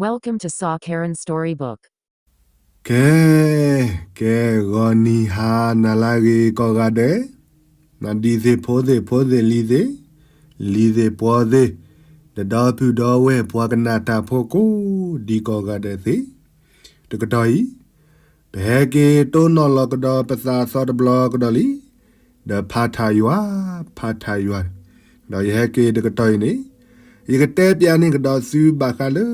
Welcome to Saw Karen Storybook. ကဲ, ကဲ, ဂီၤနံၤဟါနၤလၢအဂ့ၤကိးဂၤဒဲး, ဒ်သ့ၣ်ဖိသ့ၣ်ဖိသ့ၣ်လံၤသ့ၣ်, လံၤသ့ၣ်ပှီၤသ့ၣ်, ဒီးဒီပုၢ်ဒီဝဲၢ်ပှၤကနၣ်တၢ်ဖိကိးဒံကိးဂၤဒဲးသ့ၣ်, တကတီၢ်အံၤ, ပဟဲက့ၤတိၢ်နီၣ်လီၤကဒီးပသးအသီတဘျီကဒီးလံ, ဒီးဖးထးယွၤ, ဖးထးယွၤ, ဒီးယဟဲက့ၤတကတီၢ်အံၤန့ၣ်, ယကတဲပျးန့ၢ်ကဒီးသုဘၣ်ဃးလၢ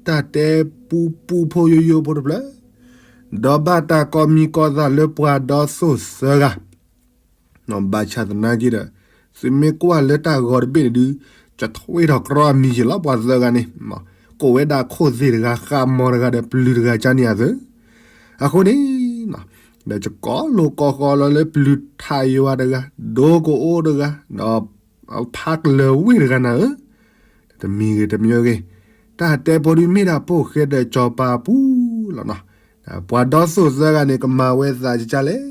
တၢ်တဲပူပူဖိယိယိဖိတဖျၢၣ်, ဒီးဘၣ်တၢ်ကိးမံၤကိးသးလၢပှၤဒီသိၣ်သၢဂၤ ဘၣ်ဆၣ်သနာ်က့ဒီး, သုမ့ၢ်ကွၢ်လၢတၢ်ဂီၤတဘ့ၣ်န့ၣ်ဒုး, ယထွဲထီၣ်ကြီအမံၤယ့လီၤ ပှၤသၢဂၤန့ၣ်, ကိးဝဲဒၣ်ခိၣ်သ့ၣ်တဂၤ ဃးမီၤတဂၤဒီးပျုၤတဂၤကၢ်န့ၣ်အသိး, အဃိန့ၣ်, ဒီးယကိးလိာ်ကိးဃီၤလီၤလၢပျုၤထးယွၤတဂၤ, ဒိကအိတဂၤ, ဒီးဖးကလၢၤဝ့ၢ်တဂၤနၤဧၢ, တမံၤဂ့ၤတမံၤဂ့ၤ, တၢ်တဲဖိဒုးမ့ၢ်ဒၣ်ဖိၣ်ဃဲဒီးစီၤပၤပူလီၤနီၤ, ပှၤဒီသိၣ်သၢဂၤန့ၣ် ကမၤဝဲသးကကၢ်လဲၣ်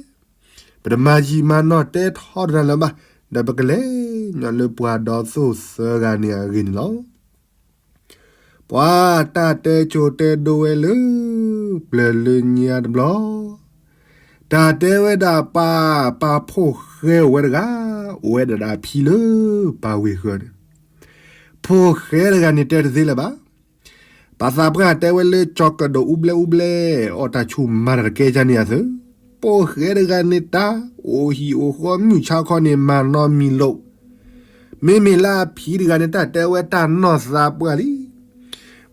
ပတမၤယံာ်မၤနီၢ်တဲထီတရၤလၢၤဘၣ်, ဒီးပကလဲၤညီလၢပှၤဒီသိၣ်သၢဂၤန့ၣ်အဂ့ၢ်န့ၣ်လီၤ. ပှၤတၢ်တဲကိၤတဲဒိဝဲလၢ ပျၢၤလၢညါတဘျီ, တၢ်တဲဝဲဒၣ်ပၢ်ပၢ်ဖိၣ်ဃဲအိၣ်ဝဲတဂၤ, အိၣ်ဝဲဒၣ်ဒီးအဖံလၢပၢ်ဝ့ၢ်ဃၢၤန့ၣ်, ဖိၣ်ဃဲတဂၤန့ၣ်တဲတသ့လၢၤဘၣ် ပာ်သးပှၢ်တဲဝဲလၢကၠီၤကၢၣ်ဒိၣ်အူဘျဲၣ်အူဘျဲၣ် အီၣ်တၢ်ဆူၣ်မၤတၢ်တကဲကၢ်န့ၣ်အသိး, ဖိၣ်ဃဲတဂၤန့ၣ်တၢ်အိၣ်ဟံၣ်အိၣ်ဃီမုၢ်ဆါခီန့ၣ်မၤနီတမံၤလိာ်, မ့မ့ၢ်လၢအဖံတဂၤန့ၣ် တၢ်တဲဝဲတၢ်နီၢ်သးပှၢ်လံ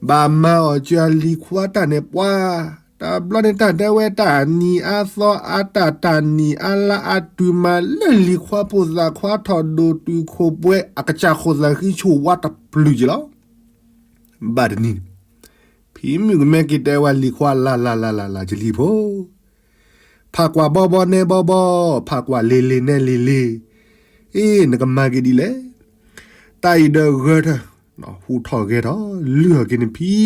ဘၣ်မၤအီၣ်ကၢလံၤခွါတၢ်န့ၣ်ပှၢ်, တဘျီန့ၣ်တၢ်တဲဝဲတၢ်နံၤအါသီအါတၢ်တၢ်နံၤအါလါအါတုၤမၤလၢလံၤခွါဖိသၣ်ခွါထီၣ်ဒိၣ်တုၤခိၣ်ပှဲၤအကစၢ်ဃိၣ်သးဃံဆိၣ်ဝါတပျုာ်က့ၤလီၤ. ဘၣ်တနံၤန့ၣ်, ဖံမုၣ်ကမဲက့ၤတဲဝဲလံၤခွါလၢ်လၢ်လၢ်လၢ်လၢ် ကၠလံၤဖိ ဖးကွၢ်ဘီဘီနဲဘီဘီ, ဖးကွၢ်လ့ၤလ့ၤနဲလ့ၤလ့ၤ, အ့ နကမၤက့ၤဒ်လဲၣ်. တၢ်အံၤဒီးဂၢၢ်ထၢၣ်, ဟူးထီၣ်ဂဲၤထီၣ်, လုၢ်အီၣ်က့ၤနဖံ,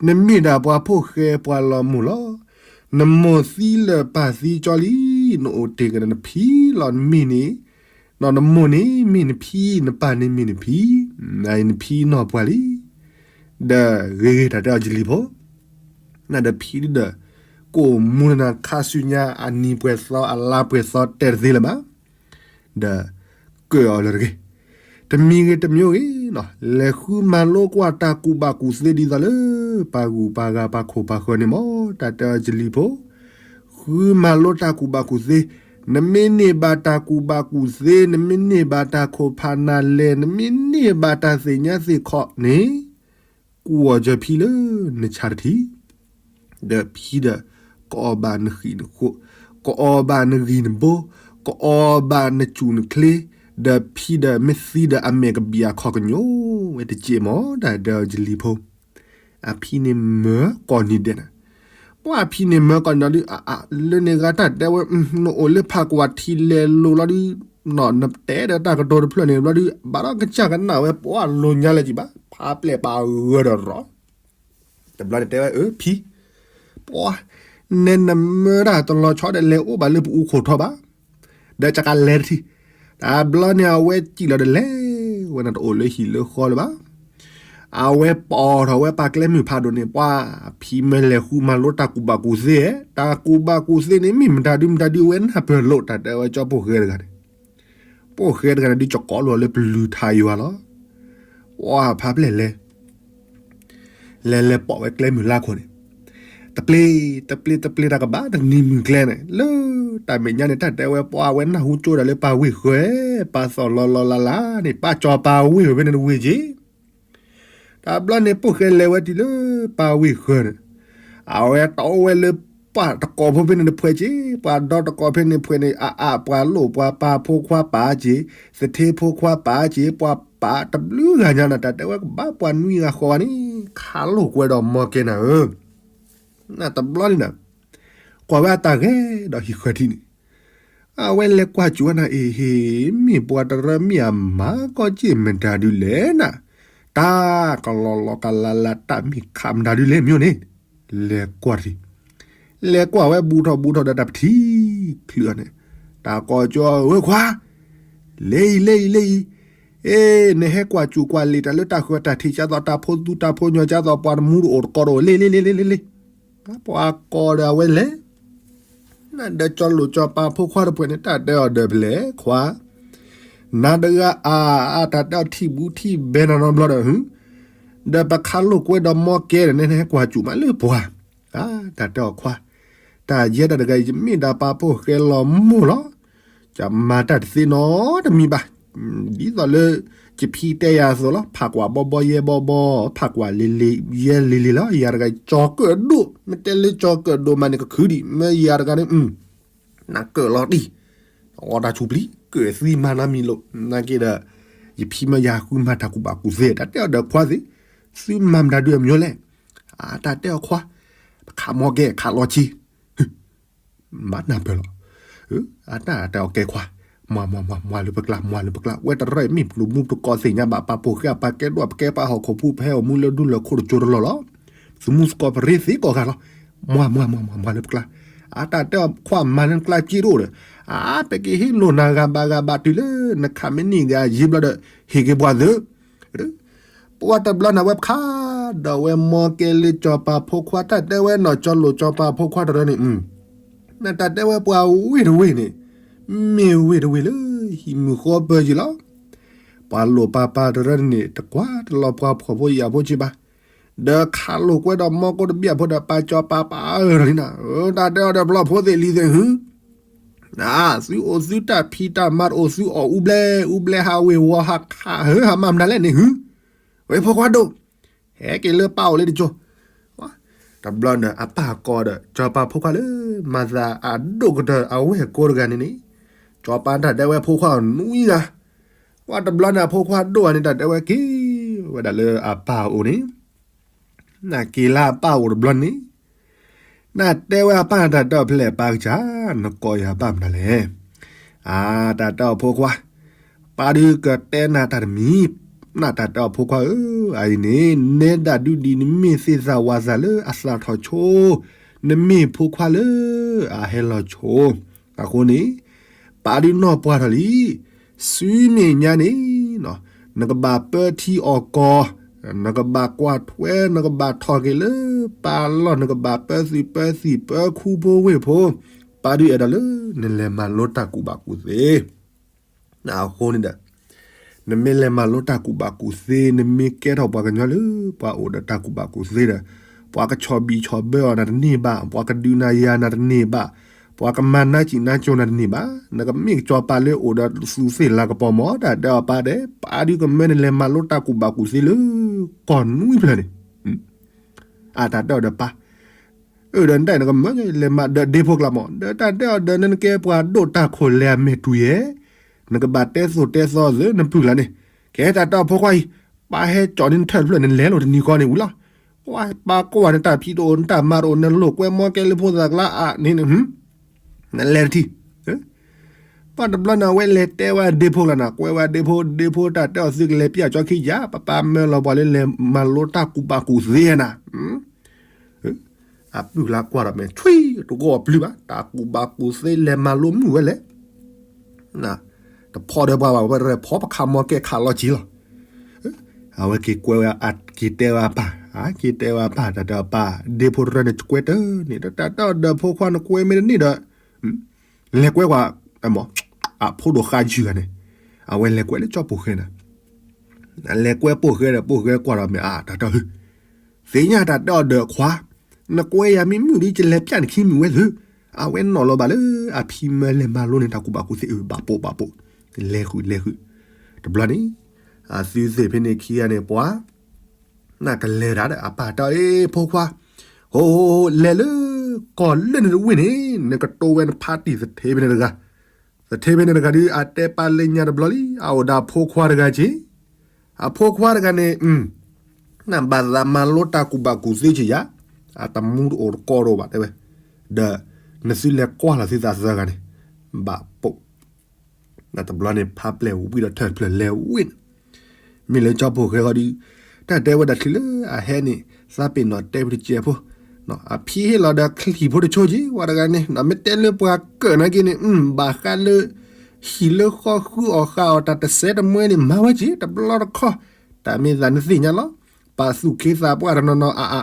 နမ့ၢ်ဒၣ်ပှၤဖိၣ်ဃဲပှၤလီၤမိၢ်လီၤ. နမိၢ်သံလၢာ်ပၢ်သံကၠီလံ, နအိၣ်တ့ၢ်ကဒီးနဖံလီၤ နမ့ၢ်န့ၣ်, နမိၢ်န့ၣ်မ့ၢ်နဖံ, နပၢ်န့ၣ်မ့ၢ်နဖံ, နဖံနီၢ်ပှၢ်လံ. ဒီးဂ့ၤဂ့ၤတၢ်တဲအီၤကၠလံၤဖိ နဒီးဖံဒုဒီး, ကိၣ်မူနခါဆူညါအနံၤပှဲၤသီအလါပှဲၤသီတဲတသ့လၢၤဘၣ်, ဒီးကၢၣ်အီၤလၢတဂ့ၤ. တမံၤဂ့ၤတမံၤဂ့ၤနီၤ လဲၤဃုမၤလိကွၢ်တၢ်ကူၣ်ဘၣ်ကူၣ်သ့ဒ်သိးလၢ ပၢ်ဂုၢ်ပၢ်ဂၤပၢ်ခိၣ်ပၢ်ဃၢၤန့ၣ်မ့ၢ် တၢ်တဲအီၤကၠလံၤဖိ, ဃုမၤလိတၢ်ကူၣ်ဘၣ်ကူၣ်သ့, နမ့ၢ်န့ၢ်ဘၣ်တၢ်ကူၣ်ဘၣ်ကူၣ်သ့, နမ့ၢ်န့ၢ်ဘၣ်တၢ်ခိၣ်ဖးနၤလဲၣ်, နမ့ၢ်န့ၢ်ဘၣ်တၢ်သ့ၣ်ညါသ့ၣ်ခီန့ၣ် ကူၣ်အီၤကၢဖံလၢနဆါတထံၣ်, ဒီးဖံဒီး ကအီၣ်ဘၣ်နဃံၣ်နဃိ, ကအီၣ်ဘၣ်နဂံၢ်နဘိ, ကအီၣ်ဘၣ်နစူၣ်နချ့, ဒီးဖံဒီးမ့ၢ်သံဒီးအမဲာ်ကဘံၣ်အခီၣ်ကညိဝဲတက့ၢ်မ့ၢ် တၢ်တဲအီၤကၠလံၤဖိ, အဖံန့ၣ်မၢကိးနံၤဒဲးနၤ, ပှၤအဖံန့ၣ်မၢကိးနံၤဒီး လၢန့ၣ်ဂၤတၢ်တဲဝဲ နအိၣ်လၢဖးကွၢ်ထံလဲၤလိၤလီၤဒုး, နတဲဒီးတၢ်ကတိၤတဖျၢၣ်န့ၣ်ဘျီဒုး ဘၣ်ဒီးကစၢ်ကနၣ်ဝဲပှၤလိၤညါလၢၤကံဘၣ် ဖးပျဲၢ်ပာ်ဂၢၢ်ဒီးရီၤ တဘျီန့ၣ်တဲဝဲအၢ ဖံ, ပှၤ, နဲနမၢဒၣ်တလီၤဆီဒီးလဲၤအိၣ်ဘၣ်လၢပအူခိၣ်ထီဘၣ်, ဒီးကကလဲၤတထံၣ်, တဘျီန့ၣ်အဝဲစံၣ်လီၤဒီးလဲၤဝဲန့ၣ်တအိၣ်လၢဟံၣ်လၢဃီလၢၤဘၣ်, အဝဲပိာ်ထီၣ်ဝဲပာ်ကျဲမုၢ်ဖးဒိၣ်န့ၣ် ပှၤ, ဖံမၢလဲၤဃုမၤလိတၢ်ကူၣ်ဘၣ်ကူၣ်သ့, တၢ်ကူၣ်ဘၣ်ကူၣ်သ့န့ၣ်မ့ၢ်မတၤဒုမတၤဒုဝဲနၢ်ပၢၢ်လိာ် တၢ်တဲဝဲကၠီဖိၣ်ဃဲတဂၤန့ၣ်, ဖိၣ်ဃဲတဂၤန့ၣ်ဒုးကကိးလိာ်လၢပလုၢ်ထးယွၤလီၤ, ပှၤဖးပျဲၢ်လဲၤ လဲၤလဲၤပိာ်ဝဲကျဲမုၢ်လါခိၣ်န့ၣ်, တပျ့ၤ, တပျ့ၤ, တပျ့ၤတၢ်ကဘၣ်တနံၤမုၢ်ကျဲန့ၣ် လၢတၢ်မဲာ်ညါန့ၣ် တၢ်တဲဝဲပှၤဝဲနၢ်ဟူကၠိဒၣ်လၢပၢ်ဝ့ၢ်ဃၢၤ, ပၢ်သီၣ်လီၤလီၤလးလးန့ၣ် ပၢ်ကၠီၤပၢ်ဝ့ၢ်ဝဲဖဲန့ၣ်တဝ့ၢ်က့ၤ, တဘျီန့ၣ် ဖိၣ်ဃဲလဲၤဝဲတုၤလၢပၢ်ဝ့ၢ်ဃၢၤန့ၣ်, အဝဲတီဝဲလၢပှၤတကိးဖိဖဲန့ၣ်တဖှဲးက့ၤ, ပှၤဒီတကိးဖဲန့ၣ်ဖှဲးန့ၣ် အအၣ်ပှၤလိၣ်ပှၤပၢ်ဖိခွါပၢ်က့ၤ, သထ့ဖိခွါပၢ်က့ၤ, ပှၤပၢ်တဘျုးဂၤညါန့ၣ် တၢ်တဲဝဲကဘၣ်ပှၤနွံဂၤဃိးဂၤန့ၣ် ခးလိာ်ကွဲဒီးမီၢ်ကဲနၤဧၢ, နတဘျီန့ၣ်ဒီး, ကွၢ်ဝဲအတၢ်ဂဲၤဒီးဟံၣ်ဃၢၤထံးန့ၣ်, အဝဲလဲၤကွၢ်စူၣ်ဝဲနၤအ့ၣ်ဟ့ၣ်, မ့ၢ်ပှၤတရၢမ့ၢ်အမၤကီၢ်က့ၢ်မတၤဒုလဲၣ်နၤ, တၢ်ကလီၤလီၤကလးလးတၢ်မ့ၢ်ခးမတၤဒုလဲၣ်မ့ၢ်န့ၣ်, လဲၤကွၢ်တထံၣ်, လဲၤကွၢ်ဝဲဘူးထီၣ်ဘူးထီၣ်ဒီးတၢ်ပထံၣ်ချုးအီၤန့ၣ်, တၢ်ကိးကၠီဧၢခွါ လဲၤအံၤ လဲၤအံၤ လဲၤအံၤ, အ့ နဟဲကွၢ်စူၣ်ကွၢ်လ့ၤတၢ်လၢတၢ်ဃၢၤတၢ်ထံး ကၢ်သိးတၢ်ဖိသူတၢ်ဖိညီ ကၢ်သိးပှၤတမူတအိၣ်တကိးတအိၣ် လ့ၤလ့ၤလ့ၤလ့ၤလ့ၤလ့ၤ. ပှၤကိးဒီးအဝဲလဲၤ နဒီးကၠီလိာ်ကၠီပၤဖိခွါတပှဲၤန့ၣ် တၢ်တဲအီၤဒီးဖဲလဲၣ်ခွါ, နၤတဂၤအါ အါ တၢ်တဲအီၤထံၣ်ဘူးထံၣ်ဘဲနၤနီတဘျီဒီး ဒီးပခးလိာ်ကွဲဒီးမီကဲဒီး နဟဲကွၢ်စူၣ်မးလၢပှၤ, အါ တၢ်တဲအီၤခွါ, တၢ်ယဲဒၣ်တဂၤအံၤ ယမ့ၢ်ဒၣ်ပာ်ဖှိၣ်ဃဲလီၤမိၢ်လီၤ, ယမၤတၢ်တသ့နီတမံၤဘၣ်, ဒ်သိးလၢ ယဖံတဲယၤအသိးလီၤ, ဖးကွၢ်ဘီဘီယဲဘီဘီ, ဖးကွၢ်လံၤလံၤယဲလံၤလံၤလီၤ, ယၤတဂၤကၠီၤကၢၣ်ဒိၣ်, မ့ၢ်တဲလၢကၠီၤကၢၣ်ဒိၣ်မးန့ၣ် ကခုဒံး, မ့ၢ်ယၤတဂၤန့ၣ် နကၢၣ်လီၤတံၢ်, အီတၢ်ဆူၣ်ပျံၤ ကၢၣ်သံမၤနီတမံၤလိာ်, နာ်က့ဒီး ယဖံမ့ၢ်ယၤဃုမၤတၢ်ကူၣ်ဘၣ်ကူၣ်သ့, တၢ်တဲအီၤဒီးခွါသ့ၣ်, သုမၤမတၤဒုးအမံၤလဲၣ်, အတၢ်တဲအီၤခွါ, ပခးမီကဲခးလီၤဆံ ဘၣ်နၢ်ပၢၢ်လီၤ, အတၢ်တဲအီၤကဲခွါ, မွၤမွၤမွၤမွၤလၢပကျါ မွၤလၢပကျါ, ဝဲတရၢၣ်မ့ၢ်ပျိၢ်မူပတကိးသ့ၣ်ညါဘၣ်, ပာ်ဖှိၣ်ဃဲအပာ်ကဲဒိၣ် ပကဲပှၤဟီၣ်ခိၣ်ဖိ ပဟဲအိၣ်မူလၢဒူလၢၢ်ခိၣ်တစိၤတလီၢ်လီၤ, သုမူသကိးပရ့သ့ကိးဂၤလီၤ, မွၤမွၤမွၤမွၤမွၤလၢပကျါ, အတၢ်တဲအီၤခွါမၤလၢနကျါစ့တအိၣ်ဒီး, အါ ပကဟ့ၣ်လိာ်နၤဂၤဘၣ်ဂၤဘၣ်တုၤလၢ နခးမ့ၢ်န့ၢ်ဂၤယံၤဘျီဒီး ဟ့ၣ်က့ၤပှၤသု ပှၤတဘျီန့ၣ် အဝဲခး ဒီးဝဲမီကဲလၢကၠီၤပၤဖိခွါ တၢ်တဲဝဲနီၢ်ကၠီၤလိာ်ကၠီၤပၤဖိခွါတရၢန့ၣ်, နတၢ်တဲဝဲပှၤဝ့ၢ်တဝ့ၢ်န့ၣ်, မ့ၢ်ဝ့ၢ်တဝ့ၢ်လၢ ဟံၣ်မုၢ်ဃီပၢၤယံၤလီၤ, ပှၤလိၣ်ပၤပၤတရၢန့ၣ် တကွၢ်တလီၤပှၤဖှီၣ်ဖိယာ်ဖိဆံးဘၣ်, ဒီးခးလိာ်ကွဲဒီးမီကိတဘ့ၣ်အဖိဒီး ပာ်ကၠီၤပၤပာ်အၢၣ်လီၤန့ၣ်နၤ, တၢ်တဲအီၤဒီးဘျီဖိသ့ၣ်လံၤသ့ၣ်ဟု သုအိၣ်သုတၢ်ဖံးတၢ်မၤတအိၣ် သုအီၣ်အူဘျဲအူဘျဲ ဟးဝ့ၤဝီၤ ဟးခးဟၢ ဟးမၤမတၤလဲၣ်န့ၣ်ဟု, ဝဲဖိခွါဒိၣ်, ဟဲက့ၤလၢပၢ်အိၣ်လၢတကၠိ, တဘျီန့ၣ် အပၢ်ကိးဒီး ကၠီၤပၤဖိခွါလၢ မၤသးအဒိၣ်ကတၢၢ်အဝဲၢ်ကိတဂၤန့ၣ်န့ၣ်, ကၠီၤပၤတၢ်တဲဝဲဖိခွါအီၤနွံဂၤ, ပှၤတဘျီန့ၣ် အဖိခွါဒိၣ်ဂၤန့ၣ် တၢ်တဲဝဲက့ၤဝဲဒၣ်လၢအပၢ်အိၣ်န့ၣ် နက့ၤလၢအပၢ်အိၣ်တဘျီန့ၣ်, နတဲဝဲအပၢ်တၢ်တဲအီၤဖဲလဲၣ် ပၢ်ကစၢ်, နကိးယၤဘၣ်မနုၤလဲၣ်. အါ တၢ်တဲအီၤဖိခွါ, ပၢ်ဒုးကတဲနၤတၢ်တမံၤ, နတၢ်တဲအီၤဖိခွါဧၢ, အအံၤန့ၣ် နဲဒၣ်ဒုဒံး နမ့ၢ်သ့ၣ်သၣ်ဝါသၣ်လၢအသၣ်ထီၣ်ဆိ, နမ့ၢ်ဖိခွါလၢအဟဲလီၤဆိ, အဃိန့ၣ် ပၢ်ဒုးနီၢ်ပှၢ်ထီၣ်လံ ဆူမဲာ်ညါန့ၣ် နကဘၣ်ပၢထံအီၣ်ကီၢ်, နကဘၣ်ကွၢ်ထွဲ နကဘၣ်ထီၣ်က့ၤလၢပၢ်လီၢ် နကဘၣ်ပၢသုးပၢသံၣ်ပၢခူဖိဝ့ၢ်ဖိ, ပၢ်ဒုးအဲၣ်ဒိးလၢနလဲၤမၤလိတၢ်ကူၣ်ဘၣ်ကူၣ်သ့ အဃိန့ၣ်ဒီး နမ့ၢ်လဲၤမၤလိတၢ်ကူၣ်ဘၣ်ကူၣ်သ့ နမ့ၢ်ကဲထီၣ်ပှၤကညီလၢပှၤအိၣ်ဒီးတၢ်ကူၣ်ဘၣ်ကူၣ်သ့ဒီး ပှၤကဆီၣ်ဘံၣ်ဆီၣ်ဘၢအီၤနၤတန့ၢ်ဘၣ်, ပှၤကဒုးနၤယၤနၤတန့ၢ်ဘၣ်, ပှၤကမၤနါစံၣ်နါကၠိနၤတန့ၢ်ဘၣ်, နကမ့ၢ်ကစီၤပၤလၢအိၣ်ဒီးသူးသ့ၣ်လၤကပီၤမး တၢ်တဲအီၤပၢ်ဒီး ပၢ်ဒုးကမၢနလဲၤမၤလိတၢ်ကူၣ်ဘၣ်ကူၣ်သ့လၢ ကီၢ်နွံဖျၢၣ်န့ၣ်, အတၢ်တဲအီၤဒီးပၢ် အၢ ဒီးနတၢ်အံၤနကမၢလဲၤမၤဒီးဒ့ဖိကျါမး ဒီးတၢ်တဲအီၤဒီးနကဲပှၤဒိၣ်တၢ်ခိၣ်လဲၤအမဲာ်တူၤယဲၢ်, နကဘၣ်တဲသိၣ်တဲသီသုးနပုၢ်လၢ်န့ၣ်, ကဲတၢ်တဲအီၤဖိခွါအံၤ, ပၢ်ဟဲကၠီၣ်န့ၢ်နထၢၣ်တဖျၢၣ် နလဲၤလိာ်တနံၤဃီန့ၣ်ဝံၤလီၤ. ပှၤပၢ်ကိးဂၤန့ၣ် တၢ်ဖံးတအိၣ် နတၢ်မၤတအိၣ် နလိာ်ကွဲမီကဲလၢဖိသၣ်ကျါအါန့ၣ်န့ၣ် နလဲၤတထံၣ် ပှၤတဘျီန့ၣ် အဝဲလဲၤတဲဝဲဒ့ဖိလီၤနၤ, ကွဲဝဲဒ့ဖိ ဒ့ဖိတၢ်တဲအီၤသုကလဲၤပျဲကၠီခံယၤ, ပၢ်ပၢ်မၢလီၤပှၤလၢလဲၤမၤလိတၢ်ကူၣ်ဘၣ်ကူၣ်သ့နၤ, အပုၢ်လၢကွၢ်ဒီးမဲာ်ဆွံ တဂီၢ်ပျုၢ်ဘၣ်, တၢ်ကူၣ်ဘၣ်ကူၣ်သ့လဲၤမၤလိမုာ်ဝဲလဲၣ် တဖီဒီးပှၤဘၣ်ဝဲ ဖီပခးမီကဲခးလီၤဆံလီၤ. အဝဲက့ၤကွဲဝဲ က့ၤတဲဝဲအပၢ်, က့ၤတဲဝဲအပၢ် တၢ်တဲအီၤပၢ် ဒ့ဖိတရၢန့ၣ် ကွဲတန့ၢ် တၢ်တဲအီၤဒီးဖိခွါနကွဲမ့ၢ်တန့ၢ်ဒီး လဲၤကွဲကွၢ် အဖိဒိၣ်ဃါယုၢ်ဂၤန့ၣ်, အဝဲလဲၤကွဲလၢကၠီပိာ်ဃဲန့ၣ်, လဲၤကွဲပိာ်ဃဲဒီး ပိာ်ဃဲကွၢ်ဒီးမဲာ် အါ တၢ်တဲအီၤ သ့ၣ်ညါတၢ်တဲအီၤဒီးခွါ, နကွဲယၤမ့ၢ်မုာ်ဒီး ယလဲၤပျဲနခံမုာ်ဝဲသု, အဝဲနီၣ်လီၤဘၣ်လၢ အဖံမၢလဲၤမၤလိန့ၣ် တၢ်ကူၣ်ဘၣ်ကူၣ်သ့ အဘၣ်ပိာ်ဘၣ်ပိာ်, လဲၤဃုာ်လဲၤဃုာ်, တဘျီန့ၣ် အသုသ့ၣ်ဖဲန့ၣ်ခံဂၤန့ၣ် ပှၤ နကလဲၤတၢ်ဒီး အပၢ်တဲအီၤ ဖိခွါ, ဟိ လဲၤလၢ ကီၢ်လၢန့ၣ်တဝ့ၢ်န့ၣ် နကတိၤဝဲနဖါတံၢ်သထ့ဖဲန့ၣ်တဂၤ, သထ့ဖဲန့ၣ်တဂၤဒီး အတဲပၢ်လၢညါတဘျီလံ အအိၣ်ဒီးအဖိခွါတဂၤက့ၤ, အဖိခွါတဂၤန့ၣ် နဘၣ်သးမၤလိတၢ်ကူၣ်ဘၣ်ကူၣ်သ့က့ၤယၤ, အတမူတအိၣ်တကိးတအိၣ်ဘၣ်တဲဝဲ, ဒီး နသုလဲၤကွၢ်လီၤသုသးသၢဂၤန့ၣ်, ဘၣ်ပိာ် တဘျီန့ၣ် ဖါပျဲၢ်ဝံၤဒီးထၢၣ်ဖျၢၣ်လဲၤဝံၤန့ၣ်, မ့ၢ်လၢကၠီပိာ်ဃဲဃီဒီး တၢ်တဲဝဲဒၣ်ချုးလၢအဟဲန့ၣ် သးပ့ၤနီၣ်တဲဖုတစဲးဖိ, အဖံဟ့ၣ်လီၤဒီးချံၣ်ဖိတဆိက့ၤ ဝဲတဂၤန့ၣ် မ့ၢ်တဲလၢပှၤကၢၣ်နာ်က့န့ၣ် ဘၣ်ဃးလၢ ဟံၣ်လၢဃီဃုအီၣ်ဃာ်အီၣ်တၢ်တစဲးတမှဲန့ၣ် မၤဝဲက့ၤ တဘျီတခီၣ်, တၢ်မ့ၢ်သးနသ့ၣ်ညါလီၤ. ပာ်သူၣ်ခ့သးပှၢ်တနီၤနီၤအါအါ,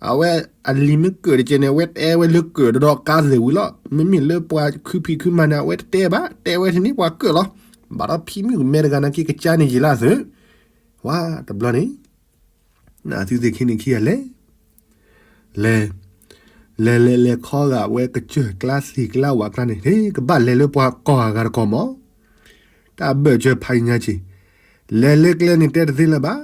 အဝဲအလံၤမ့ၢ်ကၢၣ်တကဲန့ၣ် အဝဲတဲဝဲလၢကၢၣ်ဒီးဒီးကါသ့ၣ်ဝံၤလီၤ. မ့မ့ၢ်လၢပှၤခုဖံးခုမၤန့ၣ် အဝဲတတဲဘၣ်, တဲဝဲထံန့ၣ် ပှၤကၢၣ်လီၤ. ဘၣ်ဒီးဖံမုၣ်ကမဲတဂၤနာ်က့ကစၢ်န့ၣ်ယံာ်လၢအသၢ, ဝါတဘျီန့ၣ် နသုသ့ၣ်ခံန့ၣ်ခံဂၤလဲၣ်, လဲၤ, လဲၤလဲၤလဲၤခီဂာ်ဝဲကစၢၢ်ကျါသ့ၣ်ကျါဝးကျါန့ၣ် ကဘၣ်လဲၤလၢပှၤကီၢ်ဂၤတကီၢ်မး, တၢ်ဘၢၣ်စၢၤဖးညါက့ၤ, လဲၤလၢကျဲန့ၣ်တဲတသ့လၢၤဘၣ်,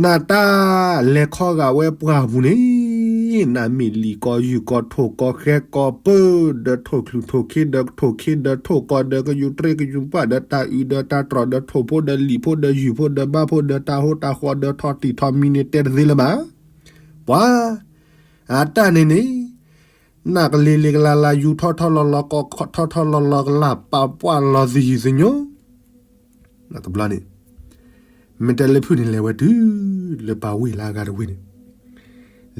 နတၢ်လဲၤခီဂာ်ဝဲပှၢ်ပူၤန့ၣ်, နမ့ၢ်လံၣ်ကီၢ်ယုၢ်ကီၢ်ထိၣ်ကီၢ်ဃဲကီၢ်ပၢ, ဒီးထိၣ်ချုးထိၣ်ခ့ဒီးထိၣ်ခ့ဒီးထိၣ်ကီၢ်ဒီးကယူၤတြ့ကယူၤပှၢ်ဒီးတၢ်အုးဒီးတၢ်တြီၢ်ဒီးထိၣ်ဖိဒီးလံာ်ဖိဒီးယုၢ်ဖိဒီးဘါဖိဒီး တၢ်ဟိတၢ်ဃီဒီးထီၣ်တံၢ်ထီၣ်မံၤန့ၣ်တဲတသ့လၢၤဘၣ်, ပှၤ, အတၢ်န့ၣ်န့ၣ်, နကလံၤလံၤကလၤလၤယူၤထီၣ်ထီၣ်လီၤလီၤကီၢ်ထီၣ်ထီၣ်လီၤလီၤကလၤ ပာ်ပှၢ်လီၤသယုၢ်သညိ, တဘျီန့ၣ်, မ့ၢ်တဲလၢဖုၣ်န့ၣ်လဲၤဝဲတုၤ, လၢပှၤဝ့ၢ်လၢအဂၤတဝ့ၢ်န့ၣ်,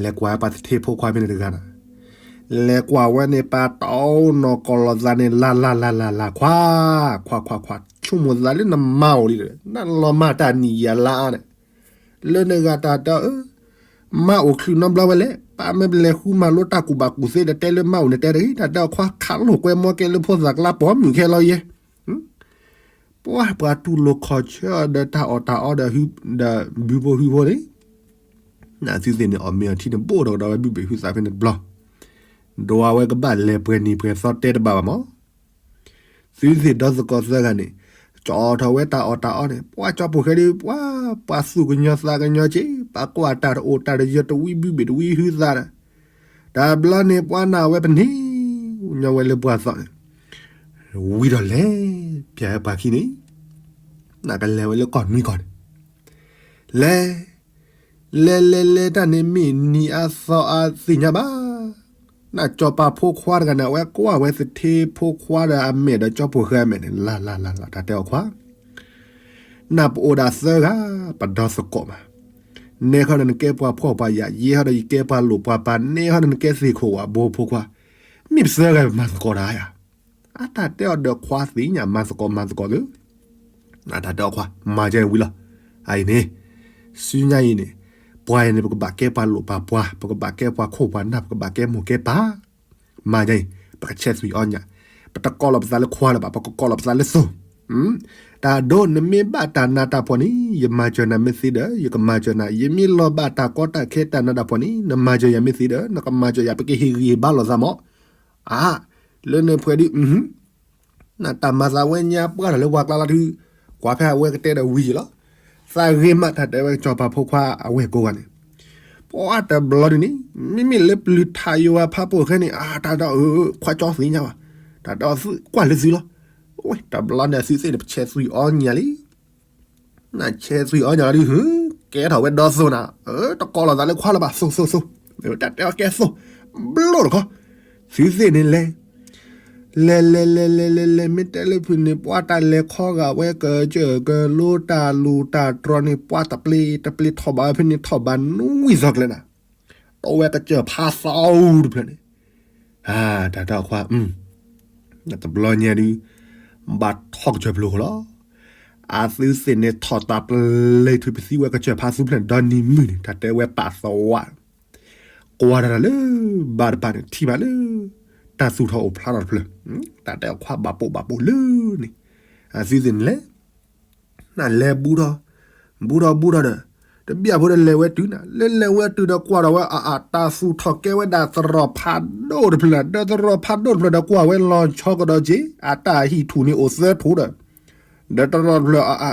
လဲၤကွၢ်ပှၤသထ့ဖိခွါဖဲန့ၣ်တဂၤနီၤ, လဲၤကွၢ်ဝဲန့ၣ် ပာ်တီနီၢ်ကီၢ်လီၤသးန့ၣ် လၢ်လၢ်လၢ်လၢ်လၢ်ခွါ, ခွါခွါခွါ ဆိကမိၣ်သးလၢနမါအိၣ်လံဒီး နလီၤမၢ်တၢ်နံၣ်ယၤလါန့ၣ်, လၢနဂၤတၢ်တဲအၢ မါအိၣ်ချုးနီတဘျီဝဲလဲၣ်, ပၢ်မ့ၢ်ပလဲၤဃုမၤလိတၢ်ကူၣ်ဘၣ်ကူၣ်သ့ဒီးတဲလၢမါအိၣ်န့ၣ်တဲတဂ့ၤ, တၢ်တဲအီၤခွါ ခးလိာ်ကွဲမီကဲလၢဖိသၣ်ကျါပိာ်မုၣ်ခဲလီၤယဲ, ပှၤပှၤတူၢ်လိာ်ခီၣ်ဆၢအီၤဒီးတၢ်အီၣ်တၢ်အီဒီး, ဒီးဘုဖိဟုဖိန့ၣ်, နသုသ့ၣ်န့ၣ် အီၣ်မ့ၤအီထံန့ၣ်ဘိၣ်ဒီးကဒီးဝဲဘုဘ့ၣ်ဟုသးဖဲန့ၣ်တဘျီ, ဒွးဝဲကဘၣ်လဲၤပှဲၤနံၤပှဲၤသီတဲတဘၣ်ဘၣ်မး သုသ့ၣ်ဒီသကိးသၢဂၤန့ၣ်, ကၠီထီၣ်ဝဲတၢ်အီၣ်တၢ်အီန့ၣ် ပှၤကၠီပိာ်ဃဲဒီး ပှၤ, ပှၤသူၣ်ကညီၤသးကညီၤက့ၤ ပှၤကွၢ်တၢ်တအိၣ်တၢ်တယၢၤတဝံဘုဘ့ၣ်တဝံဟုသးဒီး, တဘျီန့ၣ် ပှၤနာ်ဝဲပန့ၢ်, ညီဝဲလၢပှၤသီၣ်န့ၣ်, ဝံၤဒီးလဲၤ, ပျဲဝဲပှၤခံန့ၣ်, နကလဲၤဝဲလၢကီၢ်နွံကီၢ်န့ၣ်, လဲၤ လဲၤလဲၤလဲၤတၢ်န့ၣ်မ့ၢ်နံၤအသီအသ့ၣ်ညါဘၣ်, နကၠီၤပၤဖိခွါတဂၤန့ၣ် အဝဲကွၢ်ဝဲသထ့ဖိခွါဒီးအမဲာ်ဒီးကၠီပိာ်ဃဲအမဲာ်န့ၣ် လၢ်လၢ်လၢ်လၢ် တၢ်တဲအီၤခွါ, နပအိၣ်ဒၣ်သၢဂၤ, ပဒီသကိးမး, နဲဟီဒီးနကဲပှၤဖှီၣ်ပှၤယာ်, ယဲဟီဒီးယကဲပှၤလိာ်ပှၤပၤ, နဲဟီဒီးနကဲသ့ၣ်ခိၣ်ဝဲဘိဖိခွါ, မ့ၢ်ပသၢဂၤပမၤသကိးတၢ်ယၤ အတၢ်တဲအီၤဒီးခွါသ့ၣ်ညါမၤသကိးမၤသကိးသု, အတၢ်တဲအီၤခွါ မၤကဲဝံၤလီၤ, အအံၤန့ၣ်, ဆူညါအံၤန့ၣ်, ပှၤအံၤန့ၣ် ပကဘၣ်ကဲပှၤလိာ်ပှၤပှၤ, ပကဘၣ်ကဲပှၤခိၣ်ပှၤနၢ်, ပကဘၣ်ကဲမိၢ်ကဲပၢ်, မၤကဲအံၤ, ပကဆဲးသွံၣ်အီၣ်ညၣ်, ပတကိးလီၤပသးလၢခွါလၢၤဘၣ်, ပကကိးလီၤပသးလၢသိၣ် တၢ်ဒိ နမ့ၢ်ဘၣ်တၢ်နးတၢ်ဖှီၣ်န့ၣ် ယမၤစၢၤနၤမ့ၢ်သ့ဒီး ယကမၤစၢၤနၤ, ယမ့ၢ်လီၤဘၣ်တၢ်ကီတၢ်ခဲတၢ်နးတၢ်ဖှီၣ်န့ၣ် နမၤစၢၤယၤမ့ၢ်သ့ဒီး နကမၤစၢၤယၤ ပကဟ့ၣ်ဂံၢ်ဟ့ၣ်ဘါလိာ်သးမး, အါ, လၢနဖှဲးဒု နတၢ်မၤသးဝဲညါပှၢ်ထီၣ်လၢပှၤကျါလီၤဒု, ကွၢ်ဖဲအဝဲကတဲဒီးဝံၤယံၤလီၤ, သးဂ့ၤမးတၢ်တဲဝဲကၠီၤပၤဖိခွါအဝဲၢ်ကိးဂၤန့ၣ်, ပှၤတဘျီဒုန့ၣ်, မ့မ့ၢ်လၢပျုၤထးယိၤဝဲဖးပိာ်ဃဲန့ၣ် အါ တၢ်ဒီးအခွါကၠီသ့ၣ်ညါဘၣ်, တၢ်ဒီးသုကွၢ်လၢသုလီၤ, ဝဲတဘျီန့ၣ်သုသ့ၣ်န့ၣ် ပဆဲးသွံၣ်အီၣ်ညၣ်လံ နဆဲးသွံၣ်အီၣ်ညၣ်လီၤဒု ကဲထီၣ်ဝဲဒီသိၣ်နၤ, တကိးလီၤသးလၢခွါလၢၤဘၣ် သိၣ်သိၣ်သိၣ်, တၢ်တဲအီၤကဲသိၣ်, ဘျိၣ်တခီ, သုသ့ၣ်န့ၣ်လဲၤ, လဲၤလဲၤလဲၤလဲၤလဲၤလဲၤ မ့ၢ်တဲလၢဖုၣ်န့ၣ် ပှၤတၢ်လဲၤခီဂာ်ဝဲကစၢၢ်ကလိတၢ်လူၤတၢ်တြီၤန့ၣ် ပှၤတပျ့ၤတပျ့ၤထီၣ်ဘၣ်ဖဲန့ၣ်ထီၣ်ဘၣ်နွံသီကျဲနၤ တဝဲကစၢၢ်ဖးသီတဖျၢၣ်န့ၣ်, တၢ်တၢ်ခွါ, တဘျီညါဒု, ဘၣ်ထီၣ်ကစၢၢ်ဖျိဃီလီၤ, အသုသ့ၣ်န့ၣ်ထီၣ်တၢ်ပျဲၢ်ထွံၣ်ပသံဝဲကစၢၢ်ဖးသူဖျၢၣ်န့ၣ် ဒီနံၤမုၢ်န့ၣ် တၢ်တဲဝဲပာ်သဝါ, ကွၢ်တၢ်လၢ, ဘၣ်တပၤန့ၣ် ထံၣ်ဘၣ်လၢ, တၢ်သူၣ်ထီၣ်အိၣ်ဖျါထီၣ်တဖျၢၣ်, တၢ်တဲအီၤခွါဘၣ်ပိာ်ဘၣ်ပိာ်လၢန့ၣ်, အသုသ့ၣ်န့ၣ်လဲၣ် နလဲၤဘူးထီၣ်, ဘူးထီၣ်ဘူးထီၣ်ဒီး, တဘျီဖိဒီးလဲၤဝဲတုၤနၤ လၢလဲၤဝဲတုၤဒီးကွၢ်ဒီးဝဲအအါ တၢ်သူၣ်ထီၣ်ကဲဝဲဒၣ်သရိာ်ဖးဒိၣ်တဖျၢၣ် ဒီးသရိာ်ဖးဒိၣ်တဖျၢၣ်ဒီးကွၢ်ဝဲလီၤဆီကဒီးက့ၤ အတၢ်ဟံၣ်ထူၣ်န့ၣ်အိၣ်သၢထူၣ်ဒီး, ဒီးသရိာ်တဖျၢၣ်အအါ,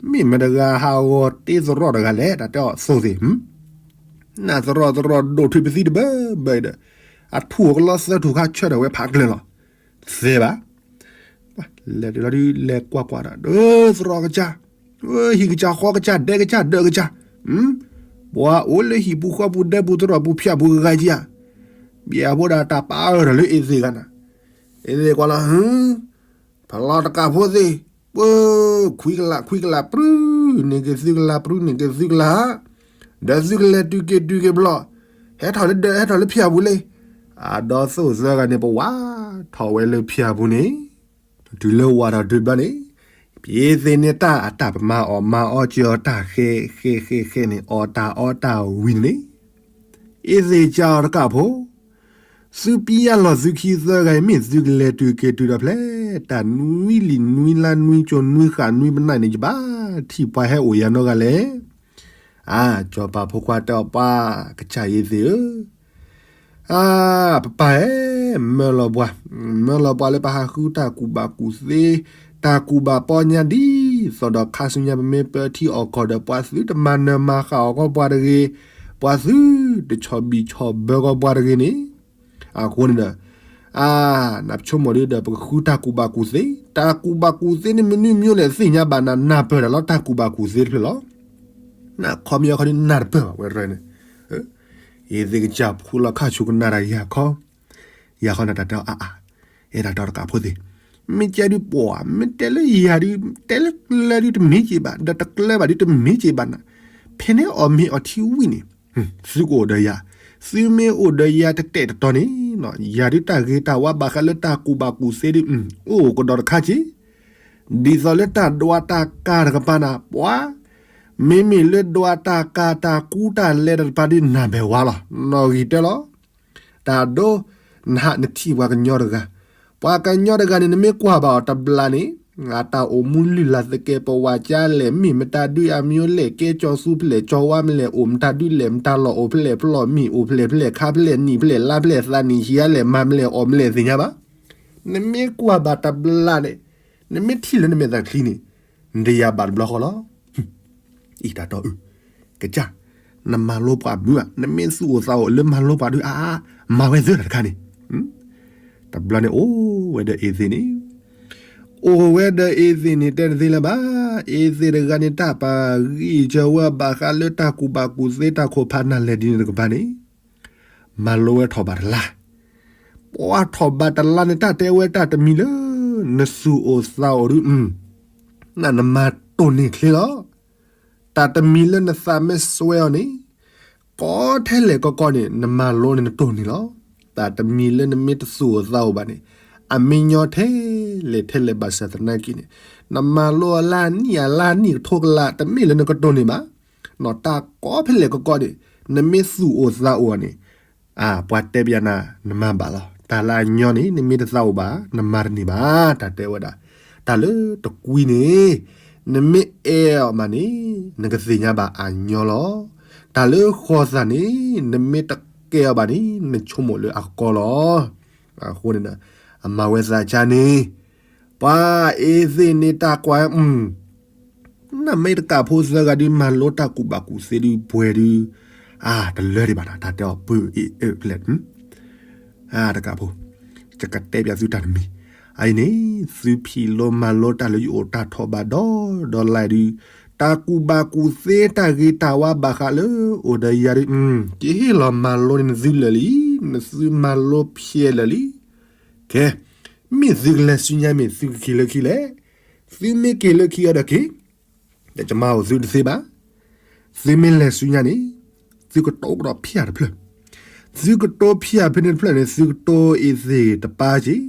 မ့ၢ်မတၤတဂၤဟးဂီၤတ့သရိာ်တဂၤလဲၣ် တၢ်တဲအီၤသိၣ်သ့ၣ် နသရိာ်သရိာ်ဒိၣ်ထွံၣ်ပသံတဘၢဘၢဒီး, အထူၣ်အကလီသၢထူၣ်ခါဆၢထၢၣ်ဝဲဖးကျၢၤလီၤ, သဲဘၣ် လဲၤတုၤလီၤဒုး လဲၤကွၢ်ကွၢ်ဒီး ဒၢသရိာ်ကစၢ်, ဟံၣ်ကစၢ်ဃီကစၢ် ဒဲကစၢ်ဒၢးကစၢ်, ပှၤအိၣ်လၢဟံၣ်ပူၤဃီပူၤဒဲပူၤသရိာ်ပူၤဖၠၣ်ပူၤဂၤကံဧါ, ဘၣ်အဖိဒၣ်တၢ်ပာ်အၢၣ်ထီၣ်လၢအ့သ့ၣ်ဂၤနၤ, အ့သ့ၣ်ကွၢ်လီၤ ဖလီတကးဖိသ့ၣ်, ပှၤ, ခွံကလးခွံကလးပြူၤ, န့ၢ်က့ၤသုကလးပြူၤ န့ၢ်က့ၤသုကလး, ဒီးသုကလဲၤတုၤက့ၤတုၤက့ၤဘျီ, ဟဲထီၣ်လၢဒၢး ဟဲထီၣ်လၢဖၠၣ်ပူၤလံ, အဒီသိၣ်သၢဂၤန့ၣ် ပဝးထီၣ်ဝဲလၢဖၠၣ်ပူၤန့ၣ် တုၤလၢဝၤထီၣ်ဒုးဘျီန့ၣ်, ပအ့သ့ၣ်န့ၣ်တၢ်အတၢ်ပမၤအီၣ်မၤအီစၢၤအီၤတၢ်ဃဲဃဲဃဲဃဲန့ၣ် အီၣ်တၢ်အီတၢ်ဝံၤန့ၣ်, အ့သ့ၣ်ကၢ်အီၤတကးဖိ, သုပံယၢ်လီၤသုခံသၢဂၤအံၤ မ့ၢ်သုကလဲၤတုၤက့ၤတုၤဒီးဖျဲၣ် တၢ်နွံလံာ်နွံလါနွံကၠိနွံဃာ်နွံပနၢ်န့ၣ် ယဘၣ်ထံၣ်ပှၤဟဲအိၣ်ယၤနီတဂၤလဲၣ်. အါ, စီၤပၤဖိခွါတဲအီၤ ပှၤကစၢ်အ့သ့ၣ်ဧၢ, အါ, ပပၢ်ဧၢ, မၢလီၤပှၤ, မၢလီၤပှၤလၢပဟးဃုတၢ်ကူၣ်ဘၣ်ကူၣ်သ့, တၢ်ကူၣ်ဘၣ်ပီညါဒ်သိးဒီးခါဆူညါ ပမ့ၢ်ပၢထံအီၣ်ကီၢ်ဒီး ပှၤသုတမၤနၢၤမၤဃၣ်အီၤကီးပှၤတဂ့ၤ, ပှၤသုတဆီၣ်ဘံၣ်ဆီၣ်ဘၢကီးပှၤတဂ့ၤန့ၣ်, အဃိန့ၣ်ဒီး အါ, နဆိကမိၣ်ဒ်ဒီး ပကဃုတၢ်ကူၣ်ဘၣ်ကူၣ်သ့, တၢ်ကူၣ်ဘၣ်ကူၣ်သ့န့ၣ် မနုၤမနုၤလဲၣ်သ့ၣ်ညါဘၣ်နၤ နၢ်ပၢၢ်တၢ်လီၤ တၢ်ကူၣ်ဘၣ်ကူၣ်သ့တဖျၢၣ်လီၤ. နခီမ့ၢ်အီခီဒ်နၢ်တပၢၢ်ဘၣ်ဝဲရဲန့ၣ်, အ့သ့ၣ်ကစၢ်ဖှူလီၤခါဆူကနၣ်တၢ်ယၤခီ, ယၤခီနတၢ်တဲအါအါ, အဲၣ်တၢ်တီတကးဖိသ့ၣ်, မ့ၢ်ကဲဒုးပှၤ မ့ၢ်တဲလၢယၤဒုး တဲလၢကျၢၤဒုးတမ့ၢ်က့ၤဘၣ် ဒီးတကျၢၤဘၣ်ဒုးတမ့ၢ်က့ၤဘၣ်နၤ, ဖဲန့ၣ်အီၣ်မ့ၤအီထံဝံၤန့ၣ် သုကအိၣ်ဒီးယၤ, သုမ့ၢ်အိၣ်ဒီးယၤတတဲာ်တတီၤန့ၣ်, ယၤဒုးတၢ်ဂ့ၤတၢ်ဝါဘၣ်ဃးလၢတၢ်ကူၣ်ဘၣ်ကူၣ်သ့ဒုး အိၣ်ကဒီးတခါက့ၤ, ဒ်သိးလၢတၢ်ဒွးတၢ်ကၤတကပၤနၤ ပှၤ, မ့မ့ၢ်လၢဒွးတၢ်ကၤတၢ်ကူတၢ်လဲတကပၤဒုး နၢ်ဘၣ်ဝါလီၤ နီၣ်ဂံၢ်တၢလီၤ. တၢ်ဒိ, နဟးနထံၣ်ပှၤကညီတဂၤ, ပှၤကညီတဂၤန့ၣ် နမ့ၢ်ကွၢ်ဘၣ်အီၤတဘျီန့ၣ်, အတၢ်အိၣ်မူလုၢ်လၢ်သကဲးပဝးကၢလဲၣ် မ့ၢ်မတၤဒုးအမံၤလဲၣ် ကဲကၠီၤသူဖျဲၣ်ကၠီၤဝါမလဲၣ် အိၣ်မတၤဒုးလဲၣ် မတၤလီၢ်အိၣ်ဖဲလဲၣ် ဖျီၣ်မံၣ်အိၣ်ဖဲလဲၣ် ဖဲလဲၣ်ခါဖဲလဲၣ်နံၣ်ဖဲလဲၣ်လါဖဲလဲၣ်သးနံၣ်ဟံးအါလဲၣ်မၤမလဲၣ်အီၣ်မလဲၣ်သ့ၣ်ညါဘၣ်. နမ့ၢ်ကွၢ်ဘၣ်တဘျီန့ၣ်, နမ့ၢ်ထံၣ်လၢနမဲာ်သးချံန့ၣ်, နတယၤဘၣ်တဘျီဃီလီၤ. အံၤတၢ်တီအု, ကစၢ်, နမၤလိပှၤမုာ်ဧါ, နမ့ၢ်သူၣ်အိၣ်သးအိၣ်လၢမၤလိပှၤဒုးအါအါ, မၤဝဲသ့လီၤတခါန့ၣ်, တဘျီန့ၣ်အိၣ်ဝဲဒီးအ့သ့ၣ်န့ၣ်, အိၣ်ဝဲဒီးအ့သ့ၣ်န့ၣ်တဲတသ့လၢၤဘၣ်. အ့သ့ၣ်တဂၤန့ၣ် တၢ်ပာ်ဂံၢ်စၢၤဝဲဘၣ်ဃးလၢတၢ်ကူၣ်ဘၣ်ကူၣ်သ့တၢ်ခိၣ်ဖးနၢ်လဲၣ်ဒ်န့ၣ်တကပၤန့ၣ်, မၤလိဝဲထီၣ်ဘၣ်တလါ, ပှၤထီၣ်ဘၣ်တလါန့ၣ် တၢ်တဲဝဲတၢ်တမံၤလၢ နသူၣ်အိၣ်သးအိၣ်ဒုး, နနမၤတိၢ်န့ၢ်ချ့လီၤ. တၢ်တမံၤလၢနသးမ့ၢ်စွဲအီၤန့ၣ်, ကီထဲလဲၣ်ကီကီန့ၣ် နမၤလိန့ၣ်နတိၢ်န့ၢ်လီၤ. တၢ်တမံၤလၢနမ့ၢ်တသူၣ်အိၣ်သးအိၣ်ဘၣ်န့ၣ်, အမ့ၢ်ညီထဲလဲၣ်ထဲလဲၣ်ဘၣ်ဆၣ်သနာ်က့န့ၣ်, နမၤလိအလါနံၣ်အလါနံၣ်ကထိကလး တမ့ၢ်လၢနကတိၢ်န့ၢ်ဘၣ်. နီၢ်တၢ်ကီဖဲလဲၣ်ကီကီန့ၣ်, နမ့ၢ်သူၣ်အိၣ်သးအိၣ်န့ၣ်, အါ ပှၤတဲပယၤနၤ နမၤဘၣ်လီၤ. တၢ်လၢအညီန့ၣ် နမ့ၢ်တသးအိၣ်ဘၣ် နမၤတန့ၢ်ဘၣ်. တၢ်တဲဝဲဒၣ်, တၢ်လၢတကွံန့ၣ်, နမ့ၢ်အဲၣ်အီၤမးန့ၣ်, နကသ့ၣ်ညါဘၣ်အညီလီၤ. တၢ်လၢဃီၤသးန့ၣ်, နမ့ၢ်တကဲအီၤဘၣ်န့ၣ် နဆိကမိၣ်လၢအကီလီၤ. အဃိန့ၣ်ဒီး, အမၤဝဲသးကါန့ၣ်, ပှၤအ့သ့ၣ်န့ၣ်တၢ်ကွၢ်, နမ့ၢ်တကးဖိသၢဂၤဒုး မၤလိတၢ်ကူၣ်ဘၣ်ကူၣ်သ့ဒုး ပှဲၤဒုး, အါ တလၢဒံးဘၣ်နၤ တၢ်တဲအီၤ ပၢအ့ၣ်အၢဖျဲၣ်, အါ တကးဖိ, ယကတဲပၠးသုတၢ်တမံၤ, အအံၤန့ၣ်, သုဖံးလိမၤလိတၢ်လၢယအိၣ်တၢ်ထီၣ်ဘးဒီဒီလါဒုး, တၢ်ကူၣ်ဘၣ်ကူၣ်သ့တၢ်ဂ့ၤတၢ်ဝါဘၣ်ဃးလၢအိၣ်ဒီးယၤဒုး, ကဟ့ၣ်လီၤမၤလိန့ၢ်နသုလၢာ်လံ, နသုမၤလိဖျဲးလၢာ်လံ. ကဲ, မ့ၢ်သုကလဲၤဆူညါမ့ၢ်သုကက့ၤလၢခံလဲၣ်. သုမ့ၢ်က့ၤလၢခံအံၤဒီးက့ၤ, ဒီးယမၤအိၣ်သုတသ့ဘၣ်. သုမ့ၢ်လဲၤဆူညါန့ၣ်, သုကတိၤကဒီးဖၠၣ်တဖျၢၣ်, သုကတိၤဖၠၣ်ဖဲန့ၣ်တဖျၢၣ်န့ၣ် သုကတိၤအ့သ့ၣ်တပၢ်က့ၤ,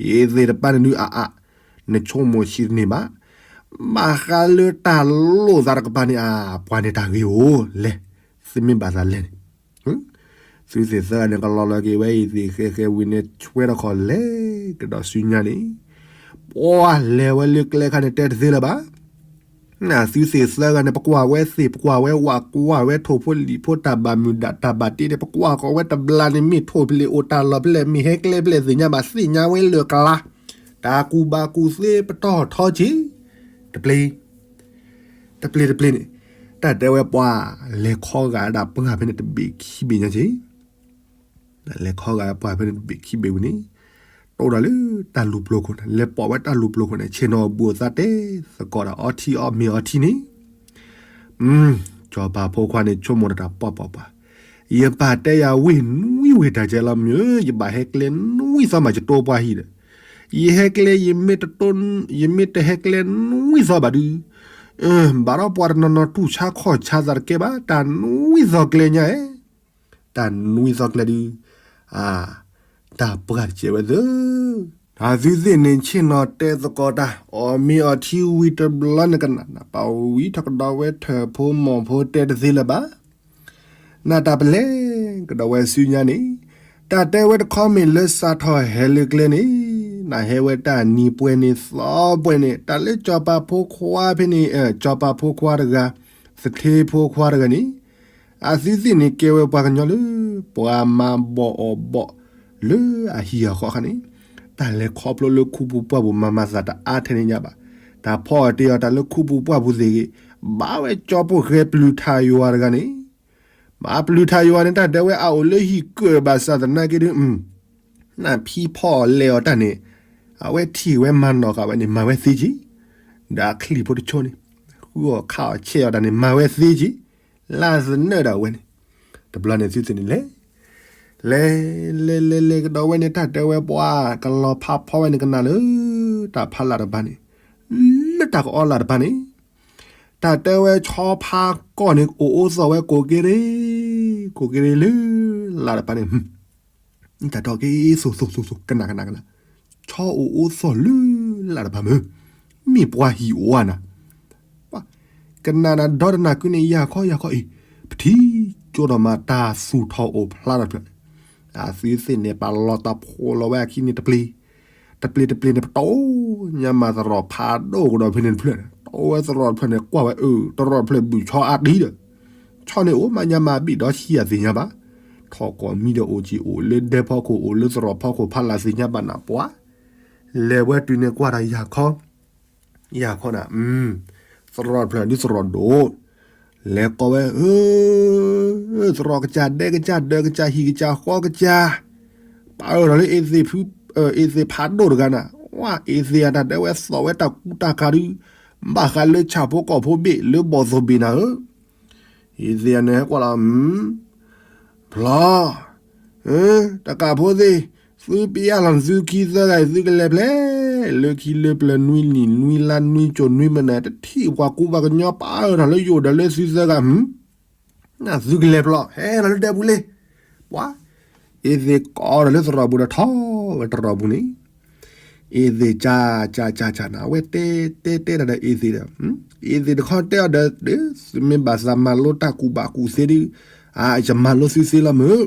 အ့သ့ၣ်တပၢ်န့ၣ်ဒုးအါအါ, နဆိကမိၣ်ဆံးတန့ၢ်ဘၣ်. ဘၣ်ဃးလၢတၢ်လိၣ်သးတကပၤန့ၣ် အါ ပှၤန့ၣ်တၢ်ဂ့ၤဧိၤလဲၣ်, သုမ့ၢ်ဘၣ်သးလဲၤန့ၣ် သုသ့ၣ်သၢဂၤန့ၣ် ကလီၤလီၤက့ၤဝဲအ့သ့ၣ်ဃဲဃဲဝံၤန့ၣ် ဆွဲထီၣ်ခီၣ်လဲၤကဒီးဆူညါန့ၣ်, ပှၤလဲၤဝဲလၢကျဲခါန့ၣ် တဲတသ့လၢၤဘၣ်. နသုသ့ၣ်သၢဂၤန့ၣ် ပကွၢ်ဝဲသ့ၣ် ပကွၢ်ဝဲဝၣ် ကွၢ်ဝဲထိၣ်ဖိလံာ်ဖိတၢ်ဘၣ်မုာ်ဒၣ်တၢ်ဘၣ်တ့န့ၣ် ပကွၢ်ဃီၤဝဲတဘျါန့ၣ် မ့ၢ်ထိၣ်ဖဲလဲၣ်အိၣ်တၢ်လီၢ်ဖဲလဲၣ် မ့ၢ်ဟဲကျဲဖဲလဲၣ်သ့ၣ်ညါဘၣ် သ့ၣ်ညါဝဲလၢာ်ကျါ, တၢ်ကူၣ်ဘၣ်ကူၣ်သ့ပတီၢ်ထီက့ၤ, တပျ့ၤ တပျ့ၤတပျ့ၤန့ၣ်, တၢ်တဲဝဲပှၤလဲၤခီဂာ်ဒၣ်ပှၢ်ဖဲန့ၣ်တဘ့ၣ်ခံဘ့ၣ်ညါက့ၤ, လဲၤခီဂာ်ပှၢ်ဖဲန့ၣ်တဘ့ၣ်ခံဘ့ၣ်ဝံၤန့ၣ်, တိၢ်ဒီးလၢတၢ်လူၤပျိၤခိၣ်န့ၣ် လဲၤပိာ်ဝဲတၢ်လူၤပျိၤခိၣ်န့ၣ် ဆ့ၣ်နီၤဘူးအသးတဲသကိးဒီးအီထံအီမ့ၤအီထံန့ၣ်, စီၤပၤဖိခွါန့ၣ်ဆိကမိၣ်တၢ်ပှၢ်ပှၢ်ပှၢ်, ယပၢ်တဲယၤဝ့ၢ်နွံဝ့ၢ်တၢ်ကဲလီၤမ့ၢ်ဧၢ, ယဘၣ်ဟဲကျဲနွံသီမးယတိၢ်ပှၢ်ဟံၣ်ဒီး, ယဟဲကျဲ ယမ့ၢ်တဟဲကျဲနွံသီဘၣ်ဒုး, ဘၣ်ဒီးပှၤတနီၤနီၤတူၢ်ဆါခီၣ်ဆါသးတကဲဘၣ် တၢ်နွံသီကျဲညါဧဲ, တၢ်နွံသီကျဲဒုး, အါ, တၢ်ပှၢ်တကဲဝဲသၢ အသုသ့ၣ်န့ၣ်ဆ့ၣ်နီၤတဲသကိးတၢ် အီၣ်မ့ၤအီထံဝံၤတဘျီန့ၣ်ကနၣ် နပာ်ဝံထီၣ်ကဒီးဝဲထၢၣ်ဖိမီၢ်ဖိတဲတသ့လၢၤဘၣ်. နတၢ်ပလဲၤကဒီးဝဲဆူညါန့ၣ် တၢ်တဲဝဲတခီမ့ၢ်လၢစးထီၣ်ဟဲလၢကျဲန့ၣ် နဟဲဝဲတၢ်နံၤပှဲၤန့ၣ်သီပှဲၤန့ၣ် တၢ်လၢစီၤပၤဖိခွါဖဲန့ၣ် စီၤပၤဖိခွါတဂၤ သထ့ဖိခွါတဂၤန့ၣ် အသုသ့ၣ်န့ၣ်ကဲဝဲပှၤကညီလၢ ပှၤမၤဘီၣ်အီၣ်ဘီၣ်လၢအဟံၣ်အဃီခါန့ၣ် တၢ်လဲၤခီဖျိလၢခူပူၤပှၢ်ပူၤမၤမၤသးတအါထဲန့ၣ်ညါဘၣ်. တၢ်ဖီအီၣ်တ့ၢ်အီၤတၢ်လၢခူပူၤပှၢ်ပူၤသ့ၣ်ဂ့ၤ ဘၣ်ဝဲကၠီပိၢ်ဃဲပျုၤထါယွၤတဂၤန့ၣ် မၤပျုၤထါယွၤန့ၣ် တၢ်တဲဝဲအအိၣ်လၢဟံၣ်ကၢၢ်ဘၣ်ဆၣ်သနာ်က့ဒု နဖံဖီအီၣ်လဲၤအီၤတၢ်န့ၣ် အဝဲထံၣ်ဝဲမၤနီၣ်ဃာ်ဝဲန့ၣ် မၤဝဲသ့က့ၤ ဒီးအချံၣ်ဖိတဆိန့ၣ် ဃုအီၣ်ခးအီၣ်ဆဲးအီၣ်တၢ်န့ၣ် မၤဝဲသ့က့ၤ လၢသနၢၣ်ဒၣ်ဝဲန့ၣ် တဘျီန့ၣ်သုသ့ၣ်န့ၣ်လဲၤ လဲၤလဲၤလဲၤလဲၤကဒီးဝဲန့ၣ် တၢ်တဲဝဲပှၤ ကလီၤဖးဖီဝဲန့ၣ်ကနၣ်လၢ တၢ်ဖးလၢ်တဖၣ်န့ၣ် လၢတၢ်ကအီလၢ်တဖၣ်န့ၣ် တၢ်တဲဝဲဆီဖါကီၢ်န့ၣ် အိၣ်အိသီၣ်ဝဲကိးက့ၤရ့ ကိးက့ၤရ့လၢ လၢ်တဖၣ်န့ၣ် တၢ်ထီၣ်က့ၤသိသိသိသိ ကနၣ်ကနၣ်ကနၣ် ဆီအိၣ်အိသီၣ်လၢ လၢ်တဖၣ်မ့ၢ် မ့ၢ်ပှၤဟံၣ်အိၣ်ဧါနၤ ကနၣ်နၤဒီတနၤကုန့ၣ် ယၤခီယၤခီအံၤ ပထံၣ်ကၠိဒီးမၤတၢ်သူၣ်ထီၣ်အိၣ်ဖျါထီၣ်ဖျၢၣ်န့ၣ် အသုသ့ၣ်န့ၣ် ပာ်လီၤတၢ်ဖိးလီၤဝဲအခံန့ၣ်တပျ့ၤ တပျ့ၤတပျ့ၤန့ၣ် ပတီၢ်ညါမၤသရိာ်ဖးဒိၣ်ကဒီးဖဲန့ၣ်တဖျၢၣ်န့ၣ် တီၢ်ဝဲသရိာ်တဖျၢၣ်န့ၣ် ကွၢ်ဝဲအၢ သရိာ်တဖျၢၣ်ဘုၣ်ဆီအါဒံဒီး ဆီန့ၣ်အိၣ်မးညါမးဘ့ၣ်ဒီးဆံးအသ့ၣ်ညါဘၣ် ထီၣ်ကိးမံဒီးအိၣ်က့ၤအိၣ်လၢဒဲဖီခိၣ်အိၣ်လၢသရိာ်ဖီခိၣ်ဖးလၢ်သ့ၣ်ညါဘၣ်နၢ်ပှၤ လဲၤဝဲတုၤန့ၣ်ကွၢ်တၢ်ယၤခီ ယၤခီနၤ သရိာ်တဖျၢၣ်ဒ်သရိာ်ဒိၣ် လဲၤကိးဝဲ သရိာ်ကစၢ်ဒဲကစၢ်ဒၢးကစၢ်ဟံၣ်ကစၢ်ဃီကစၢ် ပာ်အၢၣ်လီၤလၢအ့သ့ၣ်ဖု အ့သ့ၣ်ဖးဒိၣ်တဂၤနၤ ဝဲအ့သ့ၣ်အတၢ်တဲဝဲသိးဝဲတၢ်ကူတၢ်ကၤဒု ဘၣ်ဃးလၢဆၣ်ဖိကီၢ်ဖိဘ့ၣ်လၢဘီၣ်သိၣ်ဘ့ၣ်နၤဧၢ အ့သ့ၣ်အန့ၣ်ဟဲကွၢ်လီၤ ဖျီ တကးဖိသ့ၣ် သုပျဲလီၤနသုခံသၢဂၤအံၤ သုကလဲၤဖျဲၣ် လၢခံလၢပျၢၤနွံနံၣ်နွံလါနွံကၠိၤနွံမနၤ တထံၣ်ပှၤကူပှၤကညီပာ်အၢၣ်ထီၣ်လၢယအိၣ်ဒီးလၢသုသၢဂၤ သုကလဲၤဖျီ ဟဲလီၤလၢဒဲပူၤလံ ပှၤ အ့သ့ၣ်ကိးဒီးလၢသရိာ်ပူၤဒီးထီၣ်ဝဲတရိာ်ပူၤန့ၣ် အ့သ့ၣ်ကၢ်ကၢ်ကၢ်ကၢ်နၤ အဝဲတဲတဲတဲတၢ်ဒီးအ့သ့ၣ်ဒီး အ့သ့ၣ်တခီတဲအီၤဒီး သုမ့ၢ်ဘၣ်သးမၤလိတၢ်ကူၣ်ဘၣ်ကူၣ်သ့ဒု ယမၤလိသုသ့လီၤမုၢ်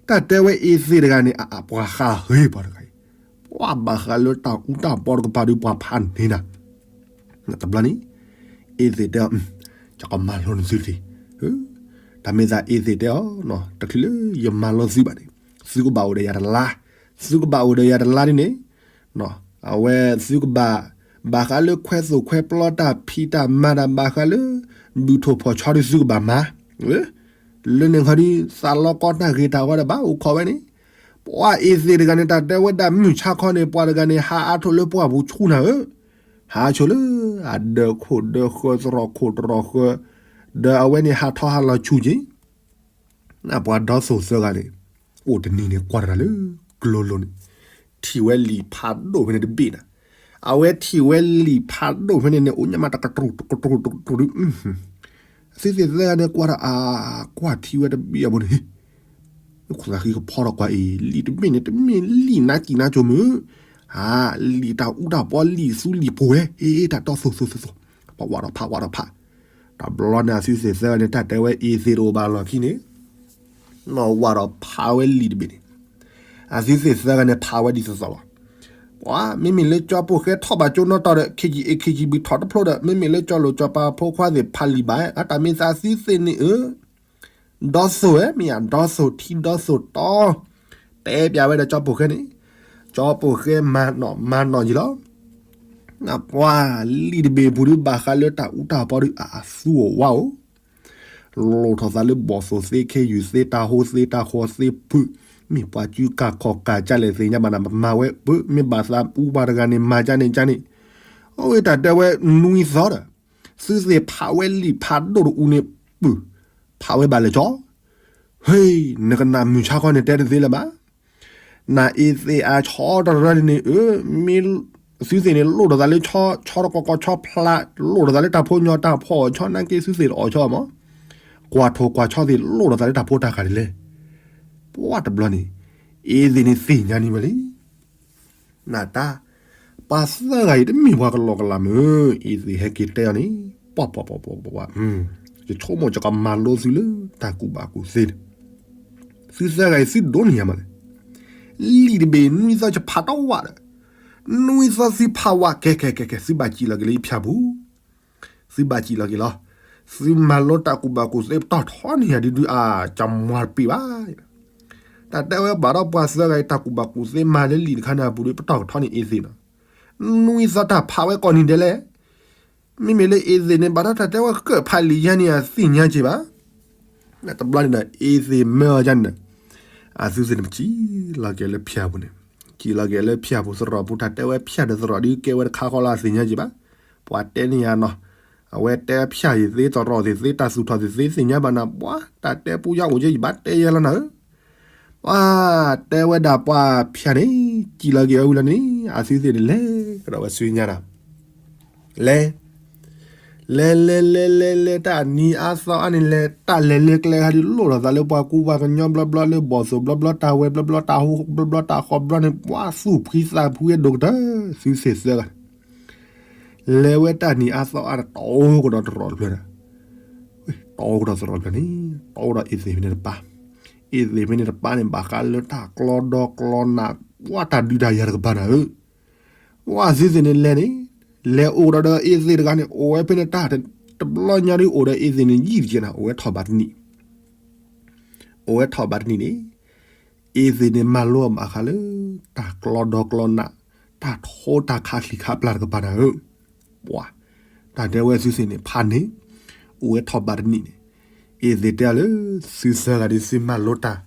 တၢ်တဲဝဲအ့သ့ၣ်တဂၤန့ၣ် အပှၤဃါဂ့ၤပှၤတဂၤအံၤ ပှၤဘၣ်ဃးလၢတၢ်အူတၢ်ပီတကပၤဒု ပှၤဖးန့ၢ်နၤ တဘျီန့ၣ် အ့သ့ၣ်တဲအီၤ ယကမၤလိနသုတက့ၢ် တၢ်မ့ၢ်သးအ့သ့ၣ်တဲအီၤ တချုးလၢယမၤလိသုဘၣ်န့ၣ် သုကဘၣ်အိၣ်ဒီးယၤတလါ သုကဘၣ်အိၣ်ဒီးယၤတလါဒ်န့ၣ် အဝဲသုကဘၣ် ဘၣ်ဃးလၢခွဲသိၣ်ခွဲပျီတၢ်ဖံးတၢ်မၤတၢ် ဘၣ်ဃးလၢ ဘုၣ်ထိၣ်ဖီၣ်ဆီဒု သုကဘၣ်မၤ လၢန့ၣ်ခီဒု သးလီကီတၢ်ဂ့ၤတၢ်ဝါဒီးဘၣ်အိၣ်ခိးဝဲန့ၣ် ပှၤအ့သ့ၣ်တဂၤန့ၣ် တၢ်တဲဝဲဒၣ်မုၢ်ဆါခီန့ၣ် ပှၤတဂၤန့ၣ် ဟးအါထိၣ်လၢပှၢ်ပူၤဆူနၤဧၢ ဟးဆိလၢ အဒၢးခိၣ်ဒၢးဃၢ သရိာ်ခိၣ်သရိာ်ဃၢ ဒီးအဝဲန့ၣ်ဟးထီၣ်ဟးလီၤဆူက့ၤ နပှၤဒီသိၣ်သၢဂၤန့ၣ် အိၣ်တနံၤန့ၣ် ကွၢ်တၢ်လၢ ကျိလိၤန့ၣ် ထံၣ်ဝဲလံာ်ဖးဒိၣ်ဖဲန့ၣ်တဘ့ၣ်နၤ အဝဲထံၣ်ဝဲလံာ်ဖးဒိၣ်ဖဲန့ၣ်န့ၣ် အိၣ်ညါမးတကတြူၢ်တကတြူၢ်တကတြူၢ်ဒု သုသ့ၣ်သၢဂၤန့ၣ် ကွၢ်တၢ်အါ ကွၢ်ထံဝဲတဘ့ၣ်အဘိန့ၣ် ခိၣ်သးဃံကဖီထီၣ်ကွၢ်အံၤ လံာ်တဘ့ၣ်န့ၣ် တမ့ၢ်လံာ်နါစံၣ်နါစိၤမုၢ် ဧါ လံာ်တၢ်အူတၢ်ပီလံာ်သူလံာ်ပူၤဝဲ ဟ့ တၢ်တီသိၣ်သိၣ်သိၣ်သိၣ် ပဝးထီၣ်ဖးဝးထီၣ်ဖး တဘျီန့ၣ် အသုသ့ၣ်သၢဂၤန့ၣ် တၢ်တဲဝဲအ့သ့ၣ်တအိၣ်ဘၣ်လီၢ်ခံန့ၣ် နီၢ်ဝးထီၣ်ဖးဝဲလံာ်တဘ့ၣ်န့ၣ် အသုသ့ၣ်သၢဂၤန့ၣ် ဖးဝဲဒ်သိးသိးလီၤ. ပှၤ မ့မ့ၢ်လၢကၠီပိၢ်ဃဲထီၣ်ဘၣ်ကၠိနီၣ်တီၢ်ဒီး ခ့ကၠံၣ်အ့ၣ်ခ့ကၠံၣ်ဘုၣ်ထီၣ်တဖျိဒီး မ့မ့ၢ်လၢကၠီလိာ်ကၠီပၤဖိခွါသ့ၣ်ဖးလံာ်ဘၣ် အတၢ်မ့ၢ်သးသုသ့ၣ်န့ၣ်ဧၢ ဒီသိၣ်ဝဲ မ့ၢ်ဧါ ဒီသိၣ်ထံဒီသိၣ်တီ တဲပျးဝဲဒီးကၠီပိၢ်ဃဲန့ၣ် ကၠီပိၢ်ဃဲမၤနီၣ်မၤနီၣ်ယံၤလီၤ. ပှၤလံာ်တဘ့ၣ်ပူၤဒုးဘၣ်ဃးလၢတၢ်အူတၢ်ပီဒုး အသူအဝါအိၣ် လိၣ်ထီၣ်သးလၢဘီၣ်သိၣ်သ့ ခ့ယုၢ်သ့ တၢ်ဟိသ့ တၢ်ဃီၤသ့ဖုး မ့ၢ်ပှၤစုကၢ်ခီၣ်ကၢ်ကၢ်လဲၣ်သ့ၣ်ညါဘၣ်နၤ မၤဝဲ ပမ့ၢ်ဘၣ်သးအူဘၣ်တဂၤန့ၣ် မၤကၢ်န့ၣ်ကၢ်န့ၣ် အဝဲတၢ်တဲဝဲနွံသီဒီး သုသ့ၣ်ဖးဝဲလံာ်ဖးဒိၣ်တအူန့ၣ် ပၢ် ဖးဝဲဘၣ်လဲၣ်ကၠီ ဟ့ၣ် နကနၣ်မုၢ်ဆါခီန့ၣ်တဲတသ့လၢၤဘၣ် နအ့သ့ၣ်အါဆီတရၢန့ၣ် မ့ၢ်သုသ့ၣ်န့ၣ် လိၣ်ထီၣ်သးလၢဆီတကီကီဆီဖျါ လိၣ်ထီၣ်သးလၢတၢ်ဖိညီတၢ်ဖီၣ်အီၣ်ဆီ နာ်က့သုသ့ၣ်တအီၣ်ဆီမး ကွၢ်ထိၣ်ကွၢ်ဆီသ့ၣ် လိၣ်ထီၣ်သးလၢတၢ်ဖိတၢ်ဃၢ်ဒ်လဲၣ် ပှၤတဘျီန့ၣ် အ့သ့ၣ်န့ၣ်သ့ၣ်ညါန့ၣ်ဝဲလံ နတၢ်, ပှၤသၢဂၤအံၤတမ့ၢ်ပှၤကလီကလီမုၢ်, အ့သ့ၣ်ဟဲက့ၤတဲအီၤန့ၣ်, ပှၤပှၤပှၤပှၤပှၤ, ယဆိကမိၣ်ယကမၤလိသုလၢတၢ်ကူၣ်ဘၣ်ကူၣ်သ့န့ၣ်, သုသၢဂၤအံၤသုဒိးန့ၢ်ယၤမးလဲၣ်, လံာ်တဘ့ၣ်နွံသီယဖးတဝးဒီး, နွံသီသုဖးဝး ကဲကဲကဲကဲ သုဘၣ်စံၣ်လီၤက့ၤလၢယဖၠၣ်ပူၤ, သုဘၣ်စံၣ်လီၤက့ၤလီၤ, သုမၤလိတၢ်ကူၣ်ဘၣ်ကူၣ်သ့ပတီၢ်ထီန့ၢ်ယၤဒုဒုအါ ကမွၤတပ့ၤဘၣ် တၢ်တဲဝဲဘၣ်ဒီးပှၤသၢဂၤအံၤတၢ်ကူၣ်ဘၣ်ကူၣ်သ့မၤလၢလံာ်တခါန့ၣ်အပူၤဒီး ပတီၢ်ကထီန့ၢ်အ့သ့ၣ်နီၤ, နွံသီတၢ်ဖးဝဲကိးနံၤဒဲးလဲၣ်, မ့မ့ၢ်လၢအ့သ့ၣ်န့ၣ် ဘၣ်တၢ်တၢ်တဲဝဲကၢၣ်ဖးလံာ်ယါန့ၣ်အသ့ၣ်ညါက့ၤဘၣ်, တဘျီန့ၣ်ဒီး အ့သ့ၣ်မၢအီၤယါန့ၣ်ဒီး, အသုသ့ၣ်န့ၣ် ပစံၣ်လီၤက့ၤလၢဖၠၣ်ပူၤန့ၣ်, စံၣ်လီၤက့ၤလၢဖၠၣ်ပူၤသရိာ်ပူၤ တၢ်တဲဝဲဖၠၣ်ဒီးသရိာ်ဒ်ကဲဝဲတခါဃီလၢအသ့ၣ်ညါက့ၤဘၣ်, ပှၤတဲန့ၢ်ယၤနီၤ, အဝဲတဲဖၠၣ်ယသ့ သရိာ်သ့ၣ်သ့ တၢ်သူၣ်ထီၣ်သ့ၣ်သ့ သ့ၣ်ညါဘၣ်နၤ ပှၤတၢ်တဲပူယါအိၣ်က့ ယဘၣ်တဲယဲလီၤနၤဧၢ, ပှၤတဲဝဲဒၣ်ပှၤဖၠၣ်န့ၣ်, စံၣ်လီၤက့ၤဝဲဝံၤလီၤန့ၣ် အသုသ့ၣ်န့ၣ်လဲၤကဒီးဝဲဆူညါဒီး, လဲၤ လဲၤလဲၤလဲၤလဲၤလဲၤ တၢ်နံၤအါသီအါန့ၣ်လဲၤ တၢ်လဲၤလၢကျဲခါဒ်လိၣ်ထီၣ်သးလၢပှၤကူပှၤကညီဘျီဘျီ လၢဘီၣ်သိၣ်ဘျီဘျီ တၢ်ဝဲဘျီဘျီ တၢ်ဟူဘျီဘျီ တၢ်ဃီဘျီန့ၣ် ပှၤသူၣ်ဖှံသးဖှံဝဲဒိၣ်ကတၢၢ် သုသ့ၣ်သၢဂၤ လဲၤဝဲတၢ်နံၤအါသီအါန့ၣ် တီကဒီးသရိာ်တဖျၢၣ်ဒီး, တီကဒီးသရိာ်တဖျၢၣ်န့ၣ် တီကဒီးအ့သ့ၣ်ဖဲန့ၣ်တပၢ်, အ့သ့ၣ်ဖဲန့ၣ်တပၢ်န့ၣ် ဘၣ်ဃးလၢတၢ်ကျီဒီကျီနး ပှၤတၢ်ဒုးတၢ်ယၤတကပၤနၤဧၢ ဝဲသုသ့ၣ်န့ၣ်လဲၤန့ၣ်, လဲၤအိၣ်ကဒီးဒီးအ့သ့ၣ်တဂၤန့ၣ် အိၣ်ဝဲဖဲန့ၣ်တၢ်, တဘျီညါဒ်အိၣ်ဒီးအ့သ့ၣ်န့ၣ် ယံာ်တက့ၢ်နၤ အိၣ်ဝဲထီၣ်ဘးတနံၣ်, အိၣ်ဝဲထီၣ်ဘးတနံၣ်န့ၣ်, အ့သ့ၣ်န့ၣ်မၤလိအီၤဘၣ်ဃးလၢ တၢ်ကျီဒီကျီနး, တၢ်ထိတၢ်ခးချံးခးပျၢ်တကပၤနၤဧၢ, ပှၤ, တၢ်တဲဝဲသုသ့ၣ်န့ၣ်ဖးန့ၣ်, အိၣ်ဝဲထီၣ်ဘးတနံၣ်န့ၣ်, အ့သ့ၣ်တဲအီၤလၢ သုသၢဂၤဒ်သုမၤလိတၢ်န့ၣ်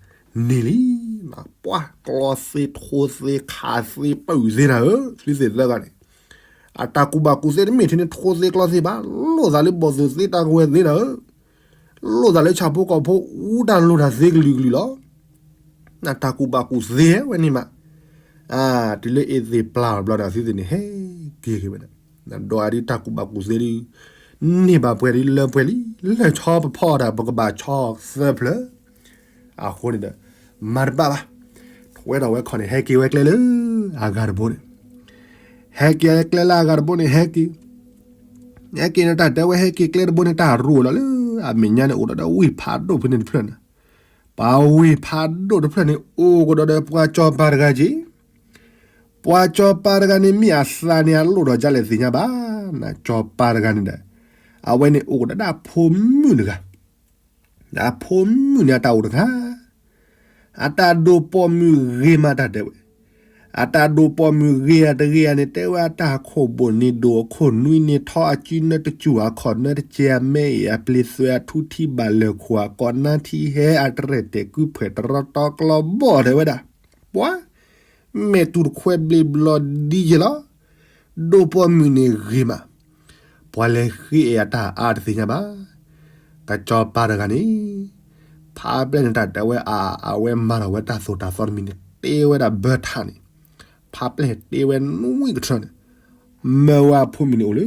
လံ ပှၤကျီသ့ထိသ့ ခးသ့ပုၢ်သ့နၤဧၢ, သုသ့ၣ်သၢဂၤန့ၣ်, အတၢ်ကူၣ်ဘၣ်ကူၣ်သ့တမ့ၢ်ထဲန့ၣ်ထိသ့ကျီသ့ဘၣ်, လိၣ်သးလၢဘီၣ်သိၣ်သ့တၢ်ကဝဲၤသ့နၤဧၢ, လိၣ်သးလၢဆၣ်ဖိကီၢ်ဖိအူတၢ်လိၤတၢ်သ့ကလုာ်ကလုာ်လီၤ. နတၢ်ကူၣ်ဘၣ်ကူၣ်သ့ဝဲန့ၣ်မး, တုၤလၢအ့သ့ၣ်ပျၢ်အီၤဘျီဒီး သုသ့ၣ်န့ၣ်ဟဲက့ၤက့ၤဝဲဒၣ်, ဒီးအဒုးတၢ်ကူၣ်ဘၣ်ကူၣ်သ့ဒုး န့ၢ်ဘၣ်ပှဲၤဒ်လၢပှဲၤလံ, လၢဆီပဖီအီၤဒီး ပကဘၣ်ဆီသၢဖျၢၣ်, အဃိန့ၣ်ဒီး မၤတဘၣ်ဘၣ်, ထွဲထီၣ်ဝဲခီန့ၣ် ဟဲက့ၤဝဲကျဲလၢအဂၤတဘိန့ၣ်, ဟဲက့ၤကျဲလၢအဂၤတဘိန့ၣ် ဟဲက့ၤ ဟဲက့ၤန့ၣ် တၢ်တဲဝဲဟဲက့ၤကျဲတဘိန့ၣ် တၢ်ရူၢ်လီၤလၢ အမဲာ်ညါန့ၣ် အိၣ်ဒီးဝ့ၢ်ဖးဒိၣ်ဖဲန့ၣ်တဖျၢၣ်န့ၣ်, ပှၤဝ့ၢ်ဖးဒိၣ်တဖျၢၣ်န့ၣ် အိၣ်ကဒီးဒီးပှၤစီၤပၤတဂၤက့ၤ, ပှၤစီၤပၤတဂၤန့ၣ် မ့ၢ်အသးန့ၣ် အလိၣ်ဒီးဒ်လဲၣ်သ့ၣ်ညါဘၣ်, နစီၤပၤတဂၤန့ၣ်ဒီး အဝဲန့ၣ်အိၣ်ကဒီးဒၣ်ဖိမုၣ်တဂၤ အဖိမုၣ်န့ၣ် အတၢ်အိၣ်တဂၤ, အတၢ်ဒိးပိာ်မုၣ်ဂ့ၤမး တၢ်တဲဝဲ, အတၢ်ဒိးပိာ်မုၣ်ဂ့ၤဧါတဂ့ၤဧါန့ၣ် တဲဝဲအတၢ်ခိၣ်ဘိၣ်န့ၣ် ဒိၣ်အခိၣ်နွံန့ၣ် ထီအစုနၢတစူၢ် အခီၣ်နၢတစဲး အမဲအ့ၣ် အပျ့ၤသွဲၣ် အထူထံဘၣ်လၢာ်ခိၣ် အကိးနါထံဟဲ အတရဲၣ်တဲာ်ကုဖှဲၣ် တရီတီကျီဘီၣ် တဲဝဲဒၣ်, ပှၤ မဲာ်တူၢ်တခွဲဘျ့ဘျီဒ်ယဲလီၤ. ဒိးပိာ်မုၣ်န့ၣ်ဂ့ၤမး, ပှၤလဲၤဃ့အဲၣ်အတၢ်အါတသ့ၣ်ညါဘၣ်. ကစီၤပၤတဂၤန့ၣ်, ဖးပျဲၢ်န့ၣ် တၢ်တဲဝဲအါ အဝဲမၤထီၣ်ဝဲတၢ်သိၣ်တၢ်သီတမံၤန့ၣ် တ့ဝဲဒၣ်ဘၢထးန့ၣ်, ဖးပျဲၢ်တ့ဝဲနွံကထၢန့ၣ်, မၢဝဲအဖိမုၣ်န့ၣ်အိၣ်လၢ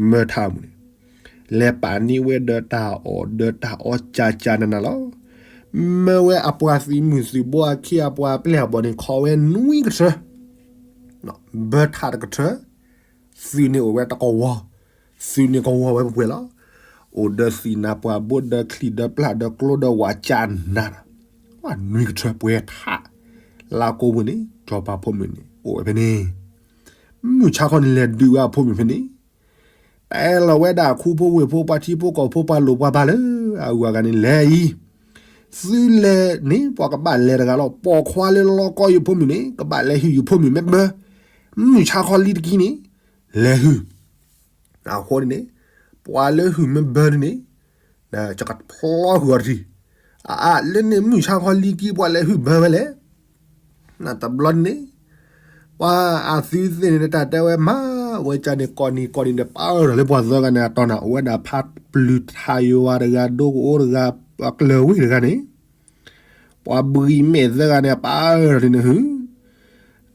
မၢထးအပူၤန့ၣ် လဲၤပာ်န့ၢ်ဝဲဒီးတၢ်အီၣ်ဒီးတၢ်အီကၢ်ကၢ်နးနးလီၤ. မၢဝဲအပှၤသုးမုၢ်သုးဘိအခံ အပှၤပျဲၢ်အဘီၣ်န့ၣ် ခိးဝဲနွံကထၢ, ဘၢထးတကထၢ, သုးန့ၣ်အိၣ်ဝဲတကဝီၤ, သုးန့ၣ်ကဝီၤဝဲပှဲၤပှဲၤလီၤ. အိၣ်ဒီးသံၣ်နၤပှၢ်ဘိ ဒီးချံၣ်ဒီးပျၢ်ဒီးကျိဒီးဝးကၢ်နးဒီး, နွံကထၢပှဲၤထး, လၢကိးပူၤန့ၣ် စီၤပၤဖိမုၣ်န့ၣ် အိၣ်ဝဲဖဲန့ၣ် မုၢ်ဆါခီန့ၣ် လဲၤဒုးဝဲအဖိမုၣ်ဖဲန့ၣ်, တဲလီၤဝဲဒၣ်ခူဖိဝ့ၢ်ဖိ ပှၤထံဖိကီၢ်ဖိ ပှၤလိၣ်ပှၤပာ်လၢအဂၤန့ၣ် လဲၤအံၤ, သုလဲၤန့ၣ် ပှၤကဘၣ်လဲၤတဂၤလီၤ. ပိာ်ခွါလၢလီကီယဖိမုၣ်န့ၣ် ကဘၣ်လဲၤဟုၣ်ယဖိမုၣ်မ့ၢ်ဘၢ, မုၢ်ဆါခီလံတကံန့ၣ် လဲၤဟုၣ် အဃိန့ၣ် ပှၤလၢဟုၣ်မ့ၢ်ဘၢန့ၣ် ယကဖျီဟုၣ်အီၤတထံၣ်, အါ လၢန့ၣ်မုၢ်ဆါခီလံကံ ပှၤလဲၤဟုၣ်ဘၢဝဲလဲၣ်. တဘျီန့ၣ် ပှၤအသုသ့ၣ်န့ၣ် တၢ်တဲဝဲမၤဝဲကန့ၣ် ကိးနံၤကိးနံၤဒီး ပၢ်အၢၣ်လီၤလၢပှၤသၢဂၤန့ၣ် အတီၢ်နၤ အိၣ်ဝဲဒၣ်ဖးပျုၤထးယွၤတဂၤ ဒိကအိတဂၤ ပှၤကျၢၤဝ့ၢ်တဂၤန့ၣ် ပှၤဘှံးမဲာ်သၢဂၤန့ၣ် ပၢ်အၢၣ်လီၤန့ၣ် ဟု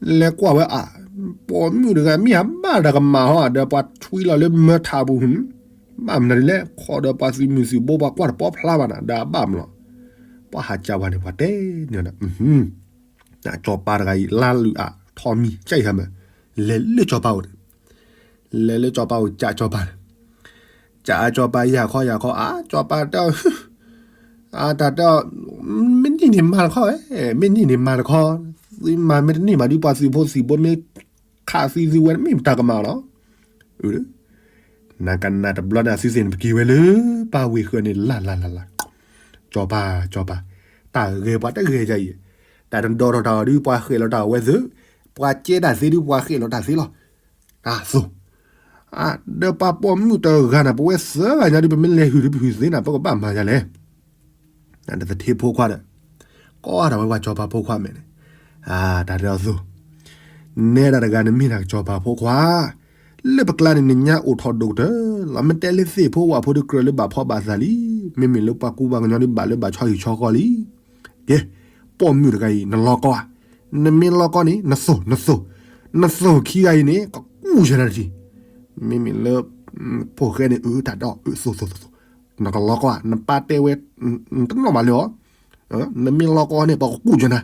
လဲၤကွၢ်ဝဲအါ, ပိာ်မုၣ်တဂၤ မ့ၢ်အဘၣ်တၢ်ကမၣ်ဟီဒီး ပှၤထွံလီၤလၢမၢထးပူၤ ဘၣ်မနုၤဒ်လဲၣ် ခီဒီးပှၤသုးမုၢ်သုးဘိ ပှၤကွၢ်တပီဖျါဘၣ်နၤ ဒီးအဘၣ်မလီၤ. ပှၤဟးကၢ်ပှၤန့ၣ် ပှၤတဲန့ၣ် စီၤပၤတဂၤအံၤ လါလုၢ်အါ ထီၣ်မံ ကၠဲအံၤဟဲမး, လဲၤလၢစီၤပၤအိၣ်န့ၣ်, လဲၤလၢစီၤပၤအိၣ် ကးစီၤပၤန့ၣ်, ကးစီၤပၤယၢ်ခီယၢ်ခီ အါ စီၤပၤတဲအီၤ, အတၢ်တဲအီၤ, မ့ၢ်န့ၢ်န့ၣ်မၤတခီဝဲ, မ့ၢ်န့ၢ်န့ၣ်မၤတခီ, သုမၤမ့ၢ်တန့ၢ်ဘၣ်ဒီး ပှၤသုးဖိသံၣ်ဘိမ့ၢ်ခးသံသုဝဲ မ့ၢ်တၢ်ကမၣ်လီၤ. နကနၣ်တဘျီန့ၣ် အသုသ့ၣ်န့ၣ် ပက့ၤဝဲလၢပှၤဝ့ၢ်ဃၢၤန့ၣ် လၢ်လၢ်လၢ်လၢ်, စီၤပၤ စီၤပၤ, တၢ်ဂဲၤပှၤတဂဲၤယၤအံၤ, တၢ်နဒီထီၣ်တၢ်အီၤဒုး ပှၤဃဲၣ်လီၤတၢ်အီၤဝဲသုး, ပှၤကဲတၢ်သ့ဒုး ပှၤဃဲၣ်လီၤတၢ်သ့လီၤ. တၢ်သိၣ်, အါ ဒီးပှၤပိာ်မုၣ်တဂၤန့ၣ် ပဝဲသၢဂၤညါဒုး ပမ့ၢ်လဲၤဟုၣ်ဒုး ပဟုၣ်သ့နၤ ပကဘၣ်မၤယၤလဲၣ်. နတသထ့ဖိခွါဒီး, ကိးထီၣ်ဝဲပှၤစီၤပၤဖိခွါမဲာ်န့ၣ်, အါ တၢ်တဲအီၤသိၣ်, နဲဒၣ်တဂၤန့ၣ်မ့ၢ်ဒၣ်စီၤပၤဖိခွါ, လၢပကျါန့ၣ် နညါအိၣ်ထီၣ်ဒိၣ်ကတၢၢ်လီၤ. မ့ၢ်တဲလၢသ့ၣ်ဖိဝၣ်ဖိဒုး ကြၢးလၢဘၣ်ဖီဘၣ်သးလံ, မ့မ့ၢ်လၢပှၤကူပှၤကညီဒုး ဘၣ်လၢဘၣ်ဆီဟံၣ်ဆီဃီလံ. ကဲ, ပိာ်မုၣ်တဂၤအံၤ နလီၤကီဧါ, နမ့ၢ်လီၤကီန့ၣ် နသိၣ် နသိၣ်, နသိၣ်ခံဂၤအံၤန့ၣ် ကကူၣ်ယနၤတထံၣ်. မ့မ့ၢ်လၢ ဖိၣ်ဃဲန့ၣ် အၢ တၢ်ဒီး အၢ သိၣ်သိၣ်သိၣ်သိၣ်, နကလီၤကီဧါ, နပၢ်တဲဝဲ တနီၣ်ဘၣ်လၢအီၤ, နမ့ၢ်လီၤကီန့ၣ် ပကကူၣ်ယနၤ.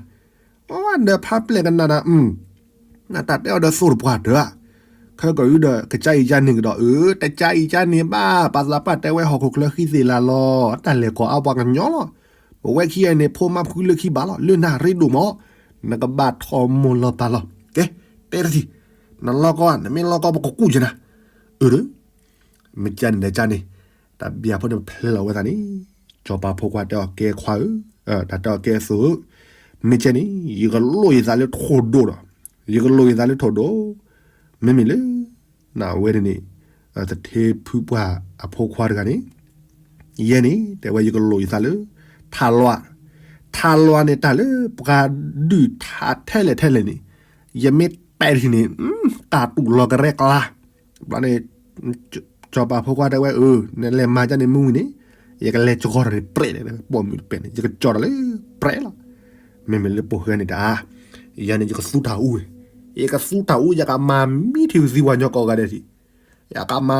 အဒီးဖးပျဲၢ်ကနၣ်ဒီး နတၢ်တဲအီၤဒီးသိၣ်တပှၢ်တၢၢ်ဧါ, ခဲကီၢ်အံၤဒီး ကစၢ်အံၤကန့ၣ်ကဒီး အၢ တကစၢ်အံၤကန့ၣ်ဘၣ်, ပှၤသးပှၢ်တဲဝဲဟီၣ်ခိၣ်ချၢဃံသ့ၣ်လၤလီၤ, တၢ်လဲၤကီၢ်အါပှၤကညီလီၤ. ပဝဲခံဂၤန့ၣ် ဖိမါဖုလၢခံဘၣ်လီၤ, လၢနၢ်ရ့ဒိၣ်မး, နကဘၣ်ထီၣ်မိၢ်လီၤပၢ်လီၤ. ကဲ, တဲတထံၣ်, နလီၤကီ, နမ့ၢ်လီၤကီ ပကကူၣ်ယနၤ. အၢ မ့ၢ်ကန့ၣ်ဒီးကန့ၣ်, တၢ်ဘံၣ်ဖိန့ၣ် ပဖျဲလီၤဝဲသးန့ၣ်, စီၤပၤဖိခွါတဲအီၤကဲခွါဧၢ, တၢ်တဲအီၤကဲသိၣ်ဧၢ, မ့ၢ်ကန့ၣ် ယကလိၣ်ယသးလၢထိၣ်ဒိၣ်ဒီး, ယကလိၣ်ယသးလၢထိၣ်ဒိၣ်, မ့မ့ၢ်လၢ နဝဲန့ၣ်န့ၣ်, သထ့ဖုပှၢ်အဖိခွါတဂၤန့ၣ်, ယဲန့ၣ် တဲဝဲယကလိၣ်ယသးလၢ ထးလွါ, ထးလွါန့ၣ်တၢ်လၢပှၤဒုၣ်ထးထဲလဲၣ်ထဲလဲၣ်န့ၣ်, ယမ့ၢ်တဲထံၣ်န့ၣ်, တၢ်တူၢ်လီၤကရဲကျါ, ဘျီန့ၣ် စီၤပၤဖိခွါတဲဝဲအၢ, နလဲၤမၤကန့ၣ်မ့ၢ်ဝံၤန့ၣ်, ယကလဲၤကီထီၣ်န့ၣ်ပြဲးလဲၣ်, ပိာ်မုၣ်တပဲာ်န့ၣ် ယကကၠီထီၣ်လၢပြဲးလီၤ. မ့မ့ၢ်လၢပိာ်ဃဲန့ၣ်တၢ်, ယၤန့ၣ် ယကသူတၢ်အူဝဲ, ယကသူတၢ်အူ ယကမၤမံထံၣ်သံပှၤကညီကိးဂၤဒဲးထံၣ်, ယကမၤမံ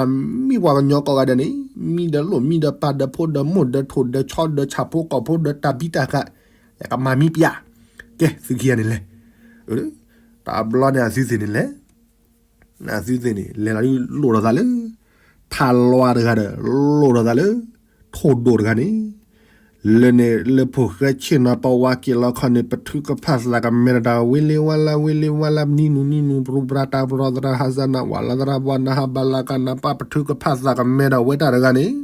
ပှၤကညီကိးဂၤဒဲးန့ၣ်, မံဒီးလိၣ်မံဒီးပၢ်ဒီးဖိဒီးမိၢ်ဒီးထိၣ်ဒီးဆီဒီးဆၣ်ဖိကီၢ်ဖိဒီးတၢ်ဘံၣ်တၢ်ဃး, ယကမၤမံပျၢ်, ကဲ သုခံဂၤန့ၣ်လဲၣ်, တဘျီန့ၣ်အသုသ့ၣ်န့ၣ်လဲၣ် အသုသ့ၣ်န့ၣ် လဲၤလီၤဒုးလိၣ်ထီၣ်သးလၢ ထးလွါတဂၤဒီး လိၣ်ထီၣ်သးလၢ ထိၣ်ဒိၣ်တဂၤန့ၣ်, လၢန့ၣ် လၢဖိၣ်ဃဲဆ့ၣ်နီၤပဝါက့ၤလီၤခီန့ၣ် ပထုကဖၣ်သးကမဲဒီးတၢ် ဝ့လ့ဝါလါ ဝ့လ့ဝါလါ နံနူနံနူ ပြူပြါတၢ်ပြီသရၣ် ဟးစနၣ် ဝးလီၤသရၣ် ပှၤနဟးဘၣ်လၢကနၣ်ပၢ် ပထုကဖၣ်သးကမဲဒီးဝဲတၢ်တဂၤန့ၣ်,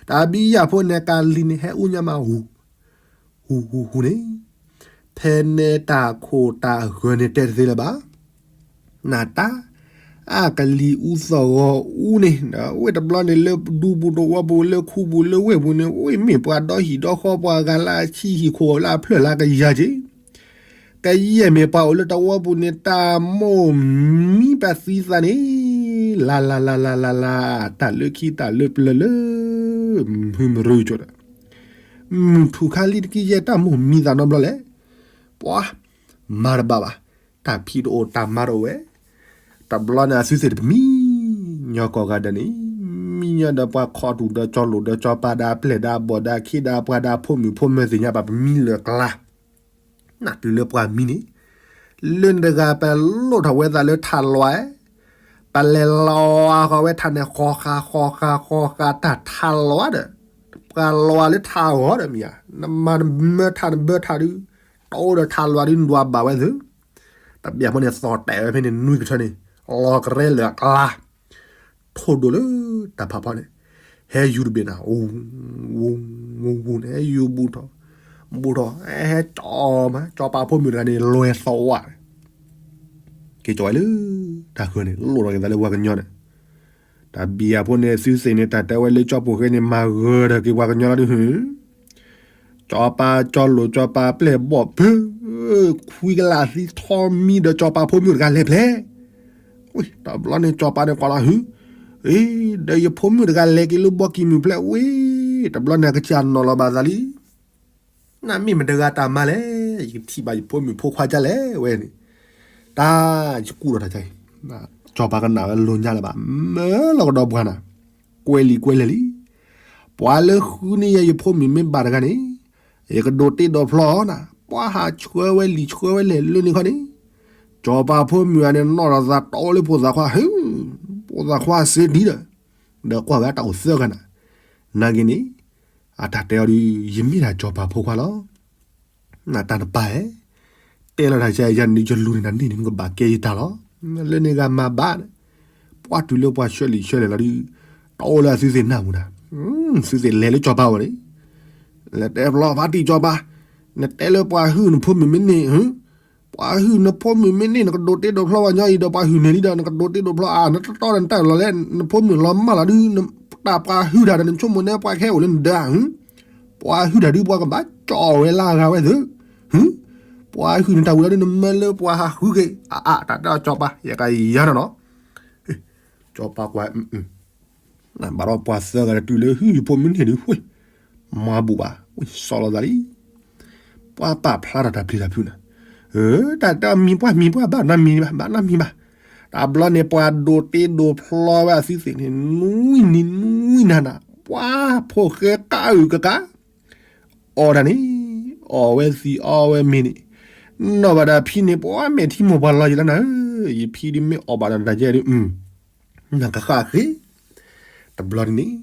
တၢ်ဘံယၣ်ဖိန့ၣ် ကလံၤန့ၣ် ဟဲအူညါမး ဟူ ဟူ ဟူ ဟူန့ၣ်, ဖဲန့ၣ်တၢ်ခိၣ်တၢ်ဃၢၤန့ၣ်တဲတသ့လၢၤဘၣ်. နတၢ်, အကလံၤအူသီၣ်ဂီၤအူန့ၣ်, ဝဲတဘျီန့ၣ်လၢဒူပူၤတဝီပူၤ လၢခူပူၤလၢဝ့ၢ်ပူၤန့ၣ် ဝဲမ့ၢ်ပှၤဒီဟံၣ်ဒီဃီပှၤဂၤလၢအဆံးဟံၣ်ခိၣ်လၢအဖျၢၣ်လၢကယၤက့ၤ ကယဲၢ်မ့ၢ်ပှၤအိၣ်လၢတဝီပူၤန့ၣ် တၢ်မိၢ်မံပသံသးန့ၣ်, လၢ်လၢ်လၢ်လၢ်လၢ်လၢ် တၢ်လၢခံတၢ်လၢပျၢၤလၢ မုၢ်မရူကၠိဒီး မုၢ်ထူၣ်ခါလံတက့ၢ်ယဲၢ်တၢ်မိၢ်မံသးနီတဘျီလဲၣ်. ပှၤ မၤတဘၣ်ဘၣ်, တၢ်ဖံးတအိၣ်တၢ်မၤတအိၣ်ဝဲ, တဘျီန့ၣ်အသုသ့ၣ်တပမံညီကိးဂၤဒဲးန့ၣ်, မံညီဒီးပှၤခီတူၢ်ဒီးကၠီလိာ်ဒီးကၠီပၤဒီးအပျဲၢ်ဒီးအဘီၣ်ဒီးအခ့ဒီး ပှၤဒီးဖိမုၣ်ဖိမၢသ့ၣ်ညါဘၣ် ပမံလၢာ်ကျါ နတုၤလၢပှၤမံန့ၣ်, လၢနတဂၤပလိၣ်ထီၣ်ဝဲသးလၢထးလွါ, ပလဲၤလီၤဃီၤဝဲထးန့ၣ် ဃီဃာ်ဃီဃာ်ဃီဃာ်တၢ်ထးလွါဒီး, ပှၤလွါလၢထးဂီၤဒီးမံၤဧါ, နမၤနမၢထးနဘၢထးဒုး, တအိၣ်ဒီးထးလွါဒုး နဒွးဘၣ်ဝဲသု, တဘၣ်ဖိန့ၣ်သီၣ်တဲာ်ဝဲဖဲန့ၣ် နွံကထၢန့ၣ်, လီၤကရဲလၢာ်အကျါ ထိၣ်ဒိၣ်လၢတၢ်ဖးဖီန့ၣ်, ဟဲယူၤတဘ့ၣ်နၤ, ဝူၤဝူၤဝူၤန့ၣ် ဟဲယူၤဘူးထီၣ်, ဘူးထီၣ်, ဟဲကၠီမး ကၠီပၤဖိမုၣ်တဂၤန့ၣ် လွဲၢ်သီဝါန့ၣ်, က့ၤကၠီဝဲလၢတၢ်ဃၢၤန့ၣ် လိၣ်ထီၣ်က့ၤသးလၢပှၤကညီန့ၣ်, တၢ်ဘံယၣ်ဖိန့ၣ် သုသ့ၣ်န့ၣ် တၢ်တဲဝဲလၢကၠီပိာ်ဃဲန့ၣ် မၤဂၢၢ်ဒီးက့ၤပှၤကညီလီၤဒုး ကၠီပၤကၠီလိာ်ကၠီပၤပျဲၢ်ဘီၣ်ဖု, ခွံကလးသံထီၣ်မံဒီးကၠီပၤဖိမုၣ်တဂၤလဲၤဖျဲး, ဝဲ တဘျီန့ၣ်ကၠီပၤန့ၣ်ကွၢ်လီၤဟု, အ့ ဒီးယဖိမုၣ်တဂၤလဲၤက့ၤလၢဘီကံၢ်မုၢ်ဖျဲးဝဲ, တဘျီန့ၣ်ကစၢ်နီၤလီၤဘၣ်သးလံ, နမ့ၢ်မတဂၤတၢ်မၤလဲၣ်, ယကထံၣ်ဘၣ်ယဖိမုၣ်ဖိခွါဒ်လဲၣ်ဝဲန့ၣ်, တၢ်ယကူၣ်ဒီးတၢ်အံၤ, ကၠီပၤကနၣ်ဝဲလိၤညါလၢၤဘၣ်, မၢလီၤကဒီးပှၤနၤ, ကွဲးလံာ်ကွဲးလဲၢ်လံ, ပှၤလၢဃုန့ၢ်ယၤယဖိမုၣ်မ့ၢ်ဘၣ်တဂၤန့ၣ်, ယကဒိးတ့ဒိးဖျီနၤ, ပှၤဟးဆှၢဝဲလံာ်ဆှၢဝဲလဲၢ်လၢန့ၣ်ခီန့ၣ်, စီၤပၤဖိမုၣ်ဂၤန့ၣ် နီၢ်ထီၣ်သးတီလၢဖိသၣ်ခွါ, ဟ့, ဖိသၣ်ခွါစ့ဒံဒီး, ဒီးကွၢ်ဝဲတၢ်အိၣ်သၢဂၤနၤ, နာ်က့န့ၣ်, အတၢ်တဲအီၤဒီး, ယမ့ၢ်ဒၣ်စီၤပၤဖိခွါလီၤ. နတၢ်နပၢ်ဧၢ, တဲလီၤတၢ်ကဲယၤန့ၣ် ယလူၤန့ၢ်နၤန့ၢ်န့ၣ် နကဘၣ်ကဲယတၢ်လီၤ. လၢန့ၣ်ဂၤမၤဘၣ်န့ၣ်, ပှၤတုၤလၢပှၤဆှၢလံာ်ဆှၢလဲၢ်လီၤဒီး, တီလၢအသုသ့ၣ်နၢ်ပူၤနၤ, သုသ့ၣ်လဲၤလၢစီၤပၤဝဲန့ၣ်, လဲၤတဲဖျီဖးတံၢ်စီၤပၤ, နတဲလၢပှၤဟုၣ်နဖိမုၣ်မ့ၢ်န့ၢ်, ပှၤဟုၣ်နဖိမုၣ်မ့ၢ်န့ၢ် နကဒိးတ့ဒိးဖျီဝဲညီအံၤဒီး ပှၤဟုၣ်န့ၢ်လံဒီး နကဒိးတ့ဒိးဖျီအါ, နတတီဒီးနတၢ်လီၤလဲၣ်, နဖိမုၣ်လီၤမၢ်လီၤဒုး, တၢ်ပှၤဟုၣ်တၢ်ဒီး နဆိကမိၣ်န့ၣ် ပှၤကဟဲအိၣ်လၢနဒၢဧါ, ပှၤဟုၣ်တၢ်ဒုး ပှၤကဘၣ်ကၠီၣ်ဝဲလၢအဂၤဝဲသ့ၣ်, ပှၤဟုၣ်နတၢ်ဝံၤလီၤဒုး နမၢလၢပှၤဟးဃုက့ၤ, အါအါ တၢ်တဲအီၤစီၤပၤ ယကယၤနီၤနီၤ, စီၤပၤကွၢ် ဘၣ်ဒီးပှၤသၢဂၤတတုၤလၢဟုၣ်ယဖိမုၣ်န့ၢ်ဒုး, မၤဘူၣ်ဘၣ်, စီလီၤသးလံ, ပှၤပာ်ဖျါထီၣ်တၢ်ပျံၤတၢ်ဖုးနၤ, တၢ်တမံၤပှၢ်မံၤပှၢ်ဘၣ်နီတမံၤဘၣ်, ဘၣ်နီတမံၤဘၣ်, တဘျီန့ၣ် ပှၤဒိးတ့ဒိးဖျီဝဲအသုသ့ၣ်န့ၣ် နွံနံၤနွံနၤနၤ, ပှၤဖိၣ်ဃဲကးအုၣ်ကကး, အီၣ်တၢ်န့ၣ်, အီၣ်ဝဲသံးအီဝဲမ့ၤန့ၣ်, နီၢ်ဘၣ်ဒီးဖံန့ၣ် ပှၤမဲာ်ထံမိၢ်ပှၤလီၤယံၤလီၤနၤဧၢ, ယဖံဒုးမ့ၢ်အီၣ်ဘၣ်ဒီးတၢ်ကဲဒုး နကဃၣ်ဃ့, တဘျီန့ၣ်,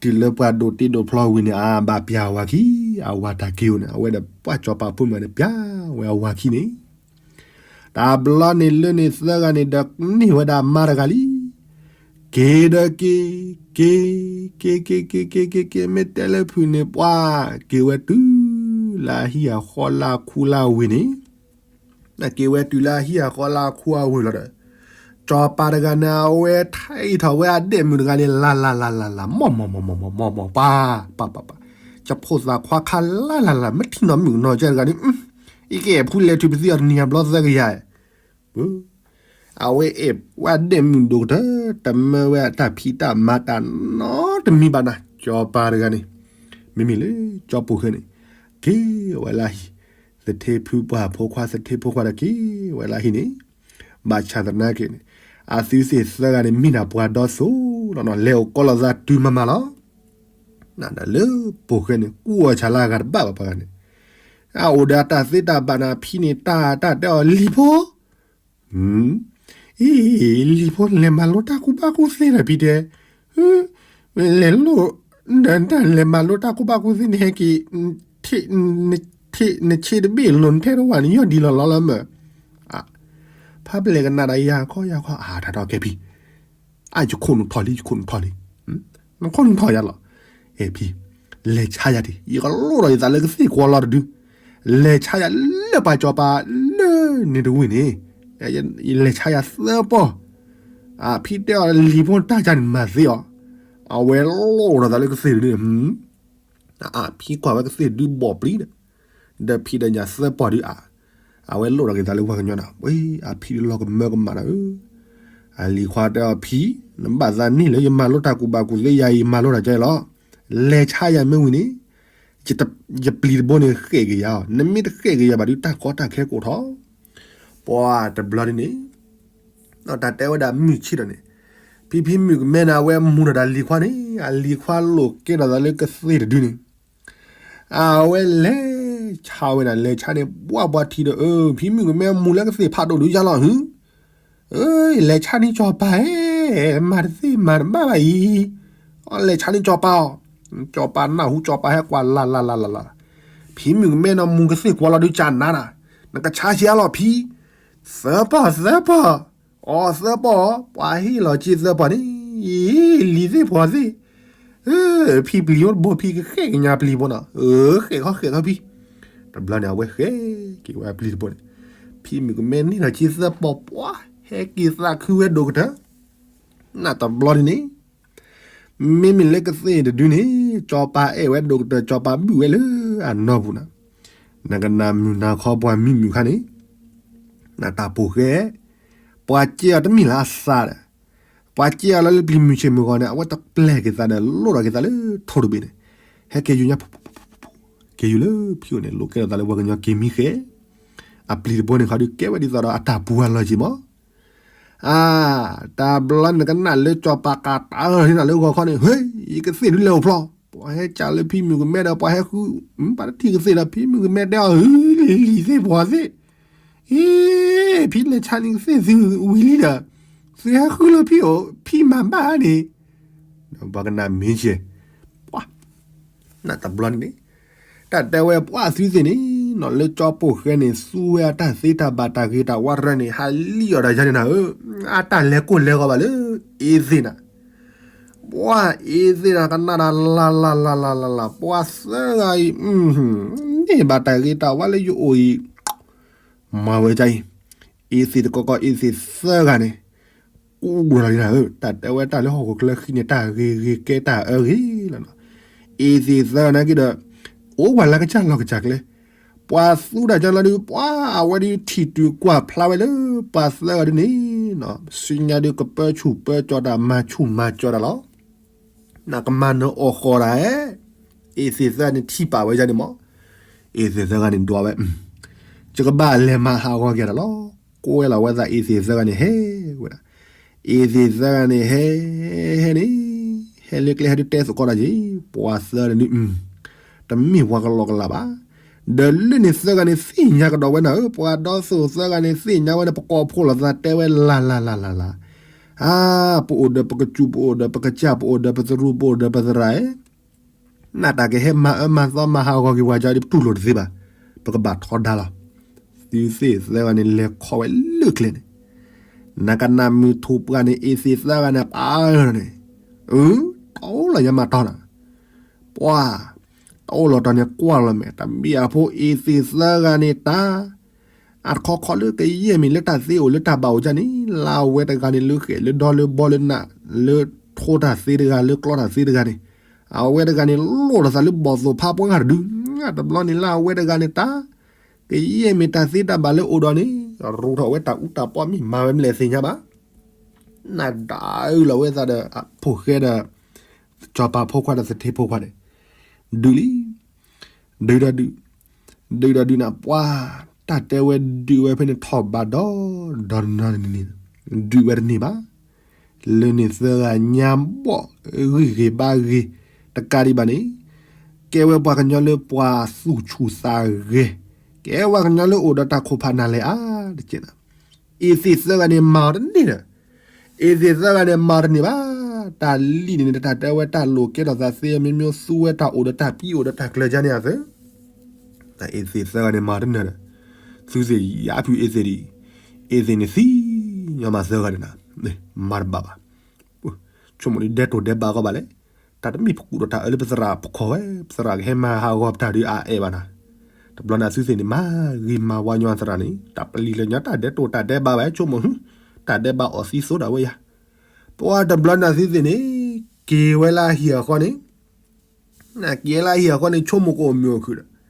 တုၤလၢပှၤဒိးတ့ဒိးဖျီဝံၤန့ၣ် အဘၣ်ပျၢ်အဝၤခံ, အဝၤတၢ်က့ၤအိၣ်န့ၣ် အဝဲဒီးပှၤစီၤပၤဖိမုၣ်န့ၣ် ပျၢ်ဝဲအဝၤခံန့ၣ်, တဘျီန့ၣ်လၢန့ၣ်သၢဂၤန့ၣ်ဒီးန့ၢ်ဝဲဒၣ်မါတဂၤလံ, က့ၤဒီးက့ၤ, က့ၤ, က့ၤက့ၤက့ၤက့ၤက့ၤက့ၤ မ့ၢ်တဲလၢဖုၣ်န့ၣ်ပှၤ, က့ၤဝဲတုၤလၢအဟံၣ်အဃီလၢအခူလၢအဝ့ၢ်န့ၣ် နက့ၤဝဲတုၤလၢအဟံၣ်အဃီလၢအခူအဝ့ၢ်လီၤဒီး, စီၤပၤတဂၤန့ၣ် အဝဲထံၣ်ထီၣ်ဝဲအဒဲးမုၣ်တဂၤန့ၣ် လၢ်လၢ်လၢ်လၢ်လၢ်လၢ် မီၢ်မီၢ်မီၢ်မီၢ်မီၢ်မီၢ် ပၢ်ပၢ်ပၢ်, ယဖိသၣ်ခွါခါလၢ်လၢ်လၢ် မ့ၢ်ထံၣ်နီၢ်မုၣ်ကနီၤကဲတဂၤန့ၣ်, ယကအဲၣ်ဖူလဲၤထုးပသံအီၤတနံၤအဘျီသၢကယၤ, အဝဲအဲၣ်ဝဲအဒဲးမုၣ်ဒိၣ်ကတၢၢ် တမၢဝဲအတၢ်ဖံးတၢ်မၤတၢ်နီတမံၤဘၣ်နၤ, စီၤပၤတဂၤန့ၣ်, မ့မ့ၢ်လၢကၠီပိာ်ဃဲန့ၣ်, က့ၤဝဲလၢဟံၣ်, သထ့ဖုပှၢ်ဖိခွါ သထ့ဖိခွါဒီးက့ၤဝဲလၢဟံၣ်န့ၣ်, ဘၣ်ဆၣ်သနာ်က့န့ၣ်, အသုသ့ၣ်သၢဂၤန့ၣ် မ့ၢ်ဒၣ်ပှၤဒီစိၤနီၤနီၤ လဲၤအိၣ်ကီးလိာ်သးတုၤမၤမၤလီၤ. နဒၣ်လၢပိာ်ဃဲန့ၣ် ကူၣ်အီၣ်ဆၣ်လၢအဂၤတဘၣ်ဘၣ်ပှၤဂၤန့ၣ်, အအိၣ်ဒီးအတၢ်သ့တၢ်ဘၣ်နၤ ဖံန့ၣ် တၢ်တၢ်တဲအီၤလံၤဖိ အံၤ, လံၤဖိ လဲၤမၤလိတၢ်ကူၣ်ဘၣ်ကူၣ်သ့ဒီးဖံတဲ, လဲၤလိၣ်, ဒီးတၢ်လဲၤမၤလိတၢ်ကူၣ်ဘၣ်ကူၣ်သ့န့ၣ် ဟဲက့ၤ, နဆ့တဘ့ၣ်လိၤ နထဲတဝၣ်န့ၣ် ယီၢ်ဒံးလီၤလီၤလၢမၢ်, ဖးပလဲၣ်ကနၣ်ဒီးယၤခီယၤခီ အါ တၢ်ဒီးကဲဖံ အါ ယခိၣ်နူာ်ထီၣ်လံ ယခိၣ်နူာ်ထီၣ်လံ, နခိၣ်နူာ်ထီၣ်ယၤလီၤ, အဲၣ်ဖံ, လဲၤဆါယၤဒံး ယကလိၣ်ဒီးယသးလၢကသ့ၣ်ကွီၤလီၤတဒု, လဲၤဆါယၤလၢပှၤစီၤပၤလၢန့ၣ်တဝ့ၢ်န့ၣ်, လဲၤဆါယၤသၢပီၢ်, အဖံတဲအီၤလံၤဖိတၢ်ကၢ်န့ၣ်မၤသ့အီၤ, အဝဲလိၣ်ဒီးသးလၢကသ့ၣ်တဒုန့ၣ် အဖံကွၢ်ဝဲကသ့ၣ်ဒုဘီၣ်ပျံၤဒီး, ဒီးဖံဒီးညၣ်သၢပီၢ်ဒုးအါ, အဝဲလိၣ်ဒီးက့ၤသးလၢပှၤကညီနၤ, ဝဲအဖံလီၤကမၢကမၣ်နၤဧၢ, အလံၤခွါတဲအီၤဖံ, နဘၣ်သးန့ၢ်လၢယမၤလိတၢ်ကူၣ်ဘၣ်ကူၣ်သ့ယၤအံၤ ယမၤလိတၢ်ကဲလီၤ, လဲၤဆါယၤမ့ၢ်ဝံၤန့ၣ်, ယပျံၤတဘိန့ၣ်ဃဲၣ်က့ၤယၤအီၤ, နမ့ၢ်တဃဲၣ်က့ၤယၤဘၣ်ဒုး တၢ်ကီတၢ်ခဲကိးထီၣ် ပှၤတဘျီဒ်န့ၣ်, တၢ်တဲဝဲဒၣ်မုၢ်ဆ့ၣ်ဒီးန့ၣ်, ဖံဖံမုၣ်ကမဲန့ၣ် အဝဲမူၤဒီးတၢ်လံၤခွါန့ၣ်, အလံၤခွါလိၣ်ကဲထီၣ်သးလၢကသ့ၣ်တဒုန့ၣ်, အဝဲလဲၤဆါဝဲဒၣ် လဲၤဆါန့ၣ် ပှၢ်ပှၤထံၣ်ဒီး အၢ ဖံမုၣ်ကမဲမူၤလၢကသ့ၣ်ဖးဒိၣ်ဒုးယါလီၤဟု, အၢ လဲၤဆါန့ၣ်စီၤပၤဧၢ, မၤတသ့မၤတဘၣ်ဘၣ်အံၤ, အလဲၤဆါန့ၣ်စီၤပၤအီၤ, စီၤပၤနၢ်ဟူ စီၤပၤဟဲကွၢ်လၢ်လၢ်လၢ်လၢ်လၢ်, ဖံမုၣ်ကမဲနီၢ်မူၤကသ့ၣ်ကွီၤလီၤဒုးကနၤနၤ, နကဆါဆံးအါလီၤဖံ, သၢပီၢ်သၢပီၢ်, အီသၢပီၢ်, ပှၤဟ့ၣ်လီၤက့ၤသၢပီၢ်န့ၣ်, လံၤသ့ၣ်ပှၤသ့ၣ်, ဖံပျံၤဖိတဘိ ဖံကဃဲၣ်ကညးပျံၤဖိနီၤ, ဃဲၣ်ခီဃဲၣ်ခီဖံ, တဘျီန့ၣ် အဝဲဃဲၣ်က့ၤဝဲအပျံၤတဘိန့ၣ်, ဖံမုၣ်ကမဲန့ၢ်လီၤက့ၤသၢပီၢ် ပှၤဟဲက့ၤသးခုဝဲဒိၣ်ကတၢၢ်, နတဘျီဒ်န့ၣ် မ့မ့ၢ်လၢကသ့ၣ်တဒုန့ၣ်, စီၤပၤအဲၣ်ဝဲဒိၣ်ကတၢၢ် စီၤပၤဘုၣ်ဝဲလၢအနီၢ်ပူၤနၤ, နကနၣ်မုၢ်နၤခီပှၤမံမုၣ်ခါန့ၣ်, နတၢ်ပိာ်ဃဲ, ပှၤကဲအီၤတမ့ၢ်လၢအသးဒီး, ပှၤကဲအီၤလၢပျံၤမုၢ်ဆ့ၣ်မုၢ်ဂီၤန့ၣ် အဝဲတပျဲၢ်က့ၤသးဒီး လိၣ်ထီၣ်က့ၤသးလၢထိၣ်တဘ့ၣ်န့ၣ်, ဟဲက့ၤယူၤညါ က့ၤယူၤလၢဖံအိၣ်န့ၣ် လိၣ်ကဲထီၣ်သးလၢပှၤကညီက့ၤမံဃဲ, အပျံၤတဘိန့ၣ်ခီဒုးကဲဝဲဒ်သိးဒီးအတၢ်ပူၤအလီၢ်က့ၤမး အါ, တဘျီနကနၣ်လၢစီၤပၤကးတၢ်ဟဲနၤလၢဂီၤခီန့ၣ်, ဟ့, ယကသ့ၣ်ဒုးလဲၤအိၣ်ဖျီ, ပှၤဟဲကးလၢဖံမုၣ်ကမဲဒီး ပှၤဟဲဃု, ပှၤတထံၣ်ကသ့ၣ်ဒီး ဖံမုၣ်ကမဲတဲအီၤ, လံၤသ့ၣ်ပှၤသ့ၣ်, ဟ့ၣ် ဖံလဲၤဆါန့ၢ်ကသ့ၣ်သုဝံၤလံဒီး သုဟဲဃုလၢဖံအိၣ် ဖံမၤဘၣ်န့ၣ် ပှၤကနၣ်မ့ၢ်ကဲ ပှၤ နတဘျီန့ၣ်န့ၣ် တၢ်တဲဝဲပှၤသုသ့ၣ်န့ၣ် နီၢ်လၢကၠီပိာ်ဃဲန့ၣ် သူဝဲအတၢ်သ့တၢ်ဘၣ်တၢ်ဂ့ၤတၢ်ဝါတရၢန့ၣ် ဟးလံၣ်အီၣ်တၢ်ယါန့ၣ်နၤဧၢ, အတၢ်လဲၤကိၢ်လဲၤဂီၤဘၣ်လၢ အ့သ့ၣ်နၤ ပှၤအ့သ့ၣ်နၤကနၣ်တၢ်လၢ်လၢ်လၢ်လၢ်လၢ်လၢ် ပှၤသၢဂၤအံၤ န့ၢ်ဘၣ်တၢ်ဂ့ၤတၢ်ဝါလၢယအိၣ်အံၤ မၤဝဲဒ်အံၤ, အ့သ့ၣ်တကီကီ အ့သ့ၣ်သၢဂၤန့ၣ် ကူၣ်ဒီးလီၤလံနၤဧၢ, တၢ်တဲဝဲတၢ်လၢဟီၣ်ခိၣ်ချၢဃံန့ၣ် တၢ်ဂ့ၤဂ့ၤကဲတၢ်အၢဂ့ၤလီၤနီၤ, အ့သ့ၣ်သၢဂၤနာ်က့ဒီး အိၣ်ဝဲလၢကစၢ်လီၢ်ကစၢ်ကျဲ, ပှၤသူတၢ်ကၢလီၤဒုး ပှၤအဝဲဒုးထံၣ်တုၤကွၢ်ဖျါဝဲလၢ ပှၤသၢဂၤဒ်န့ၣ်နီၤ, ဆူညါဒုးကပၢဆူၣ်ပၢကၠီတၢ် မၤဆူၣ်မၤကၠီတၢ်လီၤ. နကမၤနၢၤအီၣ်ဃီတၢ်ဧဲ, အ့သ့ၣ်သၢဂၤန့ၣ်ထံၣ်ပာ်ဝဲဒ်န့ၣ်မး, အ့သ့ၣ်သၢဂၤန့ၣ်ဒွးဝဲ, ယကဘၣ်လဲၤမၤဟးဂီၤက့ၤတၢ်လီၤ, ကွဲလီၤဝဲသးအ့သ့ၣ်သၢဂၤန့ၣ်ဟဲဝဲဒၣ်, အ့သ့ၣ်သၢဂၤန့ၣ်ဟဲ ဟဲန့ၣ်, ဟဲလၢကျဲဟဲဒုးတဲသကိးတၢ်က့ၤ, ပှၤသၢဂၤန့ၣ်ဒုး တမ့ၢ်ပှၤကလီကလးဘၣ်, ဒီးလၢန့ၣ်သၢဂၤန့ၣ်သ့ၣ်ညါကဒီးဝဲနၤဧၢ, ပှၤဒီးသိၣ်သၢဂၤန့ၣ်သ့ၣ်ညါဝဲန့ၣ် ပကိးဖိလိာ်သးတဲဝဲလၢ်လၢ်လၢ်လၢ်လၢ်, အါ, ပအိၣ်ဒီးပကစူၢ် ပအိၣ်ဒီးပကစၢ် ပအိၣ်ဒီးပသရူး ပအိၣ်ဒီးပသရၣ်ဧၢ, နတၢ်ကဟဲမၤအၢမၤသီမၤဟးဂီၤက့ၤပှၤကၢဒ်ပတူၢ်လိာ်တသ့ဘၣ်, ပကဘၣ်ထီဒါလီၤ, သုသ့ၣ်သၢဂၤန့ၣ်လဲၤခီဝဲလၢကျဲန့ၣ်, နကနၣ်မုၢ်ထူၣ်ပှၢ်န့ၣ် အ့သ့ၣ်သၢဂၤန့ၣ် ပာ်အၢန့ၣ်, အၢ, တီလီၤညါမၤတီနၤ ပှၤ, တအိၣ်လီၤတီၤန့ၣ်ကွၢ်လီၤမဲာ် တမ့ၢ်အဖိအ့သ့ၣ်သၢဂၤန့ၣ်တၢ်, အတခီခီလၢကယဲၢ်မ့ၢ်လၢတၢ်သ့အိၣ်လၢတၢ်ဘၣ်အိၣ်ဒ်န့ၣ် လၢအဝဲတဂၤန့ၣ်လၢဃဲၣ်လၢဒီလၢဘီလၢနး လၢထိတၢ်သ့တဂၤ လၢကျီတၢ်သ့တဂၤန့ၣ်, အဝဲတဂၤန့ၣ်လိၣ်လီၤသးလၢဘီၣ်သိၣ်ဖးပှၢ်တဒု, တဘျီန့ၣ်လၢအဝဲတဂၤန့ၣ်တၢ်, ကယဲၢ်မ့ၢ်တၢ်သ့တၢ်ဘၣ်လၢအိၣ်ဒီးန့ၣ်, ရိထီၣ်ဝဲတၢ်အူတၢ်ပီမ့ၢ်မၤဝဲမလဲၣ်သ့ၣ်ညါဘၣ် နဒုးလီၤဝဲသးဒီး ဖိၣ်ဃဲဒီး စီၤပၤဖိခွါဒီးသထ့ဖိခွါန့ၣ်, ဒုးလံ, ဒုးဒီးဒုး, ဒုးဒီးဒုးနၢ်ပှၢ်, တၢ်တဲဝဲဒုးဝဲဖဲန့ၣ်ထီၣ်ဘးဒီး, ဒီးနီန့ၣ်, ဒုးဝဲတန့ၢ်ဘၣ်, လၢန့ၣ်သၢဂၤညါဘီၣ်, ဂံၢ်ဂ့ၤဘါဂ့ၤ, တကးဒံးဘၣ်န့ၣ်, ကဲဝဲပှၤကညီလၢပှၤသူၣ်ဆူၣ်သးဂဲၤ, ကဲဝဲပှၤကညီလၢအိၣ်ဒီးတၢ်ခိၣ်ဖးနၢ်လဲၣ်အါ, တကဲးနၤ အ့သ့ၣ်သၢဂၤန့ၣ်မၤအီၤတန့ၢ်ဒီး, အ့သ့ၣ်သၢဂၤန့ၣ်မၤအီၤတန့ၢ်ဘၣ်, တၢ်လံၣ်န့ၣ် တၢ်တဲဝဲတၢ်လိၣ်ကဲထီၣ်သးသ့ မ့မ့ၢ်သူဝဲတၢ်အိၣ်ဒီးတၢ်ပံအိၣ်ဒီးတၢ်ကျၢၤကါန့ၣ်အသၢ, အ့သ့ၣ်သၢဂၤန့ၣ်မၤတန့ၢ်ဒီး, သုသ့ၣ်ယါဖုးအ့သ့ၣ်ဒံး, အ့သ့ၣ်န့ၣ်သံ, ညီမၤသၢဂၤန့ၣ်နၤ, မၤတဘၣ်ဘၣ်, ဆိကမိၣ်ဒ်ဒဲတိၢ်ဒဲးဘးဂီၢ်ဘၣ်လဲၣ်, တၢ်တမ့ၢ်ပကူၣ်ဒီးတၢ်အၢလၢပသရၣ်ပခီၣ်ဝဲ, ပသရၣ်ကဟဲမၤဟးဂီၤပတၢ်ဒုးအအဲၣ်ဘၣ်နၤ, တဘျီန့ၣ်သုသ့ၣ်န့ၣ်မၤဂ့ၤမၤဝါညီသရၣ်န့ၣ် တၢ်ပလံာ်လၢညါတၢ်ဒဲတိၢ်တၢ်ဒဲးဘးဝဲဆိကမိၣ်, တၢ်ဒဲးဘးအီၣ်သံသိးဒၣ်ဝဲယါ, ပှၤတဘျီန့ၣ်သုသ့ၣ်န့ၣ်, က့ၤဝဲလၢဟံၣ်အဃီန့ၣ်, နက့ၤလၢဟံၣ်အဃီန့ၣ် ဆိကမိၣ်ကအိၣ်မုာ်အိၣ်ခုၣ်ဒီး,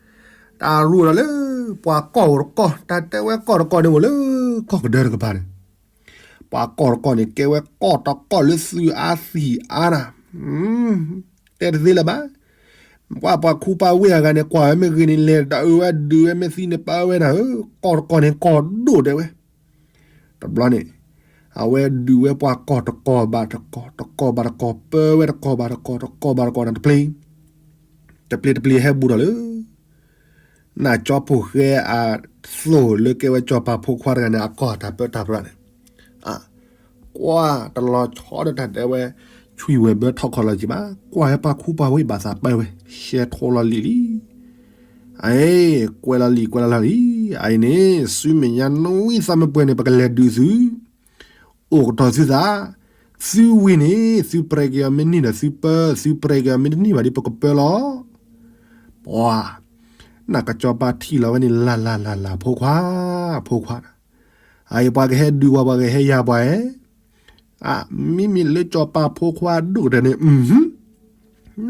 တၢ်ရူၢ်ဒီးလၢ, ပှၤကီၢ်တကီၢ် တၢ်တဲဝဲကီၢ်တကီၢ်န့ၣ်အိၣ်လၢ, ကီၢ်ကဒၢတကပၤန့ၣ် ပှၤကီၢ်တကီၢ်န့ၣ် ကဲဝဲကီၢ်တကီၢ်လၢသုးအါသံးအါနၤ, တဲတသ့လၢၤဘၣ်, ပှၤပှၤခူပှၤဝ့ၢ်အဂၤန့ၣ် ကွၢ်ဝဲမ့ၢ်ဂ့ၤန့ၣ် လဲၤဒၣ်အုးဝဲဒုးဝဲမ့ၢ်သံန့ၣ်ပၢဝဲနၤဧၢ, ကီၢ်တကီၢ်န့ၣ်ကီၢ်ဒိၣ်တဲဝဲ, တဘျီန့ၣ်, အဝဲဒုးဝဲပှၤကီၢ်တကီၢ်ဘၣ်တကီၢ် တကီၢ်ဘၣ်တကီၢ် ပၢဝဲတကီၢ်ဘၣ်တကီၢ် တကီၢ်ဘၣ်တကီၢ်န့ၣ်တပျ့ၤ တပျ့ၤတပျ့ၤဟဲဘူးထီၣ်လၢ, နကၠီဖိဃဲအသိၣ်လၢကဲဝဲစီၤပၤဖိခွါတဂၤန့ၣ် အကီၢ်တၢ်ပၢတၢ်ပြးန့ၣ်, ကွၢ်တလီၤဆီဒီးတၢ်တဲဝဲ, ဆွံဝဲၤဘၢထီၣ်ခီလီၤက့ၤဘၣ် ကွၢ်ဝဲပှၤခူပှၤဝ့ၢ်ဘၣ်သးပၢဝဲ, ရှဲထိလီၤလံာ်လံ အ့, ကွဲးလီၤလံာ်ကွဲးလီၤလံာ်လံ, အအံၤန့ၣ် ဆူမဲာ်ညါနွံသီမ့ၢ်ပှဲၤန့ၣ် ပကလဲၤဒုးသု, အိၣ်ကတီၤသုသး, သုဝံၤန့ၣ် သုပြဲက့ၤအီၤမ့ၢ်န့ၢ်ဒီးသုပၢ, သုပြဲက့ၤအီၤမ့ၢ်တန့ၢ်ဘၣ်ဒီးပကပၢလီၤ. ပှၤ, နကစီၤပၤထံၣ်လီၤဝဲန့ၣ် လၢ်လၢ်လၢ်လၢ် ဖိခွါ, ဖိခွါ, အအံၤပှၤကဟဲဒုးပှၤ ပှၤကဟဲယၤပှၤဧၢ, အ, မ့မ့ၢ်လၢစီၤပၤဖိခွါဒိၣ်ကတၢၢ်န့ၣ်,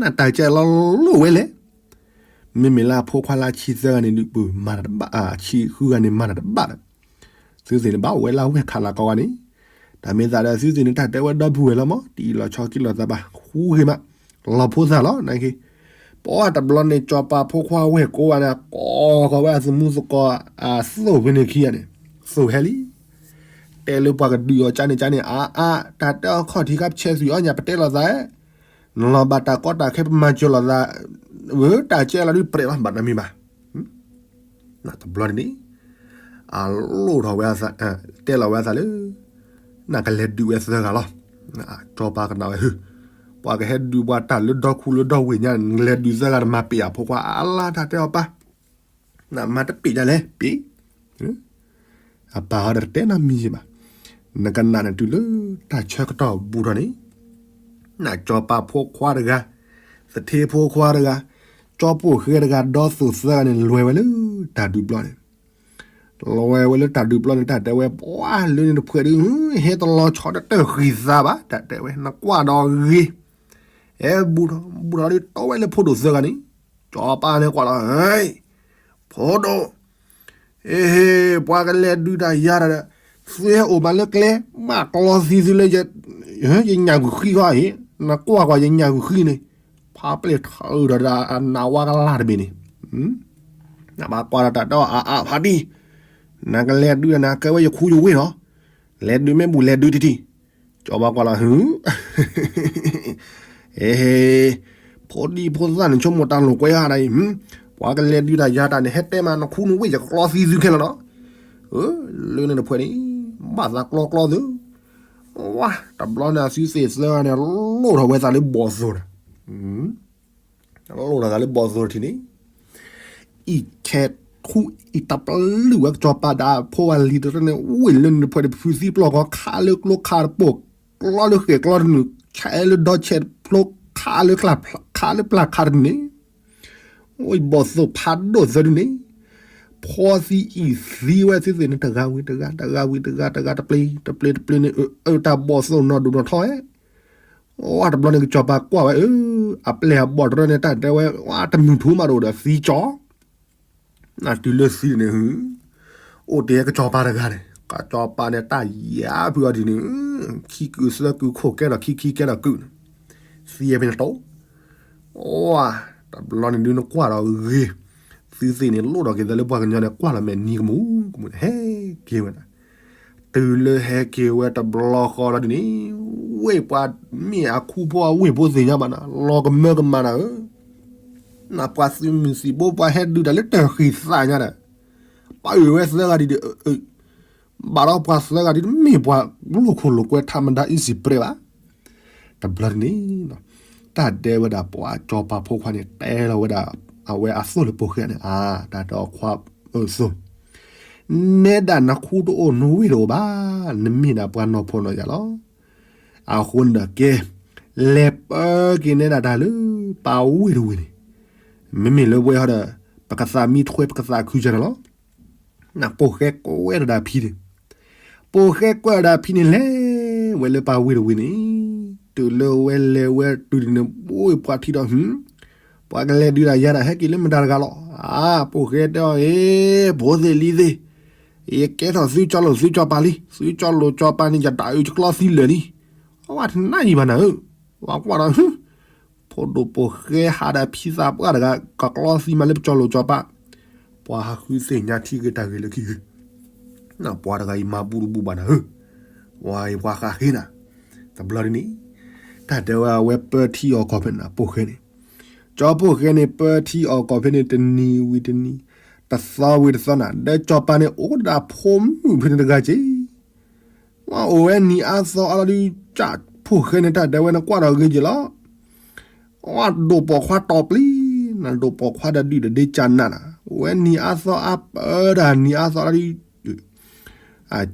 နတၢ်ကဲလီၤလိၣ်ဝဲလဲၣ်. မ့မ့ၢ်လၢအဖိခွါလၢအဆံသၢဂၤန့ၣ်ဒုးပၢ်မၤတၢ်တဘၣ်, အဆံဃုဂၤန့ၣ်မၤတၢ်တဘၣ်ဒီး, သုသ့ၣ်န့ၣ်ဘၣ်ဝဲလၢအဝဲၢ်ခးလၢကီးဂၤန့ၣ်, တၢ်မ့ၢ်သးဒီးသုသ့ၣ်န့ၣ် တၢ်တဲဝဲဒီပုၢ်ဝဲၢ်လီၤမး တအံးလီၤဆီခံလီၤသးဘၣ် ဃူဂ့ၤမး, လီၤဖိသၣ်လီၤ နာ်က့, ပှၤတဘျီန့ၣ် စီၤပၤဖိခွါဝဲၢ်ကိးဂၤန့ၣ် ကိးဃီၤဝဲအသမူသကိး အသိၣ်ဖဲန့ၣ်ခံဂၤန့ၣ်, သိၣ်ဟဲလံ တဲလၢပှၤကဒုးအီၤကၠါန့ၣ်ကၠါန့ၣ် အါအါ တၢ်တဲအခီၣ်ထံးခါပဆဲးသွံၣ်အီၣ်ညၣ် ပတဲလိာ်သးဧၢ, နလီၤဘၣ်တၢ်ကီတၢ်ခဲ ပမၤစၢၤလိာ်သး, ဝဲတၢ်ကဲလီၤဒုးပြဲးလီၤ ဘၣ်နမံၤဘၣ်, တဘျီန့ၣ်န့ၣ်, အ အလိၣ်ထီၣ်ဝဲ, တဲလီၤဝဲအသးလၢ နကလဲၤဒုးဝဲသၢဂၤလီၤ. စီၤပၤကနၣ်ဝဲ, ဟ့ၣ်, ပှၤကဟဲဒုးပှၤတၢ်လၢဒီခူလၢဒီဝ့ၢ်ညါန့ၣ် နလဲၤဒုးသၢဂၤ နမၤပ့ၤအဖိခွါအါလါ တၢ်တဲအီၤပၢ်, နမၤတပ့ၤဒ်လဲၣ် ပ့ၤ အပၢ်ဟီဒီးတတဲနီတမံၤဘၣ်. နကနၣ်န့ၣ်တုၤလၢတၢ်ဆၢကတီၢ်ဘူးထီၣ်န့ၣ်, နစီၤပၤဖိခွါတဂၤ, သထ့ဖိခွါတဂၤ, ကၠီပိၢ်ဃဲတဂၤ ဒီးသိၣ်သၢဂၤန့ၣ် လဲၤဝဲလၢတၢ်ဒုးပျီန့ၣ်, လဲၤဝဲလၢတၢ်ဒုးပျီန့ၣ် တၢ်တဲဝဲ ပှၤလၢန့ၣ်တဖှဲးဒုး ဟဲတလီၤဆီတတၢၢ်ဃံသးဘၣ် တၢ်တဲဝဲ နကွၢ်ဒီးဂ့ၤ ဟဲဘူးထီၣ်ဘူးထီၣ်ဒီး တီဝဲလၢဖိဒိၣ်သၢဂၤန့ၣ်, စီၤပၤန့ၣ်ကွၢ်လီၤ, ဖိဒိၣ်, အ့ဟ့ၣ် ပှၤကလဲၤဒုးတၢ်ယၤတၢ်ဒီး သုဟဲအိၣ်မးလၢကျဲ ဘၣ်ကျီသံသုလၢ ယညၣ်ဂုာ်ဃံခီအံၤ, နကွၢ်ကွၢ်ယညၣ်ဂုာ်ဃံန့ၣ်, ဖးပျဲၢ်ထီၣ်ဒီးအနးဝါကလၢ်တဘ့ၣ်န့ၣ်, နဘၣ်ကွၢ်ဒီးတၢ်တဲအီၤအါအါဖးဒံ, နကလဲၤဒုးဒီးနကဲဝဲယခူယဝ့ၢ်လီၤ, လဲၤဒုးမ့ၢ်ဘူးလဲၤဒုးတထံၣ်, စီၤပၤကွၢ်လီၤ ဟ့ၣ် အ့ဟ့ၣ်, ဖိဒံဖိသၣ်န့ၣ် ဆိကမိၣ်တၢ်လိာ်ကွဲဧါဒ်အံၤ, ပှၤကလဲၤဒုးတၢ်ယၤတၢ်န့ၣ် ဟဲတဲမး နခူနဝ့ၢ် ယကကျီသံသုခဲလၢာ်လီၤ, လၢန့ၣ်တဖှဲးန့ၣ် ဘၣ်သးကျီကျီသု, ဝါ တဘျီန့ၣ် အသုသ့ၣ်သၢဂၤန့ၣ် လိၣ်ထီၣ်ဝဲသးလၢဘီၣ်သိၣ်ဒီး လိၣ်ထီၣ်သးလၢဘီၣ်သိၣ်တထံၣ်န့ၣ်, အံၤခဲထူအံၤ တပျုာ်ဝဲကစီၤပၤဒီးဖိဝၤလံၤတရၢၣ်န့ၣ် ဝ့ၢ်လၢန့ၣ်တဖှဲးန့ၣ် ဖုးသံပျီၢ်ကီ ခးလၢကျိခးတပိၢ်, ကျီလၢဃဲၣ်ကျီတနုာ်, ဆဲးလၢဒီဆဲးတဖျိ, ခးလၢကျၢ်, ခးလၢပျၢ်ခးတနုာ်န့ၣ်, အိၣ်ဘီၣ်သိၣ်ဖးဒိၣ်သၢဒုန့ၣ်, ဖီသံအံၤသံဝဲသုသ့ၣ်န့ၣ် တဂၤဝံၤတဂၤ, တဂၤဝံၤတဂၤ, တဂၤတပျ့ၤ, တပျ့ၤတပျ့ၤန့ၣ် အၢတၢ်ဘီၣ်သိၣ်နီၢ်ဒိၣ်နီၢ်ထီဝဲ ဝါ တဘျီန့ၣ် ကစီၤပၤကွၢ်ဝဲ အပျဲၢ်အဘီၣ်တရၢၣ်န့ၣ် တၢ်တဲဝဲ ဝါ တမုၢ်ထူမးတအိၣ်ဒီးသံကၠီ, နတုၤလၢသံန့ၣ် အိၣ်တ့ၢ်ကစီၤပၤတဂၤန့ၣ် ကစီၤပၤန့ၣ် တၢ်ယါဖုးအီၤဒ်န့ၣ်, ခံကုာ်သၢကုာ်ခိၣ်ကဲထီၣ်ခံခံကဲထီၣ်ကုာ်န့ၣ်, သံဖဲန့ၣ်တိ, ဝါ တဘျီန့ၣ်ဒုးနကွၢ်ဒီးဂ့ၤ, သုသ့ၣ်န့ၣ် လိၣ်ထီၣ်က့ၤသးလၢပှၤကညီန့ၣ် ကွၢ်လီၤမဲာ်နံၤကမူၣ်ကမူၣ်န့ၣ် ဟဲက့ၤဝဲဒၣ် တုၤလၢဟဲက့ၤဝဲတဘျီဃီလီၤဒ်န့ၣ်, ဝ့ၢ်ပှၤမ့ၢ်အခူဖိအဝ့ၢ်ဖိသ့ၣ်ညါဘၣ်နၤ လီၤကမၢကမၣ်နၤဧၢ, နပှၤသုးမုၢ်သံၣ်ဘိပှၤဟဲဒုးတၢ်လၢတၢ်ဃံသးညါဒီး, ပၢ်အုၣ်ဝဲသၢဂၤဒ်ဒီး, ဘၣ်ဒီးပှၤသၢဂၤဒ်တမ့ၢ်ပှၤလိာ်ခိၣ်လိာ်ကွဲ ထးမဒါ အံစံပြဲး ဘၣ် တဘျီန့ၣ်, တၢ်တဲဝဲဒၣ်ပှၤစီၤပၤဖိခွါန့ၣ် တဲလီၤဝဲဒၣ် အဝဲအသိၣ်လၢပိာ်ဃဲန့ၣ် အါ တၢ်တဲအီၤခွါအသိၣ်, နဲဒၣ်နခူတအိၣ်နဝ့ၢ်တအိၣ်ဘၣ်, နမ့ၢ်ဒၣ်ပှၤနီၢ်ဖှီၣ်နီၢ်ယာ်လီၤ. အဃိန့ၣ်ဒီးကဲ, လဲၤပၢက့ၤနဲဒၣ်တၢ်လၢပဝ့ၢ်တဝ့ၢ်န့ၣ်, မ့မ့ၢ်လၢဝဲဟီဒီး ပကသးမံထွဲပကသးခုကနၤလီၤ. ပိာ်ဃဲကွဲဒီးဒၣ်ဖံန့ၣ်, ပိာ်ဃဲကွဲဒီးဒၣ်ဖံန့ၣ် လဲၤဝဲလၢပဝ့ၢ်တဝ့ၢ်န့ၣ်, တုၤလၢဝဲလဲၤဝဲတုၤန့ၣ် ပှၤထံၣ်ဒီး ပှၤကလဲၤဒုးတၢ်ယၤဒၣ် ဟဲက့ၤလၢမတၤတဂၤလီၤ. အါ ပိာ်ဃဲတဲအီၤ အ့ ဖိသ့ၣ်လံၤသ့ၣ်, ယကဲထီၣ်သုကၠီလိာ်သုကၠီပၤလံ, သုကၠီလိာ်ကၠီပၤန့ၣ် ယဒၣ်အုးယကျီသံလၢာ်လံ. အဝဲတနၢ်အံၤဘၣ်နၤဧၢ, ဝဲကွၢ်ဒီး ဖိဒိၣ်ပိာ်ဃဲဟးဒီးဖံသးပှၢ်တဂၤ ကကျီသံမးလၢပကၠီလိာ်ကၠီပၤ, ပှၤဟးဃုသ့ၣ်ညါထံဂ့ၤတၢ်ဂ့ၤလၢခံဂ့ၤ, ပှၤတဂၤအံၤမၤဘူၣ်တဘူၣ်ဘၣ်နၤဧၢ, ဝဲအံၤပှၤဃးဃ့နၤ, တဘျီဒ်န့ၣ်, တၢ်တဲဝဲအဝဲပၢထံအီၣ်ကီၢ်ဖဲန့ၣ် ပိာ်ဃဲန့ၣ်, ကၠီပိာ်ဃဲန့ၣ် ပၢထံအီၣ်ကီၢ်ဖဲန့ၣ် တနံၤဝံၤတနံၤ, တသီဝံၤတသီနၤ, ဒီးကၠီပၤန့ၣ် အိၣ်ဒၣ်ဖိမုၣ်ဖဲန့ၣ်တဂၤက့ၤ ဝဲအိၣ်ဝဲနံၤအါသီအါလီၤဒုး ကၠၣ်ဖိၣ်ဃဲန့ၣ် တၢ်တဲဝဲနကွၢ်ဒီးဂ့ၤက့ၤလီၤ. ဝဲဒိၣ်ပိာ်ခွါတီၤပျံၤ, နဒိၣ်ပိာ်ခွါဒီးဒုၣ်ဒီးဒ့ကၠၣ်နးနၤ, ဝဲနံၤအါသီအါပၢဒၣ်နံၤအါသီလီၤဒုး,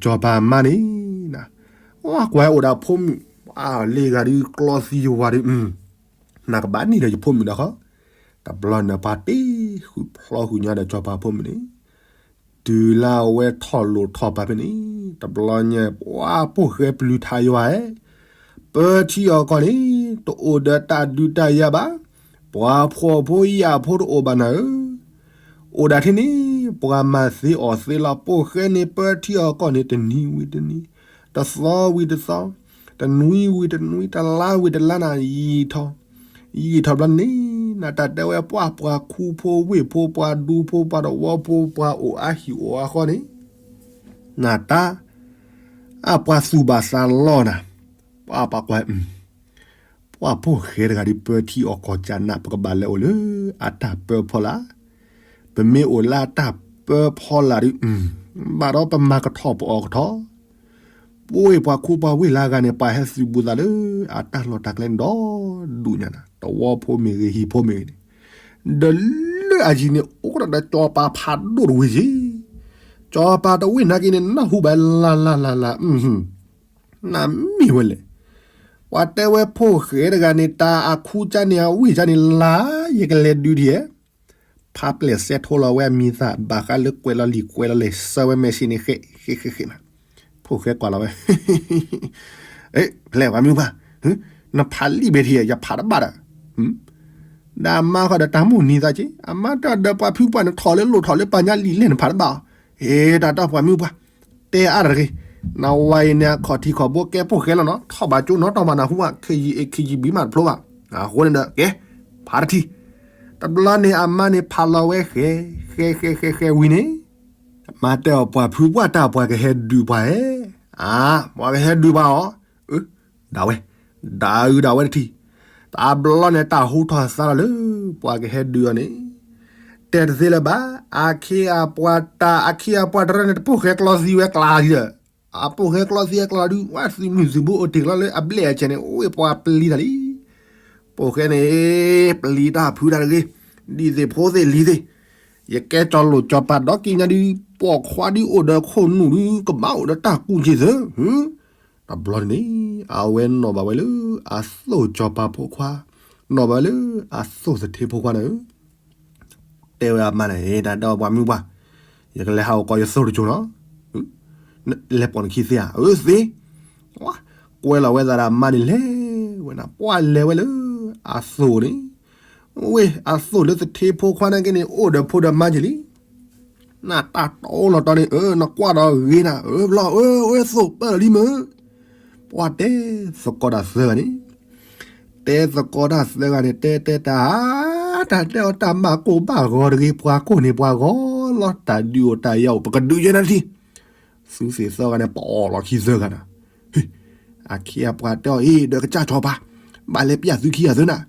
ကၠီပၤမါန့ၣ်, ဝဲကွၢ်အိၣ်ဒၣ်ဖိမုၣ်, လ့ၣ်ဂၤဒုးကျီသံယဝၤဒုး နကဘၣ်န့ၢ်ဒီးယဖိမုၣ်ဒီးဃီ, တဘျီန့ၣ်ပှၤတ့ဃုာ်ဖျီဃုာ်ညါဒီးကၠီပၤဖိမုၣ်န့ၣ်, တုၤလၢအဝဲထီၣ်လိာ်ထီၣ်ပာ်ဖဲန့ၣ်, တဘျီညါ ပှၤပိာ်ဃဲပျုၤထးယွၤဧၢ, ပၢထံအီၣ်ကီၢ်န့ၣ် တအိၣ်ဒီးတၢ်ဒုးတၢ်ယၤဘၣ်, ပှၤဖှီၣ်ဖိယာ်ဖိတအိၣ်ဘၣ်နၤဧၢ, အိၣ်ဒၣ်ထဲန့ၣ် ပှၤမၤသ့အီၣ်သ့လီၤ. ပိာ်ဃဲန့ၣ် ပၢထံအီၣ်ကီၢ်န့ၣ် တနံၤဝံၤတနံၤ, တသီဝံၤတသီ, တနွံဝံၤတနွံ, တလါဝံၤတလါနၤ, ယံာ်ထီၣ်, ယံာ်ထီၣ်ဘျီန့ၣ်, နတၢ်တဲဝဲပှၤ ပှၤခူဖိဝ့ၢ်ဖိ ပှၤဒူဖိ ပှၤတဝီဖိ ပှၤအိၣ်အါဟံၣ်အိၣ်အါဃီန့ၣ်, နတၢ်, အပှၤသူၣ်ဘၣ်သးလီနၤ, ပှၤပှၤကွၢ် ပှၤပိာ်ဃဲတဂၤဒုး ပၢထံအီၣ်ကီၢ်ကနး ပကဘၣ်လဲၤအိၣ်လၢအတၢ်ပၢဖီလာ်, ပမ့ၢ်အိၣ်လၢအတၢ် ပဖီလာ်ဒုး ဘၣ်ဒီးပမၤကထီၣ်ပအီၣ်ကထီၣ်, ပှ့ၤပှၤခူပှၤဝ့ၢ်လၢအဂၤန့ၣ် ပှၤဟဲသုးဘူးသးလၢအတၢ်လီၢ်တၢ်ကျဲန့ၣ်ဒီဒူၣ်ညါနၤ, တဝီဖိမ့ၢ်ဂ့ၤ ဟံၣ်ဖိမ့ၢ်ဂ့ၤန့ၣ်, ဒီးလၢအယံၤန့ၣ် အိၣ်ဒီးစီၤပၤဖးဒိၣ်တဝ့ၢ်က့ၤ, စီၤပၤတဝ့ၢ်နာ်က့န့ၣ် နၢ်ဟူဘၣ်လၢ်လၢ်လၢ်လၢ် နမ့ၢ်ဝဲလဲၣ်. ပှၤတဲဝဲဖိၣ်ဃဲတဂၤန့ၣ် တၢ်အခူကၢ်န့ၣ် အဝ့ၢ်ကၢ်န့ၣ်လၢ်, ယကလဲၤဒုးဒ်လဲၣ်. ဖးပျဲၢ်စဲးထိလီၤဝဲအမံၤသၣ် ဘၣ်ဃးလၢကွဲးလီၤလံာ်ကွဲးလီၤလဲၢ် ဆှၢဝဲမဲာ်ဆှးန့ၣ် ဃဲးဃဲးဃဲးဃဲးနၤ, ဖိၣ်ဃဲကွၢ်လီၤဝဲ ဖဲလဲၣ်ပှၤမုၢ်ပှၢ်, နဖးလံာ်ဘဲထံ ယဖးတဘၣ်ဒီး, ဒီးအမါဃီဒီးတၢ်မိၣ်န့ၢ်သးက့, အမါတၢ်ဒီးပှၤဖုပှၢ်န့ၣ် ထီၣ်လၢလိၣ်ထီၣ်လၢပှၤညါလံာ်လဲၢ် နဖးတဘၣ်အီၤ, ဟ့ တၢ်တီပှၤမုၢ်ပှၢ်, တဲအါတဂ့ၤ, နဝၤအံၤန့ၣ် အခီၣ်ထံးခီၣ်ဘိကဲဖိၣ်ဃဲလီၤနီၤ, ထီၣ်ဘၣ်ကၠိနီၤ တီၢ်မၤနၢ်ဟူဘၣ် ခ့ယံာ်အ့ၣ်ခ့ယံာ်ဘံမးတဖျိဘၣ်, အဃိန့ၣ်ဒီး ကဲ, ဖးတထံၣ်. တဘျီန့ၣ်အမါန့ၣ်ဖးလီၤဝဲဃဲး, ဃဲးဃဲးဃဲးဃဲးဝံၤန့ၣ်, မါတဲအီၤပှၤဖုပှၢ်တၢ်ပှၤကဟဲဒုးပှၤဧဲ, အါ, ပှၤကဟဲဒုးပှၤအီၤ, ဒၣ်ဝဲ, ဒၣ်အုးဒၣ်ဝဲတထံၣ်, တဘျီန့ၣ်တၢ်ဟူထီၣ်သါလီၤလၢ ပှၤကဟဲဒုးအီၤန့ၣ်, တဲတသ့လၢၤဘၣ်, အခ့အပှၤတၢ် အခ့အပှၤတရၢန့ၣ် တပိၢ်ဃဲကျီသံဝဲကျါလံဒီး, အပိၢ်ဃဲကျီသံအကျါဒုး ဝဲသုးမုၢ်သုးဘိအိၣ်တ့ၢ်လီၤလၢအဘျဲၣ်အဆဲးန့ၣ် အိၣ်ဝဲပှၤပျံၤတၢ်လံ ပိၢ်ဃဲန့ၣ် ပျံၤတၢ်ဖုးတၢ်တဂ့ၤ, ဒ်သ့ၣ်ဖိသ့ၣ်လံၤသ့ၣ်, ယကဲစီၤလိာ်စီၤပၤဒီက့ညါဒုး, ပိာ်ခွါဒုးအိၣ်ဒီးခိၣ်နူာ်ဒုး ကဘၣ်အိၣ်ဒီးတၢ်ကူၣ်က့ၤသၢ, တဘျီန့ၣ် အဝဲနီၣ်ဘၣ်ဝဲလၢ အသိၣ်စီၤပၤဖိခွါ, နီၣ်ဘၣ်ဝဲလၢ အသိၣ်သထ့ဖိခွါန့ၣ်ဧၢ တဲဝဲအမါန့ၣ် တၢ်ဒီးပှၤမုၢ်ပှၢ်, ယကလဲၤဟးအိၣ်ကီးယသိၣ်တစိၤနီၤ, လဲၤပိာ်နခံသ့ဧါ, အၢသ့, ကွဲလီၤဝဲသးဒီးအမါန့ၣ်လဲၤဝဲနၤ, ပှၢ်လဲၤဝဲလၢ အသိၣ်န့ၣ်, ဝ့ၢ်အသိၣ်လၢသထ့ဖိခွါန့ၣ်က့န့ၣ် အိၣ်ဒီးဖိဒီးမါက့ၤလံ နတၢ်တီလီၤတီန့ၣ် အၢ နကွၢ်ဒီးဂ့ၤနၤ အၢဘျီ အၢ အၢသိၣ်ပၢၢ်လံမုၢ်, ပှၢ်တဲသကိးတၢ်သၢဂၤန့ၣ်, တဲသကိးတၢ်သၢဂၤန့ၣ် တဲတဲတၢ်, တၢ်တဲအီၤတၢ်မၤကိၢ်ဘၣ်ဂီၤတဂ့ၤ ပှၤကိၢ်န့ၣ်ပှၤဂီၤလီၤ တၢ်ဒုးအိၣ်တၢ်ယၤအိၣ် ပကဒုးယဲနၤတထံၣ်, သုသ့ၣ်သၢဂၤန့ၣ် ပအီၣ်လီၤခံသၢဂၤနၤ, အခ့အပှၤတဲအီၤ အ့ ဒီးကစၢ်စီၤပၤ, ဘၣ်လဲၤပျၢ်သုခံဂၤသၢနၤ,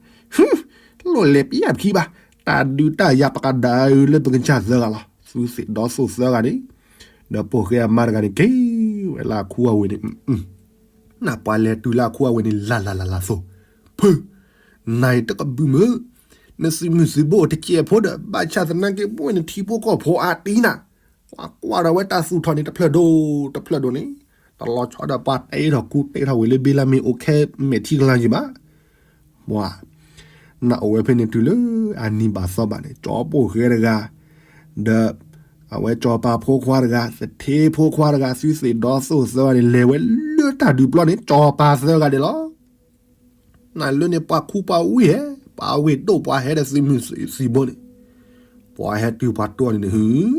လိၣ်လဲၤပျၢ်ပခံဘၣ်, တၢ်ဒုးတၢ်ယၤပကဒုးလၢပကစၢ်သၢဂၤလီၤ, သုသ့ၣ်ဒီးသိၣ်သၢဂၤန့ၣ်, ဒီးပိာ်ဃဲအမါတဂၤန့ၣ် က့ၤဝဲလၢအခူအဝ့ၢ်န့ၣ်, နပှၤလဲၤတုၤလၢအခူအဝ့ၢ်န့ၣ် လၢ်လၢ်လၢ်လၢ်သိၣ်, ဖု, နၤအံၤတကဘုးမုၢ်, နသုးမုၢ်သုးဘိတကဲးဖိဒီး ဘၣ်ဆၣ်သနာ်က့ ဘၣ်ဝဲနထံဖိကီၢ်ဖိအါတံၢ်နၤ, ပှၤကွၢ်ဒီးဝဲတၢ်သူၣ်ထီၣ်န့ၣ် တဖျၢၣ်ဒိၣ်တဖျၢၣ်ဒိၣ်န့ၣ်, တလီၤဆီဒီးပှၤတဲထီၣ်ကူတဲထီၣ်ဝဲလၢဘ့လၢမ့ၢ်အိၣ်ခဲမဲာ်ထံကလါယံၤဘၣ်, ပှၤ, နအိၣ်ဝဲဖဲန့ၣ်တုၤလၢအနံၤဘၣ်သီဘၣ်န့ၣ် ကၠီပိာ်ဃဲတဂၤ, ဒီး, အဝဲစီၤပၤဖိခွါတဂၤ သထ့ဖိခွါတဂၤ သုသ့ၣ်ဒီးသိၣ်သၢဂၤန့ၣ် လဲၤဝဲလၢတၢ်ဒုးပျီန့ၣ် စီၤပၤသၢဂၤဒဲးလီၤ နလၢန့ၣ်ပှၤခူပှၤဝ့ၢ်ဧါ, ပှၤဝ့ၢ်ဒိၣ်ပှၤဟဲဒီးသုးမုၢ်သံၣ်ဘိန့ၣ်, ပှၤဟဲတုၤပှၤတိၢ်န့ၣ်န့ၣ်,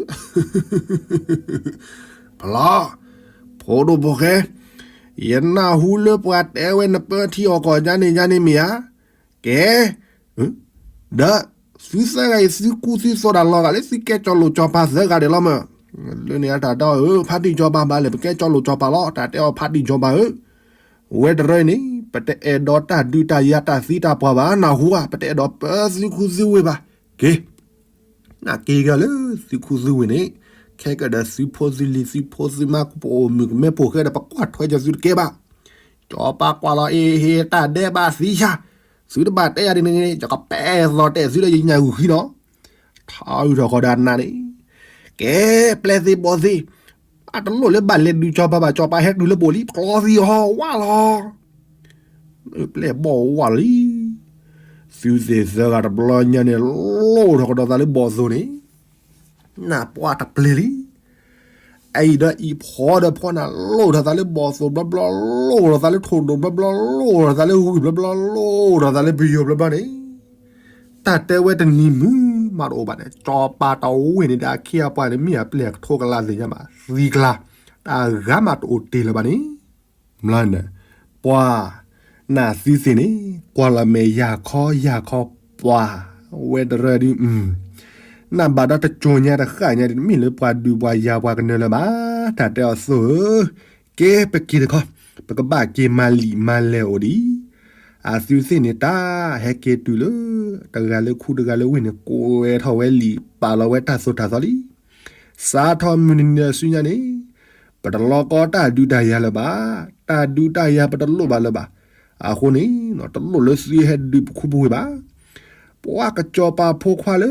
ဖျီ, ဖိဒိၣ်ဖိၣ်ဃဲ, ယနၢ်ဟူလၢပှၤတဲဝဲနပၢထံအီၣ်ကီၢ်ယါန့ၣ်ယါန့ၣ်မ့ၢ်ဧါ, ကဲ, ဒီး, သုသၢဂၤအံၤ သုကူသုသိးတၢ်လီၤဂာ်လၢ သုကဲကၠီလိာ်ကၠီပၤသၢဂၤဒဲးလီၤမၢ်, လၢန့ၣ်အတၢ်ဒီးဧၢ ဖါတံၢ်ကၠီပၤဘၣ်လဲၣ် ပကဲကၠီလိာ်ကၠီပၤလီၤ တၢ်တဲအီၤဖါတံၢ်ကၠီပၤဧၢ ဝဲတရၢအံၤန့ၣ် ပတအဲၣ်ဒိးတၢ်ဒုးတၢ်ယၤတၢ်သံတၢ်ပှၢ်ဘၣ် နၢ်ဟူဧါ ပတအဲၣ်ဒိးပၢသုခူသုဝ့ၢ်ဘၣ်, က့ၤ, နက့ၤက့ၤလၢသုခူသုဝ့ၢ်န့ၣ်, ခဲကဒီးသုဖိသုလံၤသုဖိသုမါ ပအိၣ်မုၣ်ကမဲဖိၣ်ဃဲဒီး ပကွၢ်ထွဲက့ၤသုတကဲဘၣ်, ကၠီပၤကွၢ်လီၤအ့ဟ့ တၢ်ဒဲးဘးသံဆါ, သုတဘၣ်တဲယၤဒ်န့ၣ် ယကပဲာ်သီၣ်တဲာ်သုဒီးယညၣ်ဂုာ်ဃံလီၤ ထီအုၣ်ထီၣ်ဃီဒီးအနးန့ၣ်, ကဲ, ပျဲၢ်သ့ၣ်ဘီၣ်သ့ၣ်, အတလိၣ်လၢဘၣ်လဲၤဒုးကၠီပၤဘၣ် ကၠီပၤဟဲတုၤလၢဘိၣ်လံ ပကျီသံအီၤဝါလီၤ, ပျဲၢ်ဘီၣ်ဝါလံ, သုသ့ၣ်သၢဂၤတဘျီညါန့ၣ် လိၣ်ထီၣ်ကဒီးသးလၢဘီၣ်သိၣ်န့ၣ်, နၢ်ပှၢ်တပျဲၤလံ အအံၤဒီးအံၤဖီဒီးဖီနၤ လိၣ်ထီၣ်သးလၢဘီၣ်သိၣ်ဘျီဘျီ လိၣ်ထီၣ်သးလၢထိၣ်ဒိၣ်ဘျီဘျီ လိၣ်ထီၣ်သးလၢဂုၢ်ဘျီဘျီ လိၣ်ထီၣ်သးလၢပယိၤဘျီဘျီန့ၣ်, တၢ်တဲဝဲတနံၤမုၢ်မးတအိၣ်ဘၣ်န့ၣ် ကၠီပၤတဝ့ၢ်န့ၣ်ဒီး အခ့အပှၤန့ၣ် မ့ၢ်အပျဲၢ်ကထိကလးသ့ၣ်ညါဘၣ် သံကျါ, တၢ်ဂၤမးတအိၣ်တ့ၢ်လၢၤဘၣ်န့ၣ် မ့ၢ်န့ၣ်, ပှၤ, နသုသ့ၣ်န့ၣ် ကွၢ်လီၤမဲာ်ယၤခီယၤခီပှၤ, ဝဲတရၢဒုး, နဘၣ်ဒီးတကၠိညါတဃၣ်ညါဒ် တမ့ၢ်လၢပှၤဒုးပှၤယၤပှၤကနၢၤလၢၤဘၣ်, တၢ်တဲအီၤသိၣ်ဧၢ, ကဲပက့ၤတခီ, ပကဘၣ်က့ၤမၤလံာ်မၤလဲၢ်အိၣ်ဒံး, အသုသ့ၣ်န့ၣ်တၢ်ဟဲက့ၤတုၤလၢ, တဂၤလၢခူတဂၤလၢဝ့ၢ်န့ၣ် ကိးဝဲထီၣ်ဝဲလံာ်ပာ်လီၤဝဲတၢ်သိၣ်တၢ်သီလံ စးထီၣ်မုၢ်တနံၤဒီးဆူညါန့ၣ် ပတလီၤကီတၢ်ဒုးတၢ်ယၤလၢၤဘၣ်, တၢ်ဒုးတၢ်ယၤပတလိၣ်ဘၣ်လၢၤဘၣ်. အဃိန့ၣ် တလိၣ်လၢသုဟဲဒုးပခူပဝ့ၢ်ဘၣ်. ပှၤကစီၤပၤဖိခွါလၢ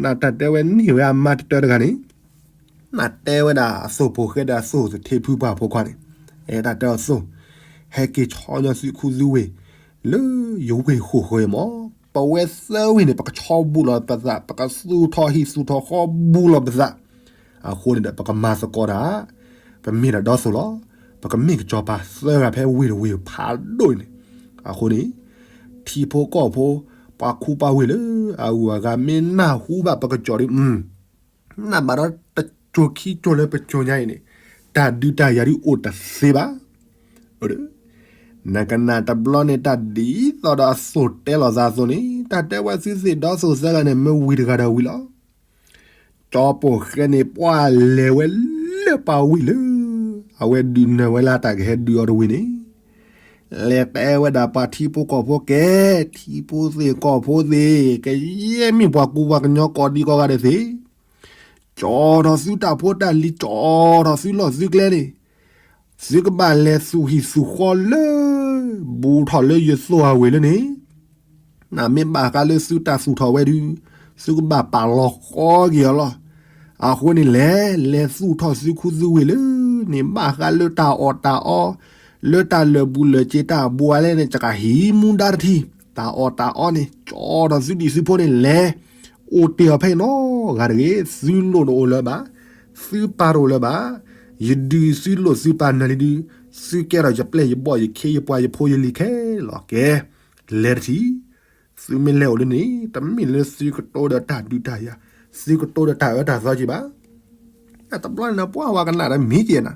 နတၢ်တဲဝဲန့ၢ်ဝဲအမါတတၢတဂၤန့ၣ် နတဲဝဲဒၣ်အသိၣ်ဖိဃဲဒီးအသိၣ်သထ့ဖုပှၢ်ဖိခွါန့ၣ် အဲတၢ်တဲအသိၣ် ဟဲက့ၤဆီညီသုခူသုဝ့ၢ် လၢယဝ့ၢ်ဃိၣ်ဃၢၤမး, ပဝဲသၢဝ့ၢ်န့ၣ် ပကဆီဘူးလီၤပသး, ပကသူၣ်ထီၣ်ဟံၣ်သူၣ်ထီၣ်ဃီဘူးလီၤပသး. အဃိန့ၣ်ဒီး ပကမၤသကိးတၢ်, ပမ့ၢ်ဒီးဒီသိၣ်လီၤ, ပကမ့ၢ်ကစီၤပၤသၢဂၤဖဲဝ့ၢ်တဝ့ၢ်ဖးဒိၣ်န့ၣ်. အဃိန့ၣ် ထံဖိကီၢ်ဖိ ပှၤခူပှၤဝ့ၢ်လၢအဂုၤအဂၤ မ့ၢ်နၢ်ဟူဘၣ်ပကစီၤဒီး နဘၣ်ဒီးတစိၤခံစိၤလၢပစိၤညါအံၤန့ၣ် တၢ်ဒုးတၢ်ယၤဒုးအိၣ်တသ့ဘၣ်. နကနၣ်တဘျီန့ၣ် တၢ်ဒ်သိးဒီးအသိၣ်တဲလိာ်သးအသိးန့ၣ် တၢ်တဲဝဲသုသ့ၣ်ဒီသိၣ်သၢဂၤန့ၣ် မ့ၢ်ဝံၤတဂၤဒီးဝံၤလီၤ. ကၠီပိာ်ဃဲန့ၣ် ပှၤလဲၤဝဲလၢပှၤဝ့ၢ်လၢ အဝဲဒုးနၢၤဝဲလၢတၢ်ကဟဲဒုးအီၤတဝ့ၢ်န့ၣ် လဲၤတဲဝဲဒၣ်ပှၤထံဖိကီၢ်ဖိကဲ, ထံဖိသ့ၣ်ကီၢ်ဖိသ့ၣ်, ကယဲၢ်မ့ၢ်ပှၤကူပှၤကညီကိးဒံကိးဂၤဒဲးသ့ၣ်, ကၠီထီၣ်သုတၢ်ဖိတၢ်လံၤ, ကၠီထီၣ်သုလီၢ်သုကျဲန့ၣ်, သုကဘၣ်လဲၤသူၣ်ဟံၣ်သူၣ်ဃီလၢ ဘူးထီၣ်လၢယသိၣ်အဝ့ၢ်လၢန့ၣ် နမ့ၢ်ဘၣ်ဃးလၢသုတၢ်သူၣ်ထီၣ်ဝဲဒုး သုကဘၣ်ပာ်လီၤဃီက့ၤအီၤလီၤ. အဃိန့ၣ်လဲၤ လဲၤသူၣ်ထီၣ်သုခူသုဝ့ၢ်လၢန့ၣ် ဘၣ်ဃးလၢတၢ်အီၣ်တၢ်အီ, လၢတၢ်လၢာ်ဘူၣ်လၢာ်စ့တၢ်အဘူးအလဲန့ၣ် ကဟံးမူဒါတထံၣ်, တၢ်အီၣ်တၢ်အီန့ၣ် ကၠီထီၣ်သုဒံၣ်သုဖိန့ၣ်လဲၤ အိၣ်တ့ၢ်အီၤဖဲအံၤနီတဂၤတဂ့ၤ, သုလိၣ်တအိၣ်လၢၤဘၣ်, သုပၢ်တအိၣ်လၢၤဘၣ်, ယဒုးသုလိၣ်သုပၢ်နၢၤလံဒုး, သုကဲထီၣ်ယပျဲၢ်ယဘီၣ်ယခ့ယပှၤယဖိယလံၤခဲလၢာ်ကဲ, လဲၤတထံၣ်, သုမ့ၢ်လဲၤအိၣ်လၢန့ၣ် တမ့ၢ်လၢသုကတိၤဒီးတၢ်ဒုးတၢ်ယၤ, သုကတိၤဒီးတၢ်အၢတၢ်သီက့ၤဘၣ်. တဘျီန့ၣ် ပှၤဝဲကနၣ်ဒီးမ့ၢ်က့ၤနၤ,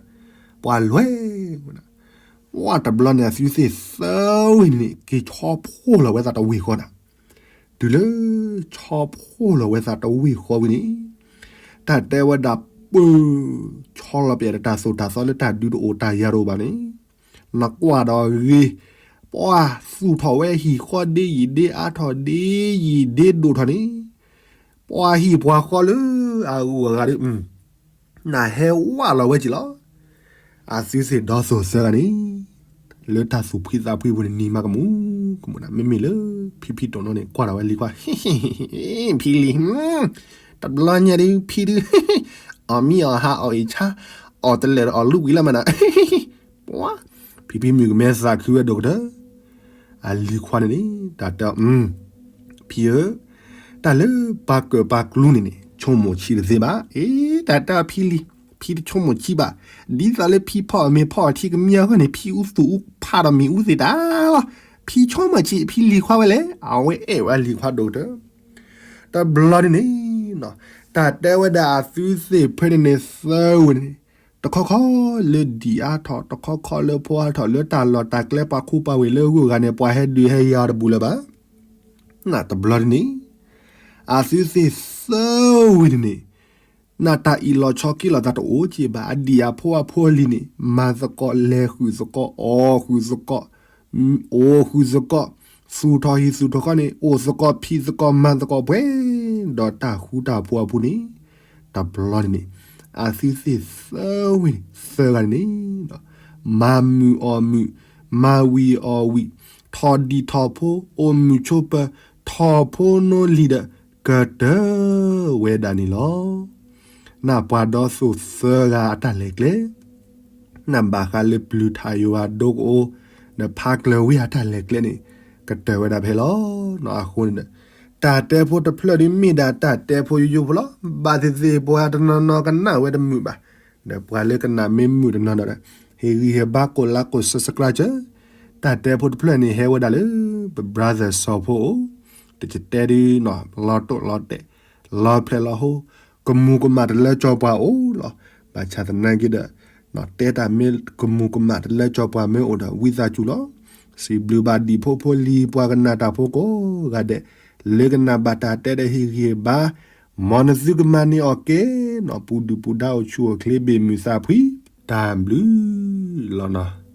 ပှၤလွဲၢ် ဝဲတဘျီန့ၣ် အသုသ့ၣ်သၢဝ့ၢ်န့ၣ် က့ၤဆီဖှိၣ်လီၤဝဲသးတဝ့ၢ်ဃီနၤ, တုၤလၢဆီဖှိၣ်လီၤဝဲသးတဝ့ၢ်ဃီဝံၤန့ၣ်, တၢ်တဲဝဲဒၣ်ပၢၢ် ဆီလီၤပယဲတၢ်သိၣ်တၢ်သီလၢတၢ်ဒုးတအိၣ်တၢ်ယၤတအိၣ်ဘၣ်န့ၣ်, နကွၢ်ဒီးအဂ့ၤ, ပှၤသူၣ်ထီၣ်ဝဲဟံၣ်ဃီဒ့ယံာ်ဒ့အါထီၣ်ဒ့ယံာ်ဒ့ဒိၣ်ထီၣ်န့ၣ် ပှၤဟံၣ်ပှၤဃီလၢအဂုၤအဂၤဒီး နဟဲဝးလီၤဝဲက့ၤလီၤ. အသုသ့ၣ်ဒီသိၣ်သၢဂၤန့ၣ် လၢတၢ်သူၣ်ဖှံသးဖှံပူၤန့ၣ် နံၤမးကမူၣ်ကမူၣ်နၤ, မ့မ့ၢ်လၢဖံဖံတိၣ်နီန့ၣ် ကွၢ်ဒီးဝဲလံၤခွါ, ဖံလံၤ, တဘျီညါဒုး ဖံဒုး အီၣ်မံအီၣ်ဟါအီၣ်အ့ၣ်ဆါ, အီၣ်တလၢာ်ဒီးအီၣ်လူဝံၤလီၤမးနၤ, ဖံဖံမုၣ်ကမဲသးခုဝဲဒိၣ်ကတၢၢ်, အလံၤခွါန့ၣ်န့ၣ် တၢ်တဲ ဖံဧၢ, တၢ်လၢပှၤကၢၣ်ပှၤကျူန့ၣ်န့ၣ် ဆိကမိၣ်ဆံးတသ့ဘၣ်. အ့ တၢ်တဲဖံလံၤ, ဖံတဆိကမိၣ်ဆံးဘၣ်. ဒ်သိးလၢဖံဖီၣ်အမ့ၤဖီၣ်အထံကမံအဂီၢ်န့ၣ် ဖံအူသူၣ်အူဖးဒီးမ့ၣ်အူသ့ၣ်တၢ်လီၤ. ဖံဆိကမိၣ်ဆံး ဖံလံၤခွါဝဲလဲၣ်, အဝဲအဲၣ်ဝဲအလံၤခွါဒိၣ်ကတၢၢ်. တဘျီန့ၣ်န့ၣ် တၢ်တဲဝဲဒၣ်အသုသ့ၣ်ဖဲန့ၣ်န့ၣ်သၢဝ့ၢ်န့ၣ် တခီခီလၢဒံၣ်အါထီၣ်, တခီခီလၢဖိအါထီၣ်, လၢတၢ်လီၢ်တၢ်ကျဲပှၤခူပှၤဝ့ၢ်လၢဂုၤဂၤန့ၣ် ပှၤဟဲဒုးဟဲယၤအီၤတဘူးလၢၤဘၣ်. နတဘျီန့ၣ်န့ၣ် အသုသ့ၣ်သၢဝ့ၢ်န့ၣ်န့ၣ် နတၢ်အံၣ်လီၤဆီခံလီၤသးတအိၣ်က့ဘၣ်. အဒံၣ်အဖိအဖိအလံၤန့ၣ် မၤသကိးလဲၤဃုာ်သကိး အီၣ်ဃုာ်သကိး အိၣ်ဃုာ်သကိး, သူၣ်ထီၣ်ဟံၣ်သူၣ်ထီၣ်ဃီန့ၣ် အိၣ်သကိးဖံးသကိးမၤသကိးပှဲၤဒီးတၢ်ဃူတၢ်ဖိးအပူၤန့ၣ်, တဘျီန့ၣ်န့ၣ် အသုသ့ၣ်သၢဝ့ၢ်န့ၣ် သၢဂၤန့ၣ်န့ၣ် မၤမုာ်အီၣ်မုာ်, မၤဝံၤအီၣ်ဝံၤ, ထီၣ်ဒံၣ်ထီၣ်ဖိ, အိၣ်မုာ်ဆိးပၢၤ, ထီၣ်ဖိနီလံၤဒီး ကတၢၢ်ဝဲဒၣ်န့ၣ်လီၤ. နပှၤဒီသိၣ်သၢဂၤအတၢ်လဲၤကျဲ နဘၣ်ဃးလၢပျုၤထးယိၤအဒိကအိ ဒီးဖးကျၢၤဝံအတၢ်လဲၤကျဲန့ၣ် ကတၢၢ်ဝဲဒၣ်ဖဲလီၤ. အဃိန့ၣ်ဒီး တၢ်တဲဖိတဖျၢၣ်ဒ်မ့ၢ်ဒၣ်တၢ်တဲဖိယိယိဖိလီၤ. ဘၣ်သ့ၣ်သ့ၣ်ပှၤတနီၤနီၤကနၣ်ဝဲတမုာ်ဘၣ်. ဒီးပှၤလၢကနၣ်မ့ၢ်မုာ်တနီၤဒီး ဟ့ၣ်ဂံၢ်ဟ့ၣ်ဘါကိးလါကိး subscribe တၢ်တဲဖိတဖျၢၣ်န့ၣ် ဟဲဝဲဒၣ်လၢ ပ brother စီၤဖိအိၣ် တကတဲဒ်နီၤ လီၤတိၢ်လီၤတဲာ် လီၤဖျဲးလီၤဟိ ကမူၤကမၣ်တလၢကၠီၤပှၤအိၣ်လီၤ. ဘၣ်ဆၣ်သနာ်က့ဒီး တဲတၢ်မ့ၢ်ကမူၤကမၣ်တလၢကၠီၤပှၤမ့ၢ်အိၣ်ဒီး ဝံသးစူၤလီၤ. စံးဘျုးဘၣ်ဒံၣ်ဖိဖိလံၤပှၤကနၣ်တၢ်ဖိကိးဂၤဒဲး လၢကနၣ်ဘၣ်တၢ်တဲဒီးဟ့ၣ်ဂံၢ်ဟ့ၣ်ဘါ မ်နသုကမၤန့ၢ်အီၣ်ကဲနီၤ ပူၤဒုၣ်ပူၤဒါအိၣ်ဆူၣ်အိၣ်ချ့ဘၣ်မုာ်သးဖှံ တၢ်ဘျုးလီၤနီၤ.